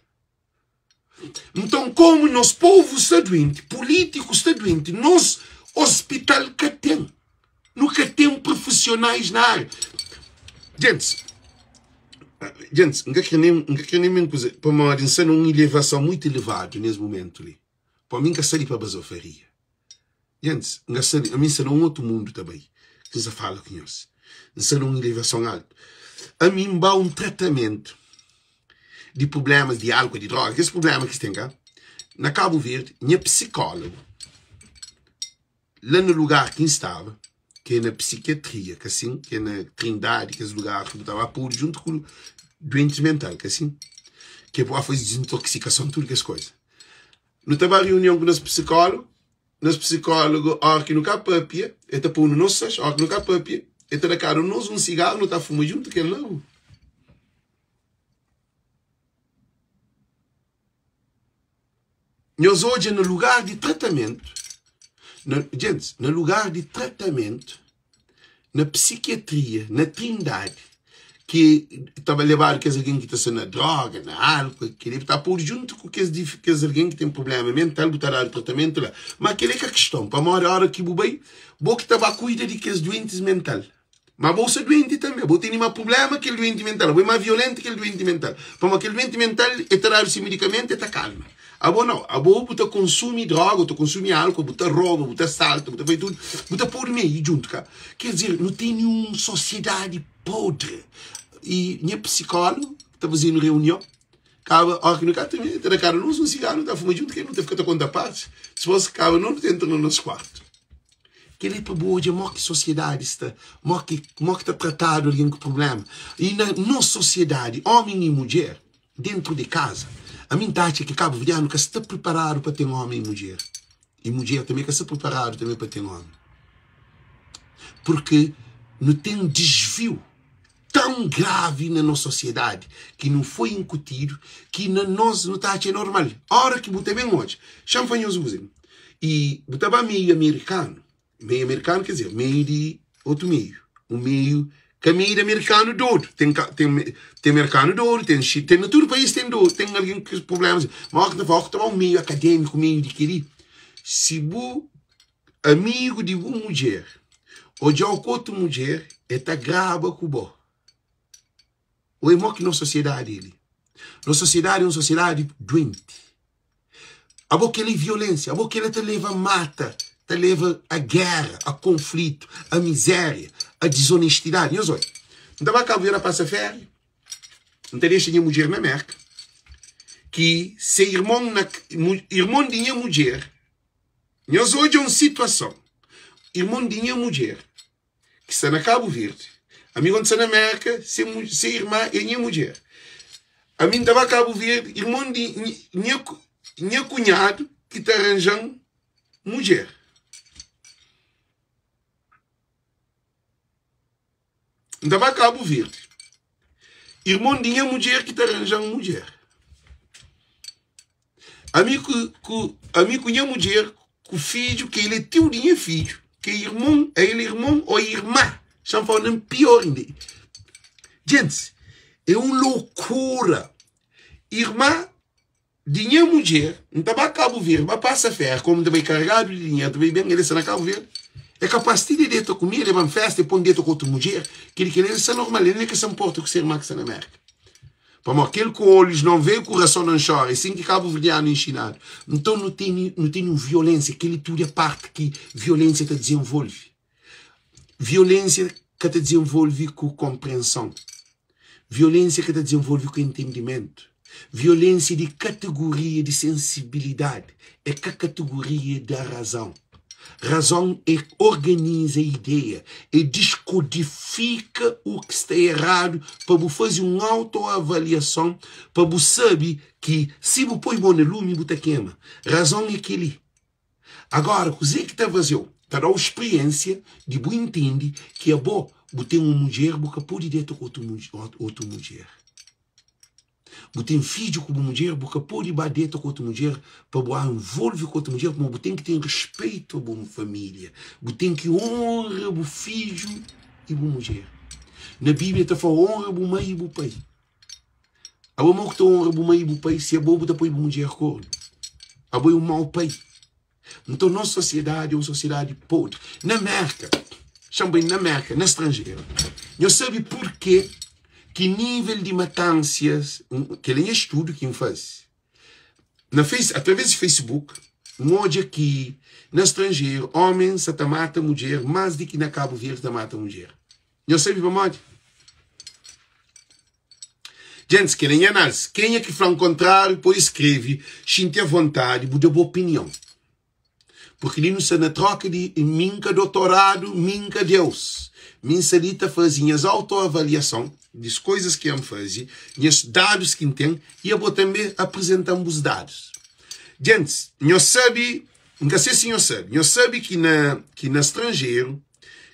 Nton, komu nos povu sta duenti, pulítiku sta duenti, nos ospital ka ten. Nu ka ten profisionais na área. Gentis, gentis, N ka kre nen, N ka kre nen ben kuze, pamodi N sta na un ilevason muitu elevadu nes mumentu li. Pamodi mi N ka sta li pa bazofaria. Gentis, N ka sta li, ami N sta na un otu mundu ta bai, ki N sta fala ku nhos. N sta na un ilevason altu. Ami N ba un tratamentu di prublémas di álkuol, di dróga, kes prubléma ki es ten ka, na Kabu Verdi, nha psikólogu, la na lugar ki N staba, ki é na psikiatria, ka sin? Ki é na Trindadi, kes lugar ki bu ta ba podu djuntu ku duentis mental, ka sin? Ki é pa ba faze dizintoksikason, tudu kes koza. Nu ta ba reunion ku nos psikólogu, nos psikólogu óra ki nu ka pâpia, el ta pô-nu nos sais, óra ki nu ka pâpia, el ta da kada un nos un sigaru, nu ta fuma djuntu ku el na rua. Nhos odja na lugar di tratamentu, na, gentis, na lugar di tratamentu, na psikiatria, na Trindadi, ki ta ba lebadu kes algen ki ta sta na droga, na álkuol, kel-li ta podu djuntu ku kes kes algen ki ten prubléma mental, bu ta dadu tratamentu la. Má kel-li é ka kiston, pamodi óra ki bu bai, bo ki ta ba kuida di kes duentis mental. Má bo sta duenti tanbê, bo tene má prubléma ki kel duenti mental, abo é má violéntu ki kel duenti mental, pamodi kel duenti mental el ta dadu se medikamentu, el ta kalma. Abo nau, abo bu ta konsumi droga, bu ta konsumi álkuol, bu ta roba, bu ta salta, bu ta faze tudu, bu ta podu meiu djuntu ka. Ker dizer, nu tene un sosiedadi podri. I nha psikólogu ta faze-nu reunion, kaba óra ki nu ka ta ta da kada nos un sigaru, nu ta fuma djuntu, ke nu ta fika ta konta partis, dipôs kaba nu ta entra na nos kuartu. Kel-li é pa bu odja mó ki sosiedadi sta, mó ki mó ki ta tratadu algen ku prubléma. I na nos sosiedadi, ómi i mudjer, dentu di kaza, ami N ta atxa ki kabuverdianu ka sta priparadu pa ten ómi i mudjer. I mudjer tanbê ka sta priparadu tanbê pa ten ómi. Purki nu ten disviu tãu gravi na nos sosiedadi ki nu foi inkutidu ki na nos nu ta atxa é normal. Óra ki bu ta ben odja, xa-m fla nhos un kuza, i bu ta ba meiu amerikanu, meiu amerikanu ker dizer, meiu di otu meiu, un meiu ka meiu di amerikanu dodu, ten ten ten merkanu dodu, ten xi ten na tudu país ten dodu, ten algen ku prublémas, ma óra ki ta fla, óra ki ta ba un meiu akadémiku, meiu di kel-li, si bu Amigu di bu mudjer odja-u ku otu mudjer, el ta graba ku bo. Oi, mo ki nos sosiedadi é li? Nos sosiedadi é un sosiedadi duenti. Abo kel-li é violénsia, abo kel-li ta leba a mata, ta leba a géra, a konflitu, a mizéria, a dizonestidadi. Nhos oi, N ta ba Kabu Verdi pasa féria, N ta dexa nha mudjer na Mérka, ki se irmon na, irmon di nha mudjer Nhos odja un situason, irmon di nha mudjer ki sta na Kabu Verdi, ami kónta sta na Mérka, se se irma é nha mudjer. Ami N ta ba Kabu Verdi, irmon di nha nha kunhadu ki ta ranja-m mudjer. N ta ba Kabu Verdi, irmon di nha mudjer ki ta ranja-m mudjer. Ami ku, ku, ami ku nha mudjer, ku fidju, ki el é tiu di nha fidju, ki é irmon, el é irmon ô irma, xa-m fala nen pior inda. Gentis, é un lokura. Irma Di nha mudjer, N ta ba Kabu Verdi, ba pasa féria, komu N ta bai karegadu di dinheru, ta bai ben, el sta na Kabu Verdi, é kapaz ti di deta ku mi, el leba-m fésta, el pô-m deta ku otu mudjer, kel-li, kel-li, el sta normal, el nen ka sa nporta ku se irma ki sta na Mérka. Pamodi kel ku olhus não vê, kurason não chora, é sin ki kabuverdianu inxinadu. Nton nu tene, nu tene un violénsia, kel-li tudu é parti ki violénsia ta dizenvolve. Violénsia ka ta dizenvolve ku konprenson. Violénsia ka ta dizenvolve ku entendimentu. Violénsia di kategoria di sensibilidadi é ka kategoria da razon. Razon é organiza ideia, é diskodifika u ki sta eradu pa bu faze un autoavaliason pa bu sabe ki si bu poi mo na lumi bu ta kema. Razon é kel-li. Agora, kuzê ki ta faze-u? Ta da-u spriensia di bu intende ki abo bu ten un mudjer, bu ka pode deta ku otu mudjer. Bu ten fidju ku bu mudjer, bu ka pode ba deta ku otu mudjer pa bu envolve ku otu mudjer, pamodi bu ten ki ten respetu a bu família. Bu ten ki onra bu fidju i bu mudjer. Na Bíblia ta fla, onra bu mai i bu pai. Abo mo ku ta onra bu mai i bu pai si abo bu ta poi bu mudjer kornu? Abo é un mau pai. Nton nos sosiedadi é un sosiedadi podri. Na Merka, xa-m bai na Merka, na stranjeru, nhos sabe purke ki nível di matansias, kel-li é nha studu ki N faze, na face, através di Facebook, N odja ki na stranjeru ómens sa ta mata mudjer más di ki na Kabu Verdi ta mata mudjer. Nhos sabe pamodi? Gentis, kel é nha análise. Kenha ki fla-m kontráriu pode skrebe, xinti avontadi, bu da bu opinion. Purki li nu sta na tróka di mi N ka dotoradu, mi N ka Deus. Mi N sta li ta faze nhas autoavaliason di koizas ki N faze, nhas dadus ki N ten i abo tanbe aprizenta-m bus dadus. Gentis, nhos sabe, N ka se si nhos sabe, nhos sabe ki na ki na stranjeru,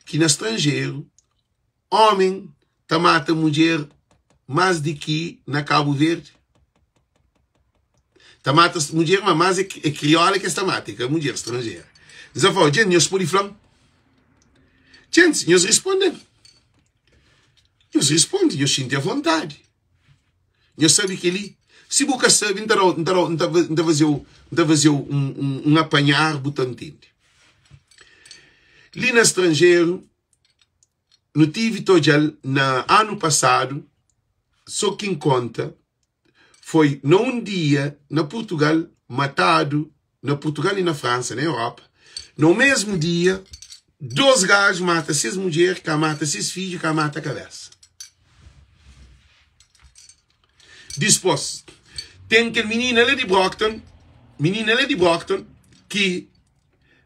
ki na stranjeru Homen ta mata mudjer mas di ki na Cabo Verde? Ta mata mudjer ma mas é kriola ki es ta mata, é ka mudjer stranjera. Nsa fala, djent, nhos pode fla-m? Djent, nhos responde-m. Nhos responde, nhos xinti avontadi. Nhos sabe kel-li? Si bu ka sabe, N ta da-u, N ta da-u, N ta, N ta faze-u, N ta faze-u un, un, un apanhar, bu ta ntende. Li na stranjeru, Nu tivi ta odja-l na anu pasadu, so ki N konta foi na un dia na Purtugal, matadu na Purtugal i na Fransa, na Europa, na un mesmu dia, dos gaju mata ses mudjer, ka mata ses fidju, ka mata kabesa. Dispos, ten kel minina la di Brockton, minina la di Brockton, ki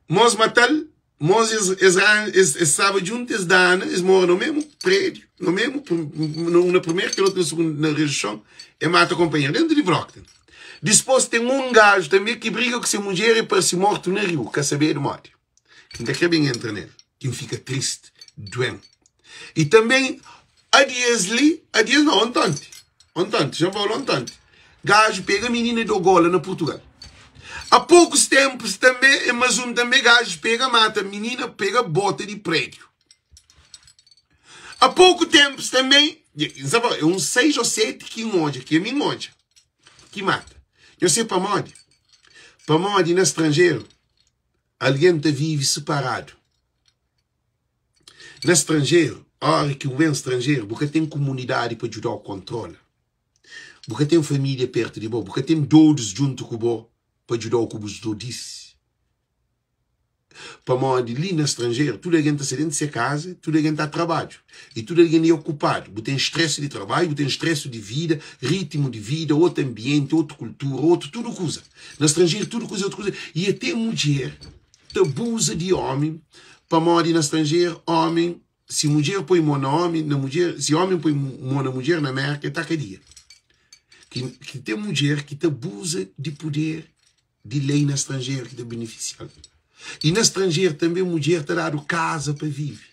mos mata-l. Mos es es es es staba djuntu, es dana, es mora na mesmu prédiu, na mesmu un na primeru, kel otu na sugundu na rejison, e mata konpanheru dentu di Brockton. Dispôs ten un gaju tanbe ki briga ku se mudjer e parse mortu na riu, ka sabedu modi. N ka kre ben entra nel, ki N fika tristi, duen. I tanbe a dias li, a dias nau, ontonti, ontonti, Jean Paulo ontonti, gaju pega minina di Ogola na Purtugal. A poukus tempus tanbe, e mas un tanbe gajus pega mata minina, pega bota di prédiu. A pouku tempus tanbe, N sa fla, é uns 6 ou 7 ki N odja, ki ami N odja, ki mata. Nhos sabe pamodi? Pamodi na stranjeru algen ta vive separadu. Na stranjeru, óra ki bu ben stranjeru, bu ka ten kumunidadi pa djuda-u kontrola. Bu ka ten família pertu di bo, bu ka ten dodus djuntu ku bo pa djuda-u ku bus dodisi. Pamodi li na stranjeru, tudu algen ta sta dentu se kaza, tudu algen ta trabadju i tudu algen é okupadu. Bu ten stresu di trabadju, bu ten stresu di vida, rítimu di vida, otu anbienti, otu kultura, otu tudu kuza. Na stranjeru tudu kuza é otu kuza i até mudjer ta abuza di ómi pamodi na stranjeru ómi si mudjer poi mô na ómi na mudjer si ómi poi mô na mudjer na Mérka el ta kadia. Ki, ki ten mudjer ki ta abuza di puder di lei na stranjeru ki ta benefisia-l. I na stranjeru tanbe mudjer ta dadu kaza pa vive.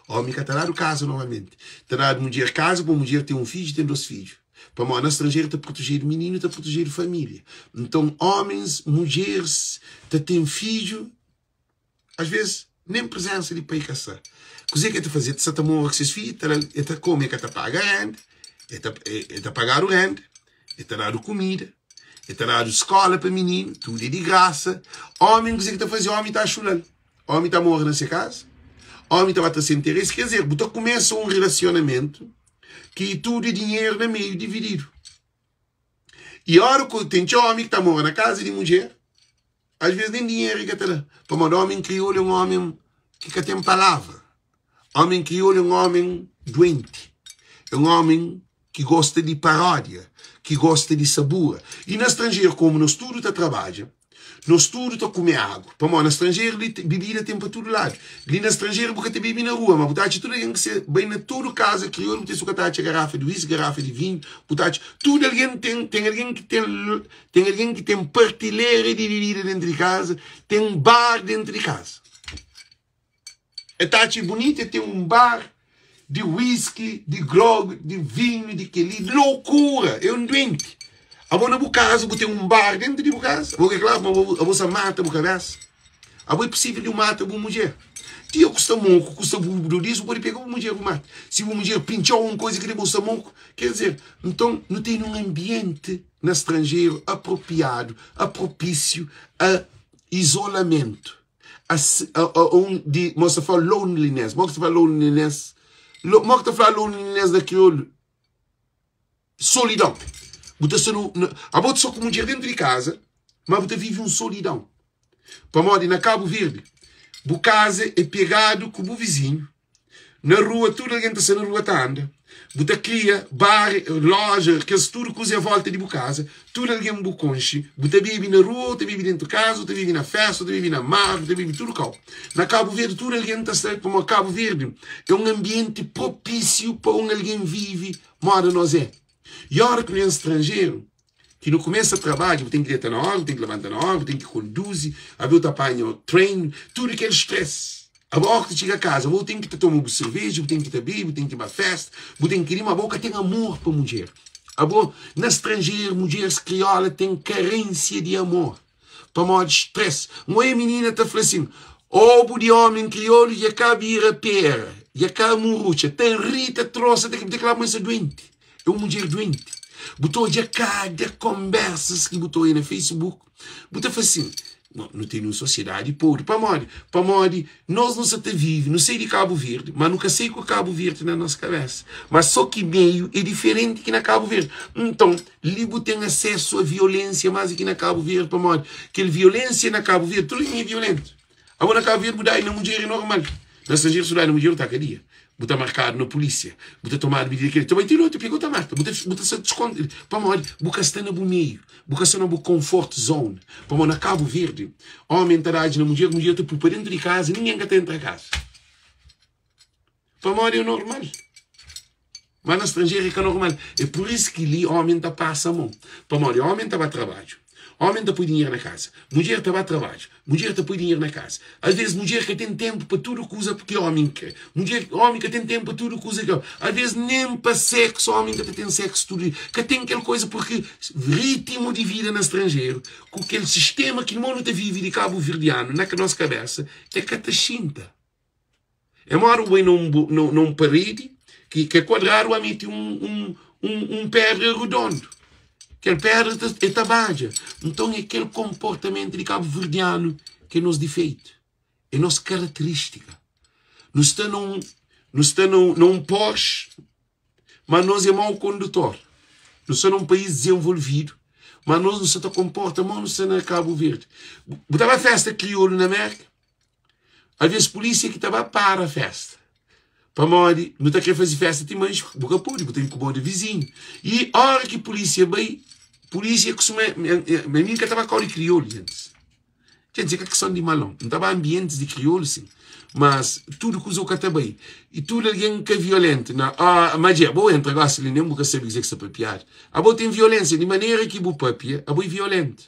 Ómi ka ta dadu kaza normalmenti. Ta dadu mudjer kaza pa mudjer ten un fidju, ten dos fidju. Pamodi na stranjeru ta protejedu mininu, ta protejedu família. Nton ómins, mudjeris ta ten fidju, asves nen prezensa di pai ka sta. Kuzê ki el ta faze? El ta sta ta mora ku ses fidju, ta da-l, el ta kome, el ka ta paga renda, el ta, el ta pagadu renda, el ta dadu kumida, el ta dadu skóla pa mininu, tudu é di grasa. Ómi, kuzê ki ta faze? Ómi ta axula-l. Ómi ta mora na se kaza, ómi ta ba ta se interesi. Quer dizer, bu ta kumesa un relasionamentu ki tudu é dinheru na meiu divididu. I óra ku ten txeu ómi ki ta mora na kaza di mudjer, asves nen dinheru e ka ta da. Pamodi ómi kriolu é un ómi ki ka ten palavra. Ómi kriolu é un ómi duenti, é un ómi ki gosta di paródia, ki gosta di sabura. I na stranjeru, komu nos tudu ta trabadja, nos tudu ta kume agu. Pamodi na stranjeru li bibida ten pa tudu ladu. Li na stranjeru bu ka ta bebe na rua, ma bu ta atxa tudu algen ki se bai na tudu kaza kriolu bu ta su ka ta atxa garafa di whisky, garafa di vinhu, bu ta atxa tudu algen ten, ten algen ki ten, ten algen ki ten partilera di bibida dentru di kaza, ten bar dentru di kaza. E ta atxa bunitu e ten un bar di whisky, di grog, di vinhu, di kel-li. Loucura! É un duenti. Abo na bu kaza bu ten un bar dentu di bu kaza? Abo ke klaru ma abo sa mata bu kabesa. Abo é pusível di bu mata bu mudjer. Dia ku sta moku, ku sta bu dodis, bu pode pega bu mudjer bu mata. Si bu mudjer pintxau un koza ki bu sta moku, ker dizer, nton nu ten un anbienti na stranjeru apropriadu, apropísiu a izolamentu. A, a, a un di mo sa fla loneliness mo ki ta fla loneliness lo, mo ki ta fla loneliness na kriolu solidão bu ta sta no, no, abo ta sta ku mudjer dentro di kaza ma bu ta vive un solidão pamodi na Cabo Verde bu kaza é pegadu ku bu vizinhu Na rua, tudu algen ta sta na rua ta anda. Bu ta kria bar, loja, kes tudu kuza em volta di bu kaza. Tudu algen bu konxe. Bu ta bebe na rua, ou ta bebe dentu kaza, ou ta bebe na festa, ou ta bebe na mar, bu ta bebe tudu kau. Na Kabu Verdi tudu algen ta sta, pamodi Kabu Verdi é un anbienti propísiu pa un algen vive moda nos é. I ora ki nu é stranjeru, ki nu kumesa trabadja, bu ten ki deta na óra, bu ten ki labanta na óra, bu ten ki konduzi, abo ta panha train, tudu kel stress. Abo óra ki ta txiga kaza, abo ten ki ta toma bu serveja, bu ten ki ta bebe, bu ten ki ba festa, bu ten ki ri, ma abo ka ten amor pa mudjer. Abo, na stranjeru, mudjeris kriola ten karensia di amor, pamodi stress. N oia minina ta fla sin, obu di omi kriolu dja ka bira pera, dja ka murutxa, ta ri, ta trosa, ta kla ma el sta duenti. É un mudjer duenti. Bu ta odja kada konbersas ki bu ta oia na Facebook, bu ta fla sin, No, nu tene un sosiedadi podri. Pamodi? Pamodi nos nu sa ta vive, nu sai di Kabu Verdi, ma nu ka sai ku Kabu Verdi na nos kabesa. Ma so ki meiu é diferenti ki na Kabu Verdi. Nton, li bu ten asesu a violensia más di ki na Kabu Verdi, pamodi kel violensia na Kabu Verdi, tudu algen é violentu. Abo na Kabu Verdi bu dai na mudjer é normal. Na stranjeru si bu dai na mudjer bu ta kadia. Bu ta markadu na pulísia, bu ta tomadu midida kel-li, ta bai ti noiti, pega bu ta mata, bu ta bu ta sta diskon pamodi bu ka sta na bu meiu, bu ka sta na bu comfort zone. Pamodi na Kabu Verdi, omi ta dadji na mudjer, mudjer ta pupa dentu di kaza, ningen ka ta entra kaza. Pamodi é normal. Mas na stranjeru é ka normal. É pur isu ki li omi ta pasa mon. Pamodi omi ta ba trabadju, omi ta poi dinheru na kaza, mudjer ta ba trabadju, mudjer ta poi dinheru na kaza. As vezes mudjer ka ten tenpu pa tudu kuza ki omi kre. Mudjer, omi ka ten tenpu pa tudu kuza ki omi. As vezes nen pa seksu omi ka ta ten seksu tudu dia. Ka ten kel kuza purki ritmu di vida na stranjeru ku kel sistema ki no ta vivi di kabuverdianu na nos kabesa é ka ta xinta. É mora bu bai na un na un paredi ki é kuadradu, ba mete un un pedra redondu. Kel pedra ta e ta badja. Nton é kel konportamentu di kabuverdianu ki é nos difeitu, é nos karaterístika. Nu sta na un nu sta na un Porsche, ma nos é mau kondutor. Nu sta na un país dizenvolvidu, ma nos nu sta ta konporta mau nu sta na Kabu Verdi. Bu ta ba festa kriolu na Mérka? Alvês pulísia ki ta ba para fésta. Pamodi nu ta krê faze fésta ti manxe, bu ka pode, bu ta inkomoda vizinhu. I óra ki pulísia bai, pulísia kustuma. Ma mi N ka ta ba kau di kriolu, gentis. Gentis, é ka keson di malon. N ta ba anbientis di kriolu, sin. Mas tudu kuza u ka ta bai. I tudu algen ka violentu. Na, ah, ma dja, bo entra gosi li, nen bu ka sabe kuzê ki sta papiadu. Abo ten violénsia, di manera ki bu papia, abo é violentu.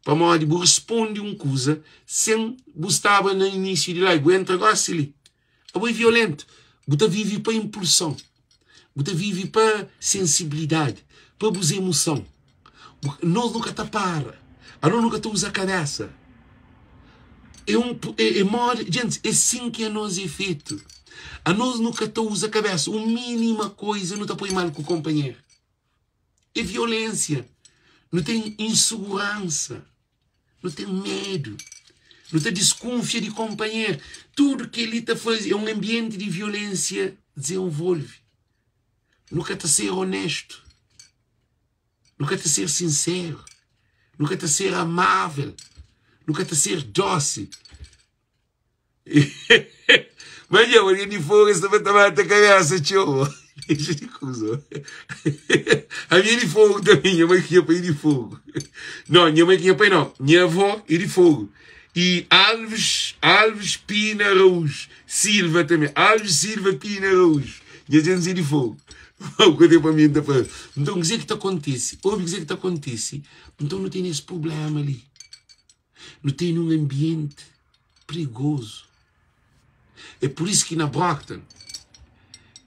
Pamodi bu responde un kuza sen bu staba na inísiu di la i bu entra gosi li. Abo é violentu. Bu ta vive pa inpulson. Bu ta vive pa sensibilidadi, pa bus emoson. Nos nu ka ta para. Anos nu ka ta uza kabesa. É un é, é modi, gentis, é sin ki anos é fetu. Anos nu ka ta uza kabesa. Un mínima koiza nu ta poi mal ku konpanheru. É violénsia. Nu ten insuguransa. Nu ten medu. Nu ta diskunfia di konpanheru. Tudu kel-li ta faze é un anbienti di violénsia dizenvolve. Nu ka ta ser onéstu. Nu ka ta ser sinseru. Nu ka ta ser amável. Nu ka ta ser dósi. Mas dja, algen di fogu es ta ta mata kabesa txeu. Dexa di kuza. Ami é di fogu também, nha mãe que nha pai é di fogu. Não, nha mãe que nha pai não, nha avó é di fogu. E Alves, Alves Pina Araújo, Silva também, Alves Silva Pina Araújo. Nha gente é di fogu. O que para mim tá falando. Então, o que é que tá acontece? Ouve o que é que tá acontece? Então não tem esse problema ali. Nu tene un anbienti prigozu. É pur isu ki na Brockton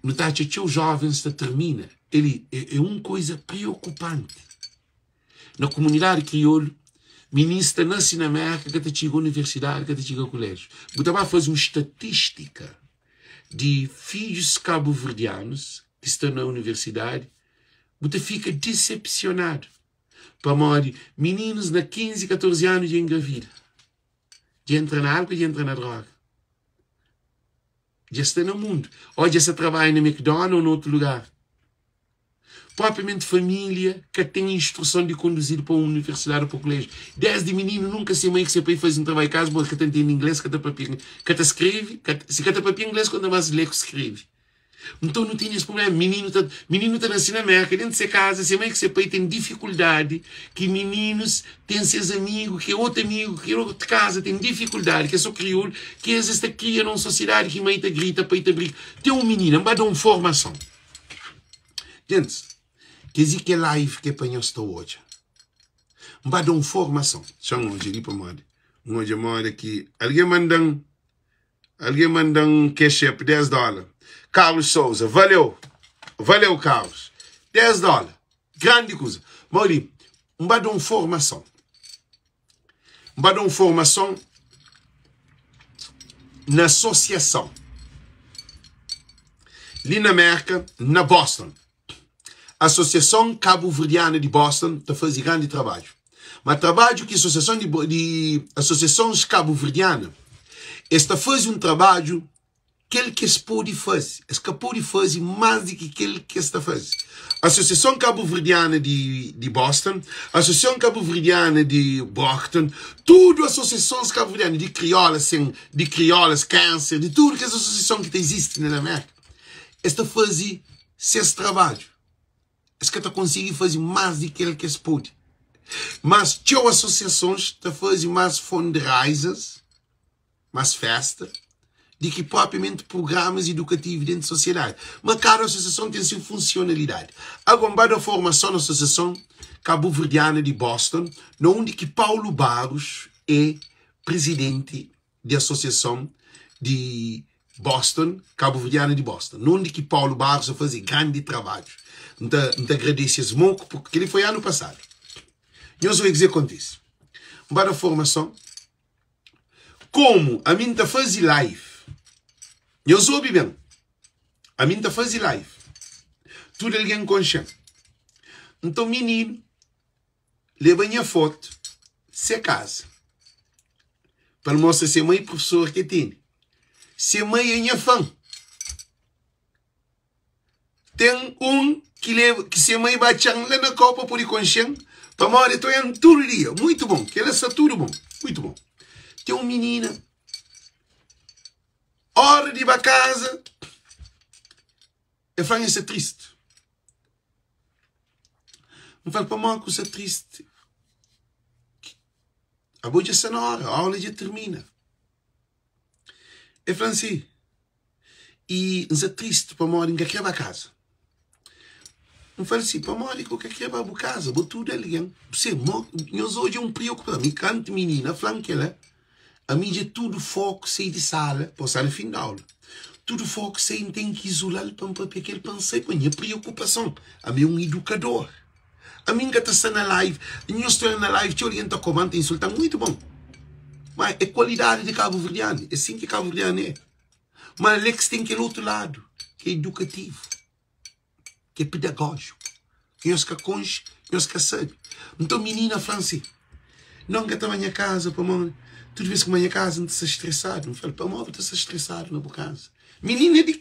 nu ta atxa txeu jovens ta termina. El é un kuza priokupanti. Na kumunidadi kriolu, minis ta nase na Mérka ka ta txiga universidadi, ka ta txiga kuléjiu. Bu ta ba faze un statístika di fidjus kabuverdianus ki sta na universidadi, bu ta fika disepsionadu. Pamodi mininus na 15, 14 anu dja engravida, dja entra na álkuol, dja entra na droga, dja sta na mundu, ô dja sta trabadja na McDonald's ô na otu lugar. Propriamenti família ka ten instruson di konduzidu pa un universidadi ô pa kuléjiu. Désdi mininu nunka se mai ku se pai faze un trabadju di kaza, bo ka ta ntende inglês, ka ta papia, ka ta skrebe, si ka ta papia inglês konta más lé ku skrebe. Nton nu tene es prubléma. Mininu ta, mininu ta nase na Mérka, déntu se kaza, se mai ku se pai ten difikuldadi ki mininus ten ses amigu, ki é otu amigu, ki é otu kaza ten difikuldadi, ki é so kriolu, ki es es ta kria na un sosiedadi ki mai ta grita, pai ta briga. Ten un minina, N ba da un formason. Gentis, kes-li ki é live ki é pa nhos ta odja. N ba da un formason. Txa-m odja li pamodi N odja modi ki algen manda-m. Alguém manda-m cash app 10 dólar. Carlos Souza, valeu. Valeu, Carlos. 10 dólar. Grande kuza. Mauri, N ba da un formason. N ba da un formason na asosiason. Li na Merka, na Boston. Asosiason Kabuverdiana di Boston ta faze grandi trabadju. Ma trabadju ki asosiason di, di asosiasons kabuverdiana es ta faze un trabadju. kel ki es pode faze. Es ka pode faze más di ki kel ki es ta faze. Asosiason Kabuverdiana di di Boston, Asosiason Kabuverdiana di Brockton, tudu asosiasons kabuverdianu di kriolas sen di kriolas kanser, di tudu kes asosiason ki ta izisti na Merka, es ta faze ses trabadju. Es ka ta konsigi faze más di kel ki es pode. Mas txeu asosiasons ta faze más fundraisers, más festa, di ki propriamenti prugramas idukativu dentu sosiedadi. Ma kada asosiason ten si funsionalidadi. Ago, N ba da formason na Asosiason Kabuverdiana di Boston, na undi ki Paulo Barros é prizidenti di Asosiason di Boston, Kabuverdiana di Boston, na undi ki Paulo Barros ta faze grandi trabadju. N ta, N ta agradese es moku, purki kel-li foi anu pasadu. Nhos obi kuzê ki kontise. N ba da formason. Komu ami N ta faze live, nhos obi ben, ami N ta faze live, tudu algen konxe-m. Nton mininu leba nha fotu se kaza pa el mostra se mai profesor ki el tene. Se mai é nha fan. Ten un ki leba ki se mai ba txan la na kau pa pode konxe-m, pamodi el ta oia-m tudu dia. Muitu bon, kel-la sta tudu bon, muitu bon. Ten un minina, óra di ba kaza, el fla-m el sta tristi. N fla-l, pamodi ku sta tristi? Abo dja sta na óra, aula dja tirmina. El fla-m si, i N sta tristi pamodi N ka krê ba kaza. N fla-l si, pamodi ki bu ka krê ba bu kaza? Bo tudu algen. Se, mo, nhos odja un priokupason. Mi kantu minina fla-m kel-la, ami dja tudu foku sai di sala, pô sta na fin di aula. Tudu foku sai, N ten ki izula-l pa N papia ku el pa N sai pa nha priokupason. Ami é un idukador. Ami N ka ta sta na live. Nhos ta na live txeu algen ta koba-m, ta insulta-m. Muitu bon. Ma é kualidadi di kabuverdianu. É sin ki kabuverdianu é. Ma Alex ten kel otu ladu ki é idukativu, ki é pedagójiku, ki nhos ka konxe, nhos ka sabe. Nton minina fla-m si, Nau, N ka ta ba nha kaza pamodi tudu bes ki N ba nha kaza N ta sta stresadu. N fla-l, Pamodi bu ta sta stresadu na bu kaza? Minina di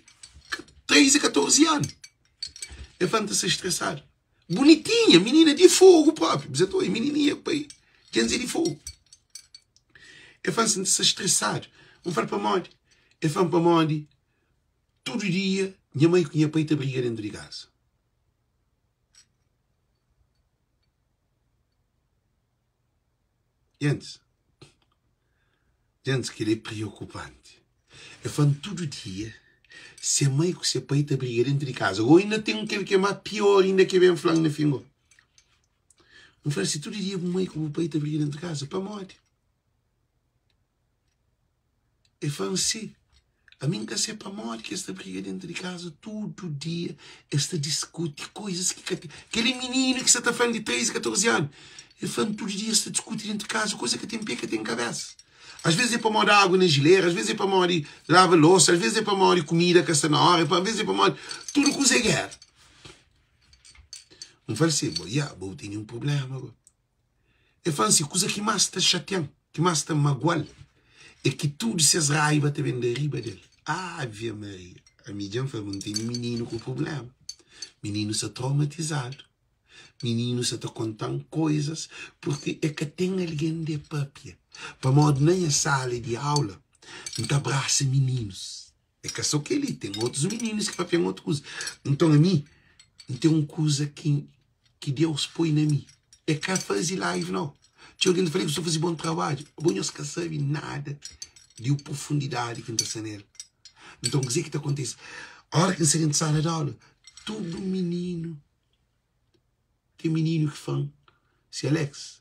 13, 14 anu. El fla, N ta sta stresadu. Bunitinha, minina di fogu propi. Bu ta oi, minininha pai, dja N di fogu. El fla, N sta stresadu. N fla, pamodi? El fla, pamodi tudu dia nha mai ku nha pai ta briga dentu di kaza. Gentis, gentis, kel-li é preokupanti. El fla-m tudu dia se mai ku se pai ta briga déntu di kaza. Ô inda ten kel ki é más piór inda ki ben fla-m na fin. Ô, N fla-l si tudu dia bu mai ku bu pai ta briga déntu di kaza, pamodi? El fla-m si, ami N ka se pamodi ki es ta briga déntu di kaza tudu dia, es ta diskuti koizas ki ka ten. Kel mininu ki sta ta fla-m di 13, 14 anu, el fla-m tudu dia es ta diskuti déntu di kaza koza ka ten pé ka ten kabésa. Às vezes é pamodi agu na jilera, às vezes é pamodi lava losa, às vezes é pamodi kumida ka sta na óra, às vezes é pamodi tudu kuza é géra. N fla-l si, bo, ya, bo tene un prubléma go. El fla-m si, kuza ki más ta xatia-m, ki más ta magua-l, é ki tudu ses raiba ta ben da riba del. Ave Maria! Ami dja N fla, bo N tene mininu ku prubléma. Mininu sta traumatizadu. Mininu sa ta konta-m koizas purki e ka ten algen di e papia. Pamodi na nha sala di aula N ta brasa mininus. É ka so kel-li, ten otus mininus ki papia-m otu kuza. Nton ami N ten un kuza ki ki Deus poi na mi. É ka faze live nau. Txeu algen ta fla, bu sta faze bon trabadju. Abo nhos ka sabe nada di profundidadi ki N ta sta nel. Nton kuzê ki ta kontise? Óra ki N sta dentu sala di aula, tudu mininu Ten mininu ki fla-m si, Alex,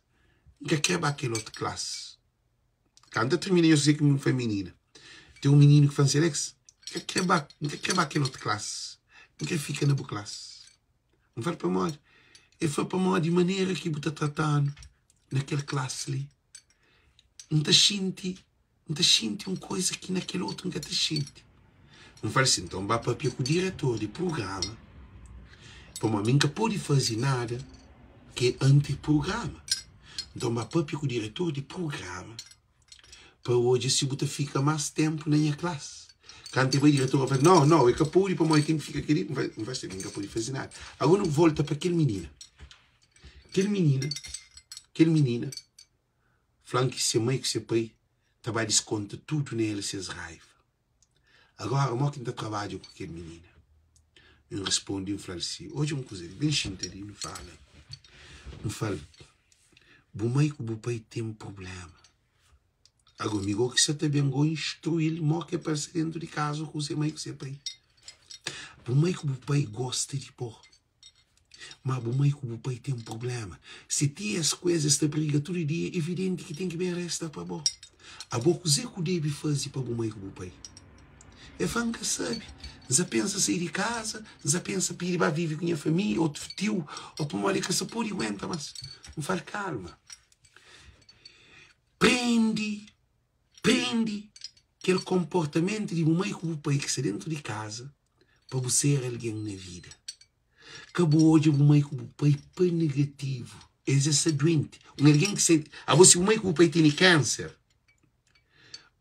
N ka kre ba kel otu klasi. Kantu ta tirmina nhos kuzê ki N fla minina. Ten un mininu ki fla-m si, Alex, N ka kre ba, N ka kre ba kel otu klasi. N kre fika na bu klasi. N fla-l pamodi? El fla pamodi manera ki bu ta trata-nu na kel klasi li, N ta xinti N ta xinti un koza ki na kel otu N ka ta xinti. N fala si, nton ba papia ku diretor di prugrama, pamodi mi N ka pode faze nada ki é anti-prugrama. Nton ba papia ku diretor di prugrama pa odja si bu ta fika más ténpu na nha klasi. Kantu e bai diretora fla, no, no, e ka pode pamodi ten ki fika kel-li. N fla, N fla, N ka pode faze nada. Agora nu volta pa kel minina. Kel minina, kel minina fla-m ki se mai ku se pai ta ba diskonta tudu na el ses raiva. Agora mo ki N ta trabadja ku kel minina? N responde, N fla-l si, odja un kuza li, ben xinta li, nu fala. N fla-l, bu mai ku bu pai ten prubléma. Ago mi go ki sa ta ben go instruí-l mo ke parse dentu di kaza ku se mai ku se pai. Bu mai ku bu pai gosta di bo, ma bu mai ku bu pai ten prublema. Si ti es ku es, es ta briga tudu dia, evidenti ki ten ki ben resta pa bo. Abo kuze ku debe faze pa bu mai ku bu pai? E fla, N ka sabe. N sa pensa sai di kaza, N sa pensa pidi ba vive ku nha família, otu tiu, o pamodi ka sa pode aguenta mas. N fla-l, Kalma. Prende, prende kel konportamentu di bu mai ku bu pai ki sta dentu di kaza pa bu ser algen na vida. Ka bu odja bu mai ku bu pai pa negativu. Es é sta duenti. Un algen ki sta, abo si bu mai ku bu pai tene kanser,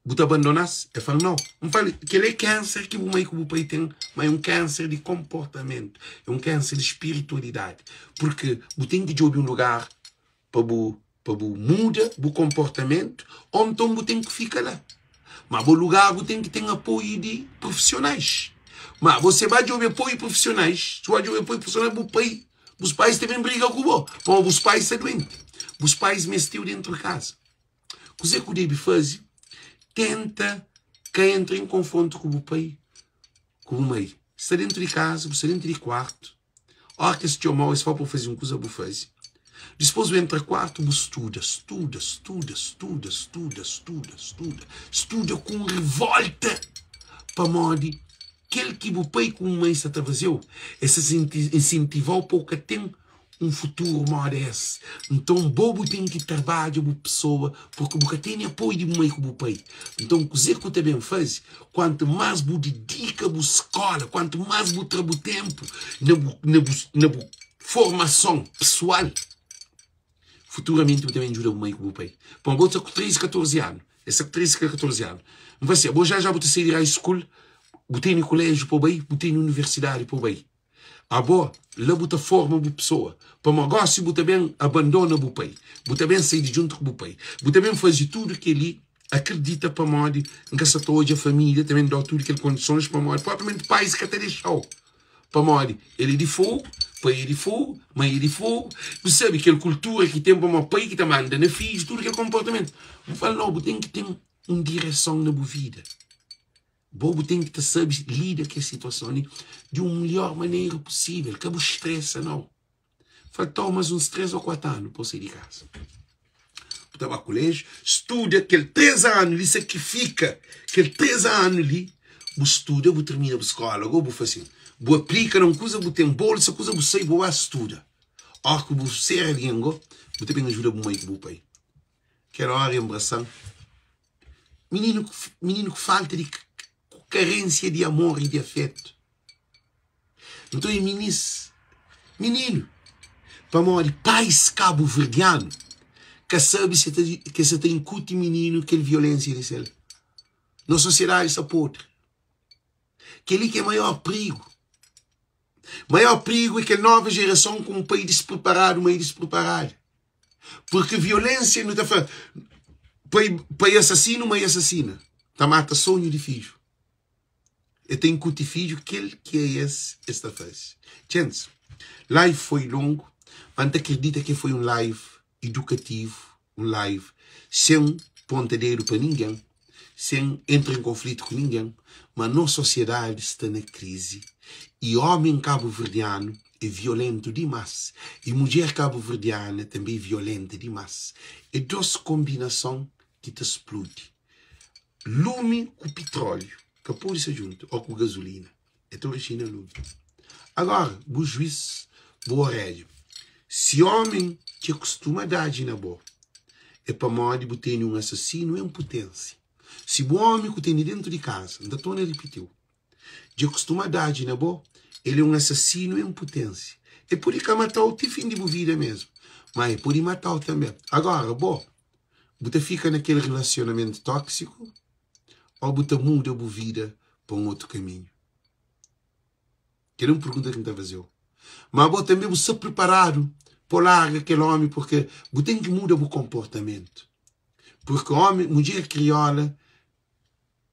bu ta bandona-s? El fla, Nau. N fla, kel-la é kanser ki bu mai ku bu pai ten, má é un kanser di konportamentu, é un kanser di spiritualidadi. Purki bu ten ki djobe un lugar pa bu pa bu muda bu konportamentu ô nton bu ten ki fika la. Má bo lugar bu ten ki ten apoiu di profisionais. Má bo se ba djobe apoiu profisionais, si bu ba djobe apoiu profisionais bu pai, bus pais ta ben briga ku bo, pamodi bus pais sta duenti, bus pais meste-u dentu di kaza. Kuzê ku debe faze? Tenta ka entra en konfrontu ku bu pai ku bu mai. Sta dentu di kaza, bu sta dentu di kuartu, Óra ki es txoma-u, es fla-u pa bu faze un kuza, bu faze. Dipôs bu entra kuartu, bu studa, studa, studa, studa, studa, studa, studa, studa ku un revólta pamodi kel ki bu pai ku bu mai sta ta faze-u, es sta insentiva-u pa bu ka ten un futuru móda es. Nton, bo bu ten ki trabadja bu pesoa purki bu ka tene apoiu di bu mai ku bu pai. Nton, kuzê ki bu ta ben faze? Kuantu más bu didika bu skóla, kuantu más bu tra bu ténpu na bu, na bu, na bu formason pesoal, futuramenti bu ta ben djuda bu mai ku bu pai. Pamodi bo sta ku 13, 14 anu, es sta ku 13, 14 anu. N fla si, abo já já bu ta sai di high school, bu tene koléjiu pa bu bai, bu tene universidadi pa bu bai. Abo, la bu ta forma bu pesoa, pamodi gosi bu ta ben abandona bu pai, bu ta ben sai di djuntu ku bu pai, bu ta ben faze tudu kel-li. Akredita pamodi N ka sa ta odja família ta ben da-u tudu kel kondisons, pamodi propriamenti pais ka ta dexa-u, pamodi el é di fogu, pai é di fogu, mai é di fogu. Bu sabe kel kultura ki ten pamodi pai ki ta manda na fidju, tudu kel konportamentu. Bu fla, No, bu ten ki ten un direson na bu vida. Bo bu ten ki ta sabe lida ku es situason li di un melhor manera pusível. Ka bu stresa nau. Falta-u más uns 3 ô 4 anu pa bu sai di kaza. Bu ta ba kuléjiu, studa kel 3 anu li, sakrifika kel 3 anu li, bu studa, bu tirmina bu skóla. Gó bu fla sin, bu aplika na un kuza, bu ten bolsa, kuza, bu sai, bu ba studa. Óras ki bu ser algen gó, bu ta ben ajuda bu mai ku bu pai. Kel óra e nbrasa-m. Mininu ku mininu ku falta di ku karensia di amor i di afetu. Nton e minis, mininu, pamodi pais kabuverdianu ka sabe si ta ke sa ta inkuti mininu kel violensia di sel. Nos sosiedadi sta podri. Kel-li ki é maior prigu. Maior prigu é kel nova jerason ku un pai dispreparadu, mai dispreparadu. Porque violência nu ta fla pai, pai assassino, mãe assassina, ta mata sonho di fidju. E ta incuti fidju kel ki é es, es ta faze. Gents, live foi longo, mas N ta acredita ke foi um live edukativu, um live sem ponta dedu pa ninguém, sem entra em konflitu ku ninguém, ma nos sosiedadi sta na krizi e homem kabuverdianu é violentu dimás i mudjer kabuverdiana tanbe é violenta dimás. É dos konbinason ki ta spludi. Lumi ku pitróliu ka pode sta djuntu, ô ku gazulina, é ta orijina lumi. Agora, bu juís, bu orédja, si ómi ki kustuma dadji na bo é pamodi bu tene un asasinu en puténsia. Si bu ómi ku tene dentu di kaza, N ta torna ripiti-u, Dja kustuma dadji na bo, el é un asasinu en puténsia. El pode ka mata-u ti fin di bu vida mésmu, má el pode mata-u tanbê. Agóra, bo, bu ta fika na kel relasionamentu tóksiku ô bu ta muda bu vida? pa un otu kaminhu? Kel é un pergunta ki N ta faze-u. Má abo tanbê bu sta priparadu pa bu larga kel ómi purkê bu ten ki muda bu konportamentu. Purkê ómi, mudjer krióla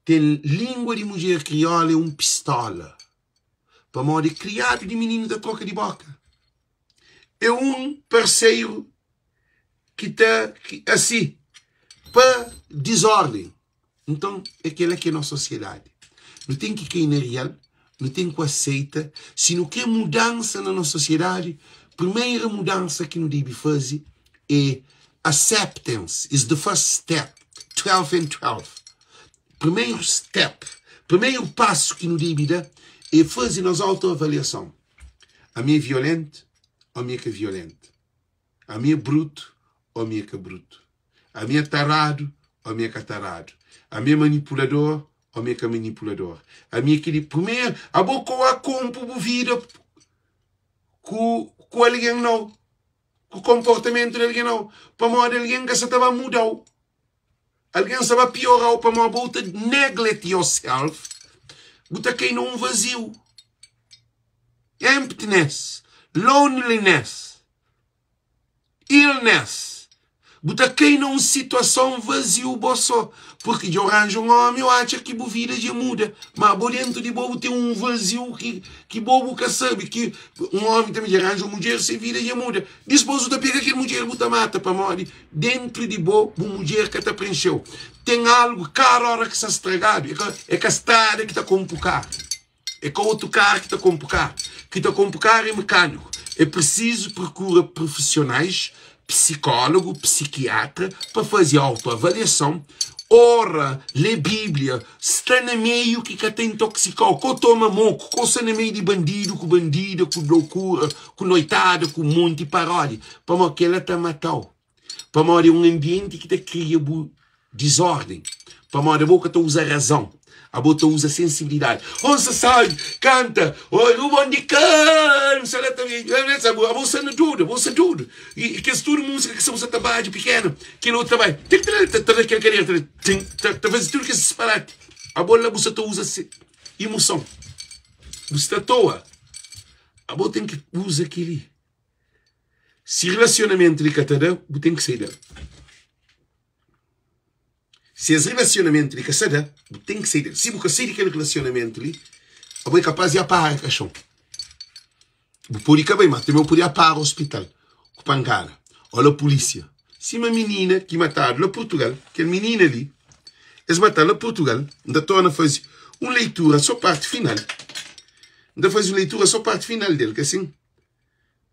ten língua di mudjer krióla é un pistóla. Pamodi kriadu di mininu ta troka di bóka. É un parseru ki ta asi pa dizórden. Nton, é kel-la ki é nos sosiedadi. Nu ten ki kai na rial, nu ten ku aseita. Si nu kre mudansa na nos sosiedadi, primeira mudansa ki nu debe faze é acceptance is the first step, 12 and 12. Primeru step, primeru pasu ki nu debe da é faze nos autoavaliason. Ami é violentu ô mi é ka violentu? Ami é brutu ô mi é ka brutu? Ami é taradu ô mi é ka taradu? Ami é manipulador ô mi é ka manipulador? Ami é kel-li. Primeru, abo ka ba konpo bu vida ku ku algen nau, ku konportamentu di algen nau, pamodi algen ka sa ta ba muda-u. Algen sa ba piora-u pamodi bo ta neglect yourself, bu ta kai na un vaziu, emptiness, loneliness, illness. Bu ta kai na un situason vaziu bo so, purki dja bu ranja un omi, u atxa ki bu vida dja muda, ma bo dentu di bo bu ten un vaziu ki ki bo bu ka sabe ki un omi tanbe dja ranja un mudjer, se vida dja muda. Dispôs bu ta pega kel mudjer bu ta mata pamodi dentru di bo bu mudjer ka ta prenxeu. Ten algu karu ora ki sta stragadu, é ka strada ki ta konpo karu, é ka otu karu ki ta konpo karu. Ki ta konpo karu é mekaniku. É prisizu prokura profisionais, psikólogu, psikiatra pa faze autoavaliason Ora, lê Bíblia, sta na meiu ki ka ta intoxika-u, ka bu toma moku, ka bu sta na meiu di bandidu ku bandida, ku lokura, ku noitada, ku monti paródia, pamodi kel-la ta mata-u. Pamodi é un anbienti ki ta kria bu dizórden, pamodi abo ka ta uza razon. Abo ta uza sensibilidadi. Oh, nsa sabi kanta. Oh, lu bon di kan. Nsa la ta Abo sa na dudu, abo sa dudu. I kes tudu músika ki sa bu sa ta badja pikenu, kel otu ta bai. Ta ta da kel kadera, ta ta fazi tudu kes disparati. Abo la bu sa ta uza imuson. Bu sta toa. Abo ten ki uza keli. Si relasionamentu li ka ta da, bu ten ki sai del. Si es relasionamentu li ka sta da, bu ten ki sai del. Si bu ka sai di kel relasionamentu li, abo é kapaz di apara kaxon. Bu pode ka bai, ma tanbe bu pode apara ospital ku pankada o la pulisia. Sima minina ki matadu la Purtugal, kel minina li, es matal la Purtugal. N ta torna faze un leitura so parti final. N ta faze un leitura so parti final del, ka sin?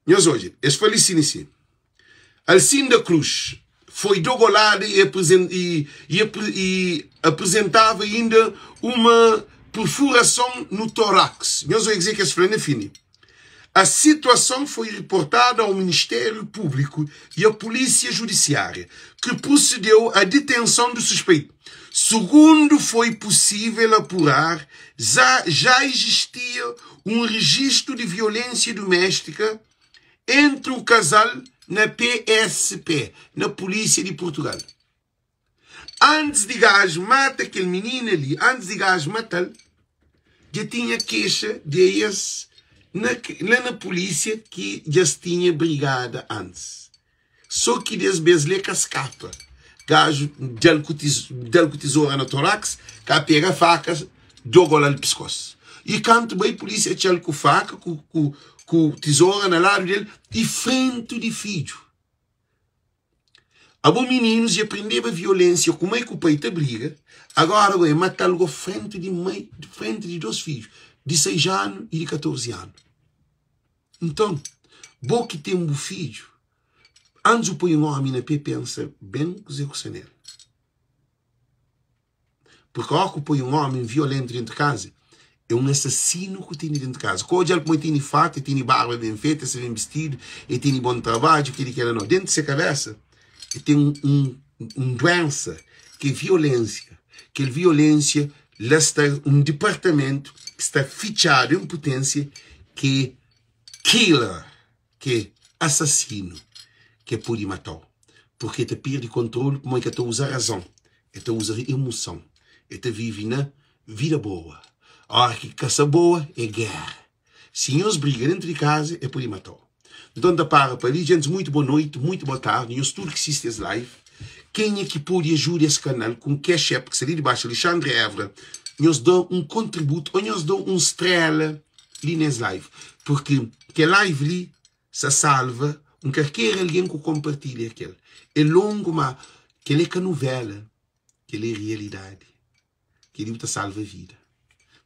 Nhos odja, es fla li sin i sin. Alcinda Cruz foi dogolada e, e, e, e apresentava ainda uma perfuração no tórax. Nhos odja kuzê ki es fla na fini. A situação foi reportada ao Ministério Público e à Polícia Judiciária, que procedeu à detenção do suspeito. Segundo foi possível apurar, já, já existia um registro de violência doméstica entre o casal na PSP, na Polícia de Portugal. Antes de gajo mata aquele menino ali, antes de gajo matá-lo, já tinha queixa de esse na, lá na polícia que já tinha brigada antes. Só ki des bes li é ka skapa. Gaju da-l ku da-l ku tizora na torax, ka pega faka, dogola-l piskos. I kantu bai pulisia txa-l ku faka ku ku ku tizora na ladu del i frentu di fidju. Abo mininus dja prendeba violensia ku mai ku pai ta briga, agora go e matal go frentu di mai, frentu di dos fidju, di 6 anu i di 14 anu. Nton, bo ki ten bu fidju, antis bu poi un ómi na pé, pensa ben kuzê ku sta nel. Purki óki bu poi un ómi violentu dentu kaza, é un asasinu ku tene dentu kaza. Ka odja-l kuma el tene fatu, el tene barba ben fetu, el sta ben bistidu, el tene bon trabadju, kel-li, kel-la. Nau, dentu se kabésa, el ten un, un duénsa ki é violénsia. Kel violénsia la sta un dipartamentu ki sta fitxadu en puténsia ki é killer, ki é asasinu, ki é pode mata-u, purki el ta perde kontrolu pamodi el ka ta uza razon, el ta uza imuson, el ta vive na vida boa. Óra ki ka sa boa é géra. Si nhos briga dentu di kaza é pode matau. Nton N ta para pa li. Gentis muitu bo noiti, muitu bo tardi. Nhos tudu ki sisti es live, kenha ki pode ajuda es kanal ku un cash app ki sta li di baxu Alexandre Évora, nhos da un kontributu ô nhos da un strela li nes live. Purki kel live li sa salva un kalker algen ku konpartilha kel. É longu ma kel é ka nuvela, kel é rialidadi. Kel-li bu ta salva vida.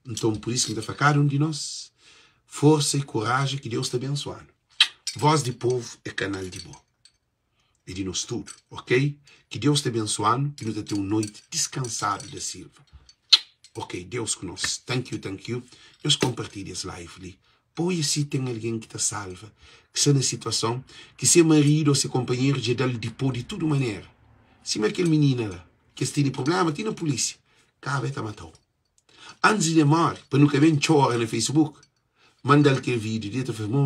Nton, pur isu ki N ta fla kada un di nos, forsa i koraji ki Deus ta bensua-nu. Voz di Povu é kanal di bo i di nos tudu, ok? Ki Deus ta bensua-nu i nu ta ten un noiti diskansadu da Silva. Ok, Deus ku nos. Thank you, thank you. Nhos konpartilha es live li. Poi si ten algen ki ta salva, ki sta na situason ki se maridu ô se konpanheru dja da-l di pô di tudu manera. Sima kel minina la. Kes tene problema ti na polícia kaba e ta matau antes de morre pa nu ka ben txora na facebook mandal kel vídeo li e ta fla mo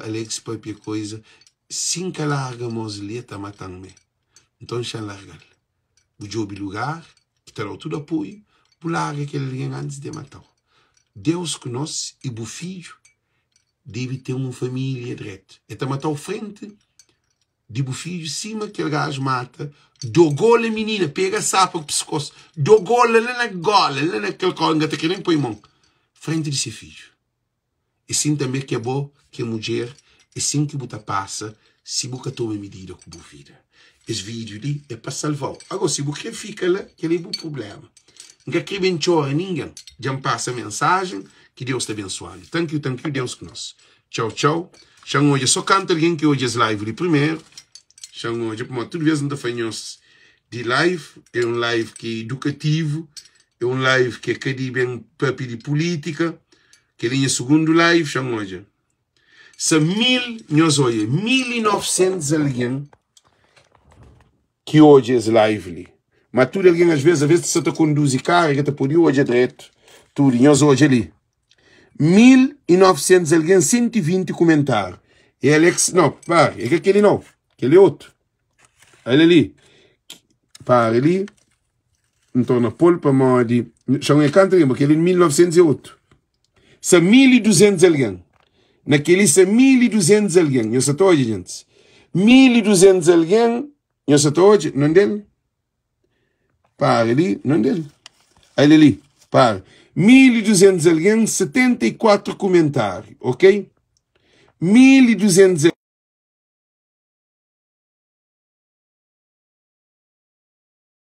Alex papia coisa si nka larga mos li e ta matan me nton xan largal bu djobi lugar ki ta dau tudo apoio bu larga kel algen antes de matau Deus ku nos e bu fidju debe ten un família dretu e ta matau frente di bu fidju sima kel gaju mata dogola minina pega sapa ku piskos dogola la na gola la na kel kola nka ta kre nen poi mon frenti di se fidju e sin tanbe ke bo ke mudjer e sin ki bu ta pasa si bu ka toma midida ku bu vida es video li e pa salvau ago si bu kre fika la kel e bu problema nka kre ben txora ningen djan pasa mensajen ki Deus ta bensuanu thank you thank you Deus ku nos Txau txau. Xa-m odja so kantu algen ki odja es live li primeru. Xa-m odja pamodi tudu bes N ta fla nhos di live é un live ki é idukativu, é un live ki é ka di ben papia di pulítika. Kel-li é nha sugundu live. Xa-m odja. Sa mil, nhos odja, 1900 algen ki odja es live li. Ma tudu algen asves, asves sa ta konduzi karu e ka ta pode odja dretu tudu. Nhos odja li. 1900 algen 120 kumentáriu e Alex no para é ka keli no keli é otu ala li para li N torna pol pamodi xa un é kantu algen keli 1908 sa 1200 algen na keli sa 1200 algen nhos sa ta odja gentis 1200 algen nhos sa ta odja nondel Para li, não dele. Olha ali, para. 1200 algen, 74 kumentáriu, ok? 1200.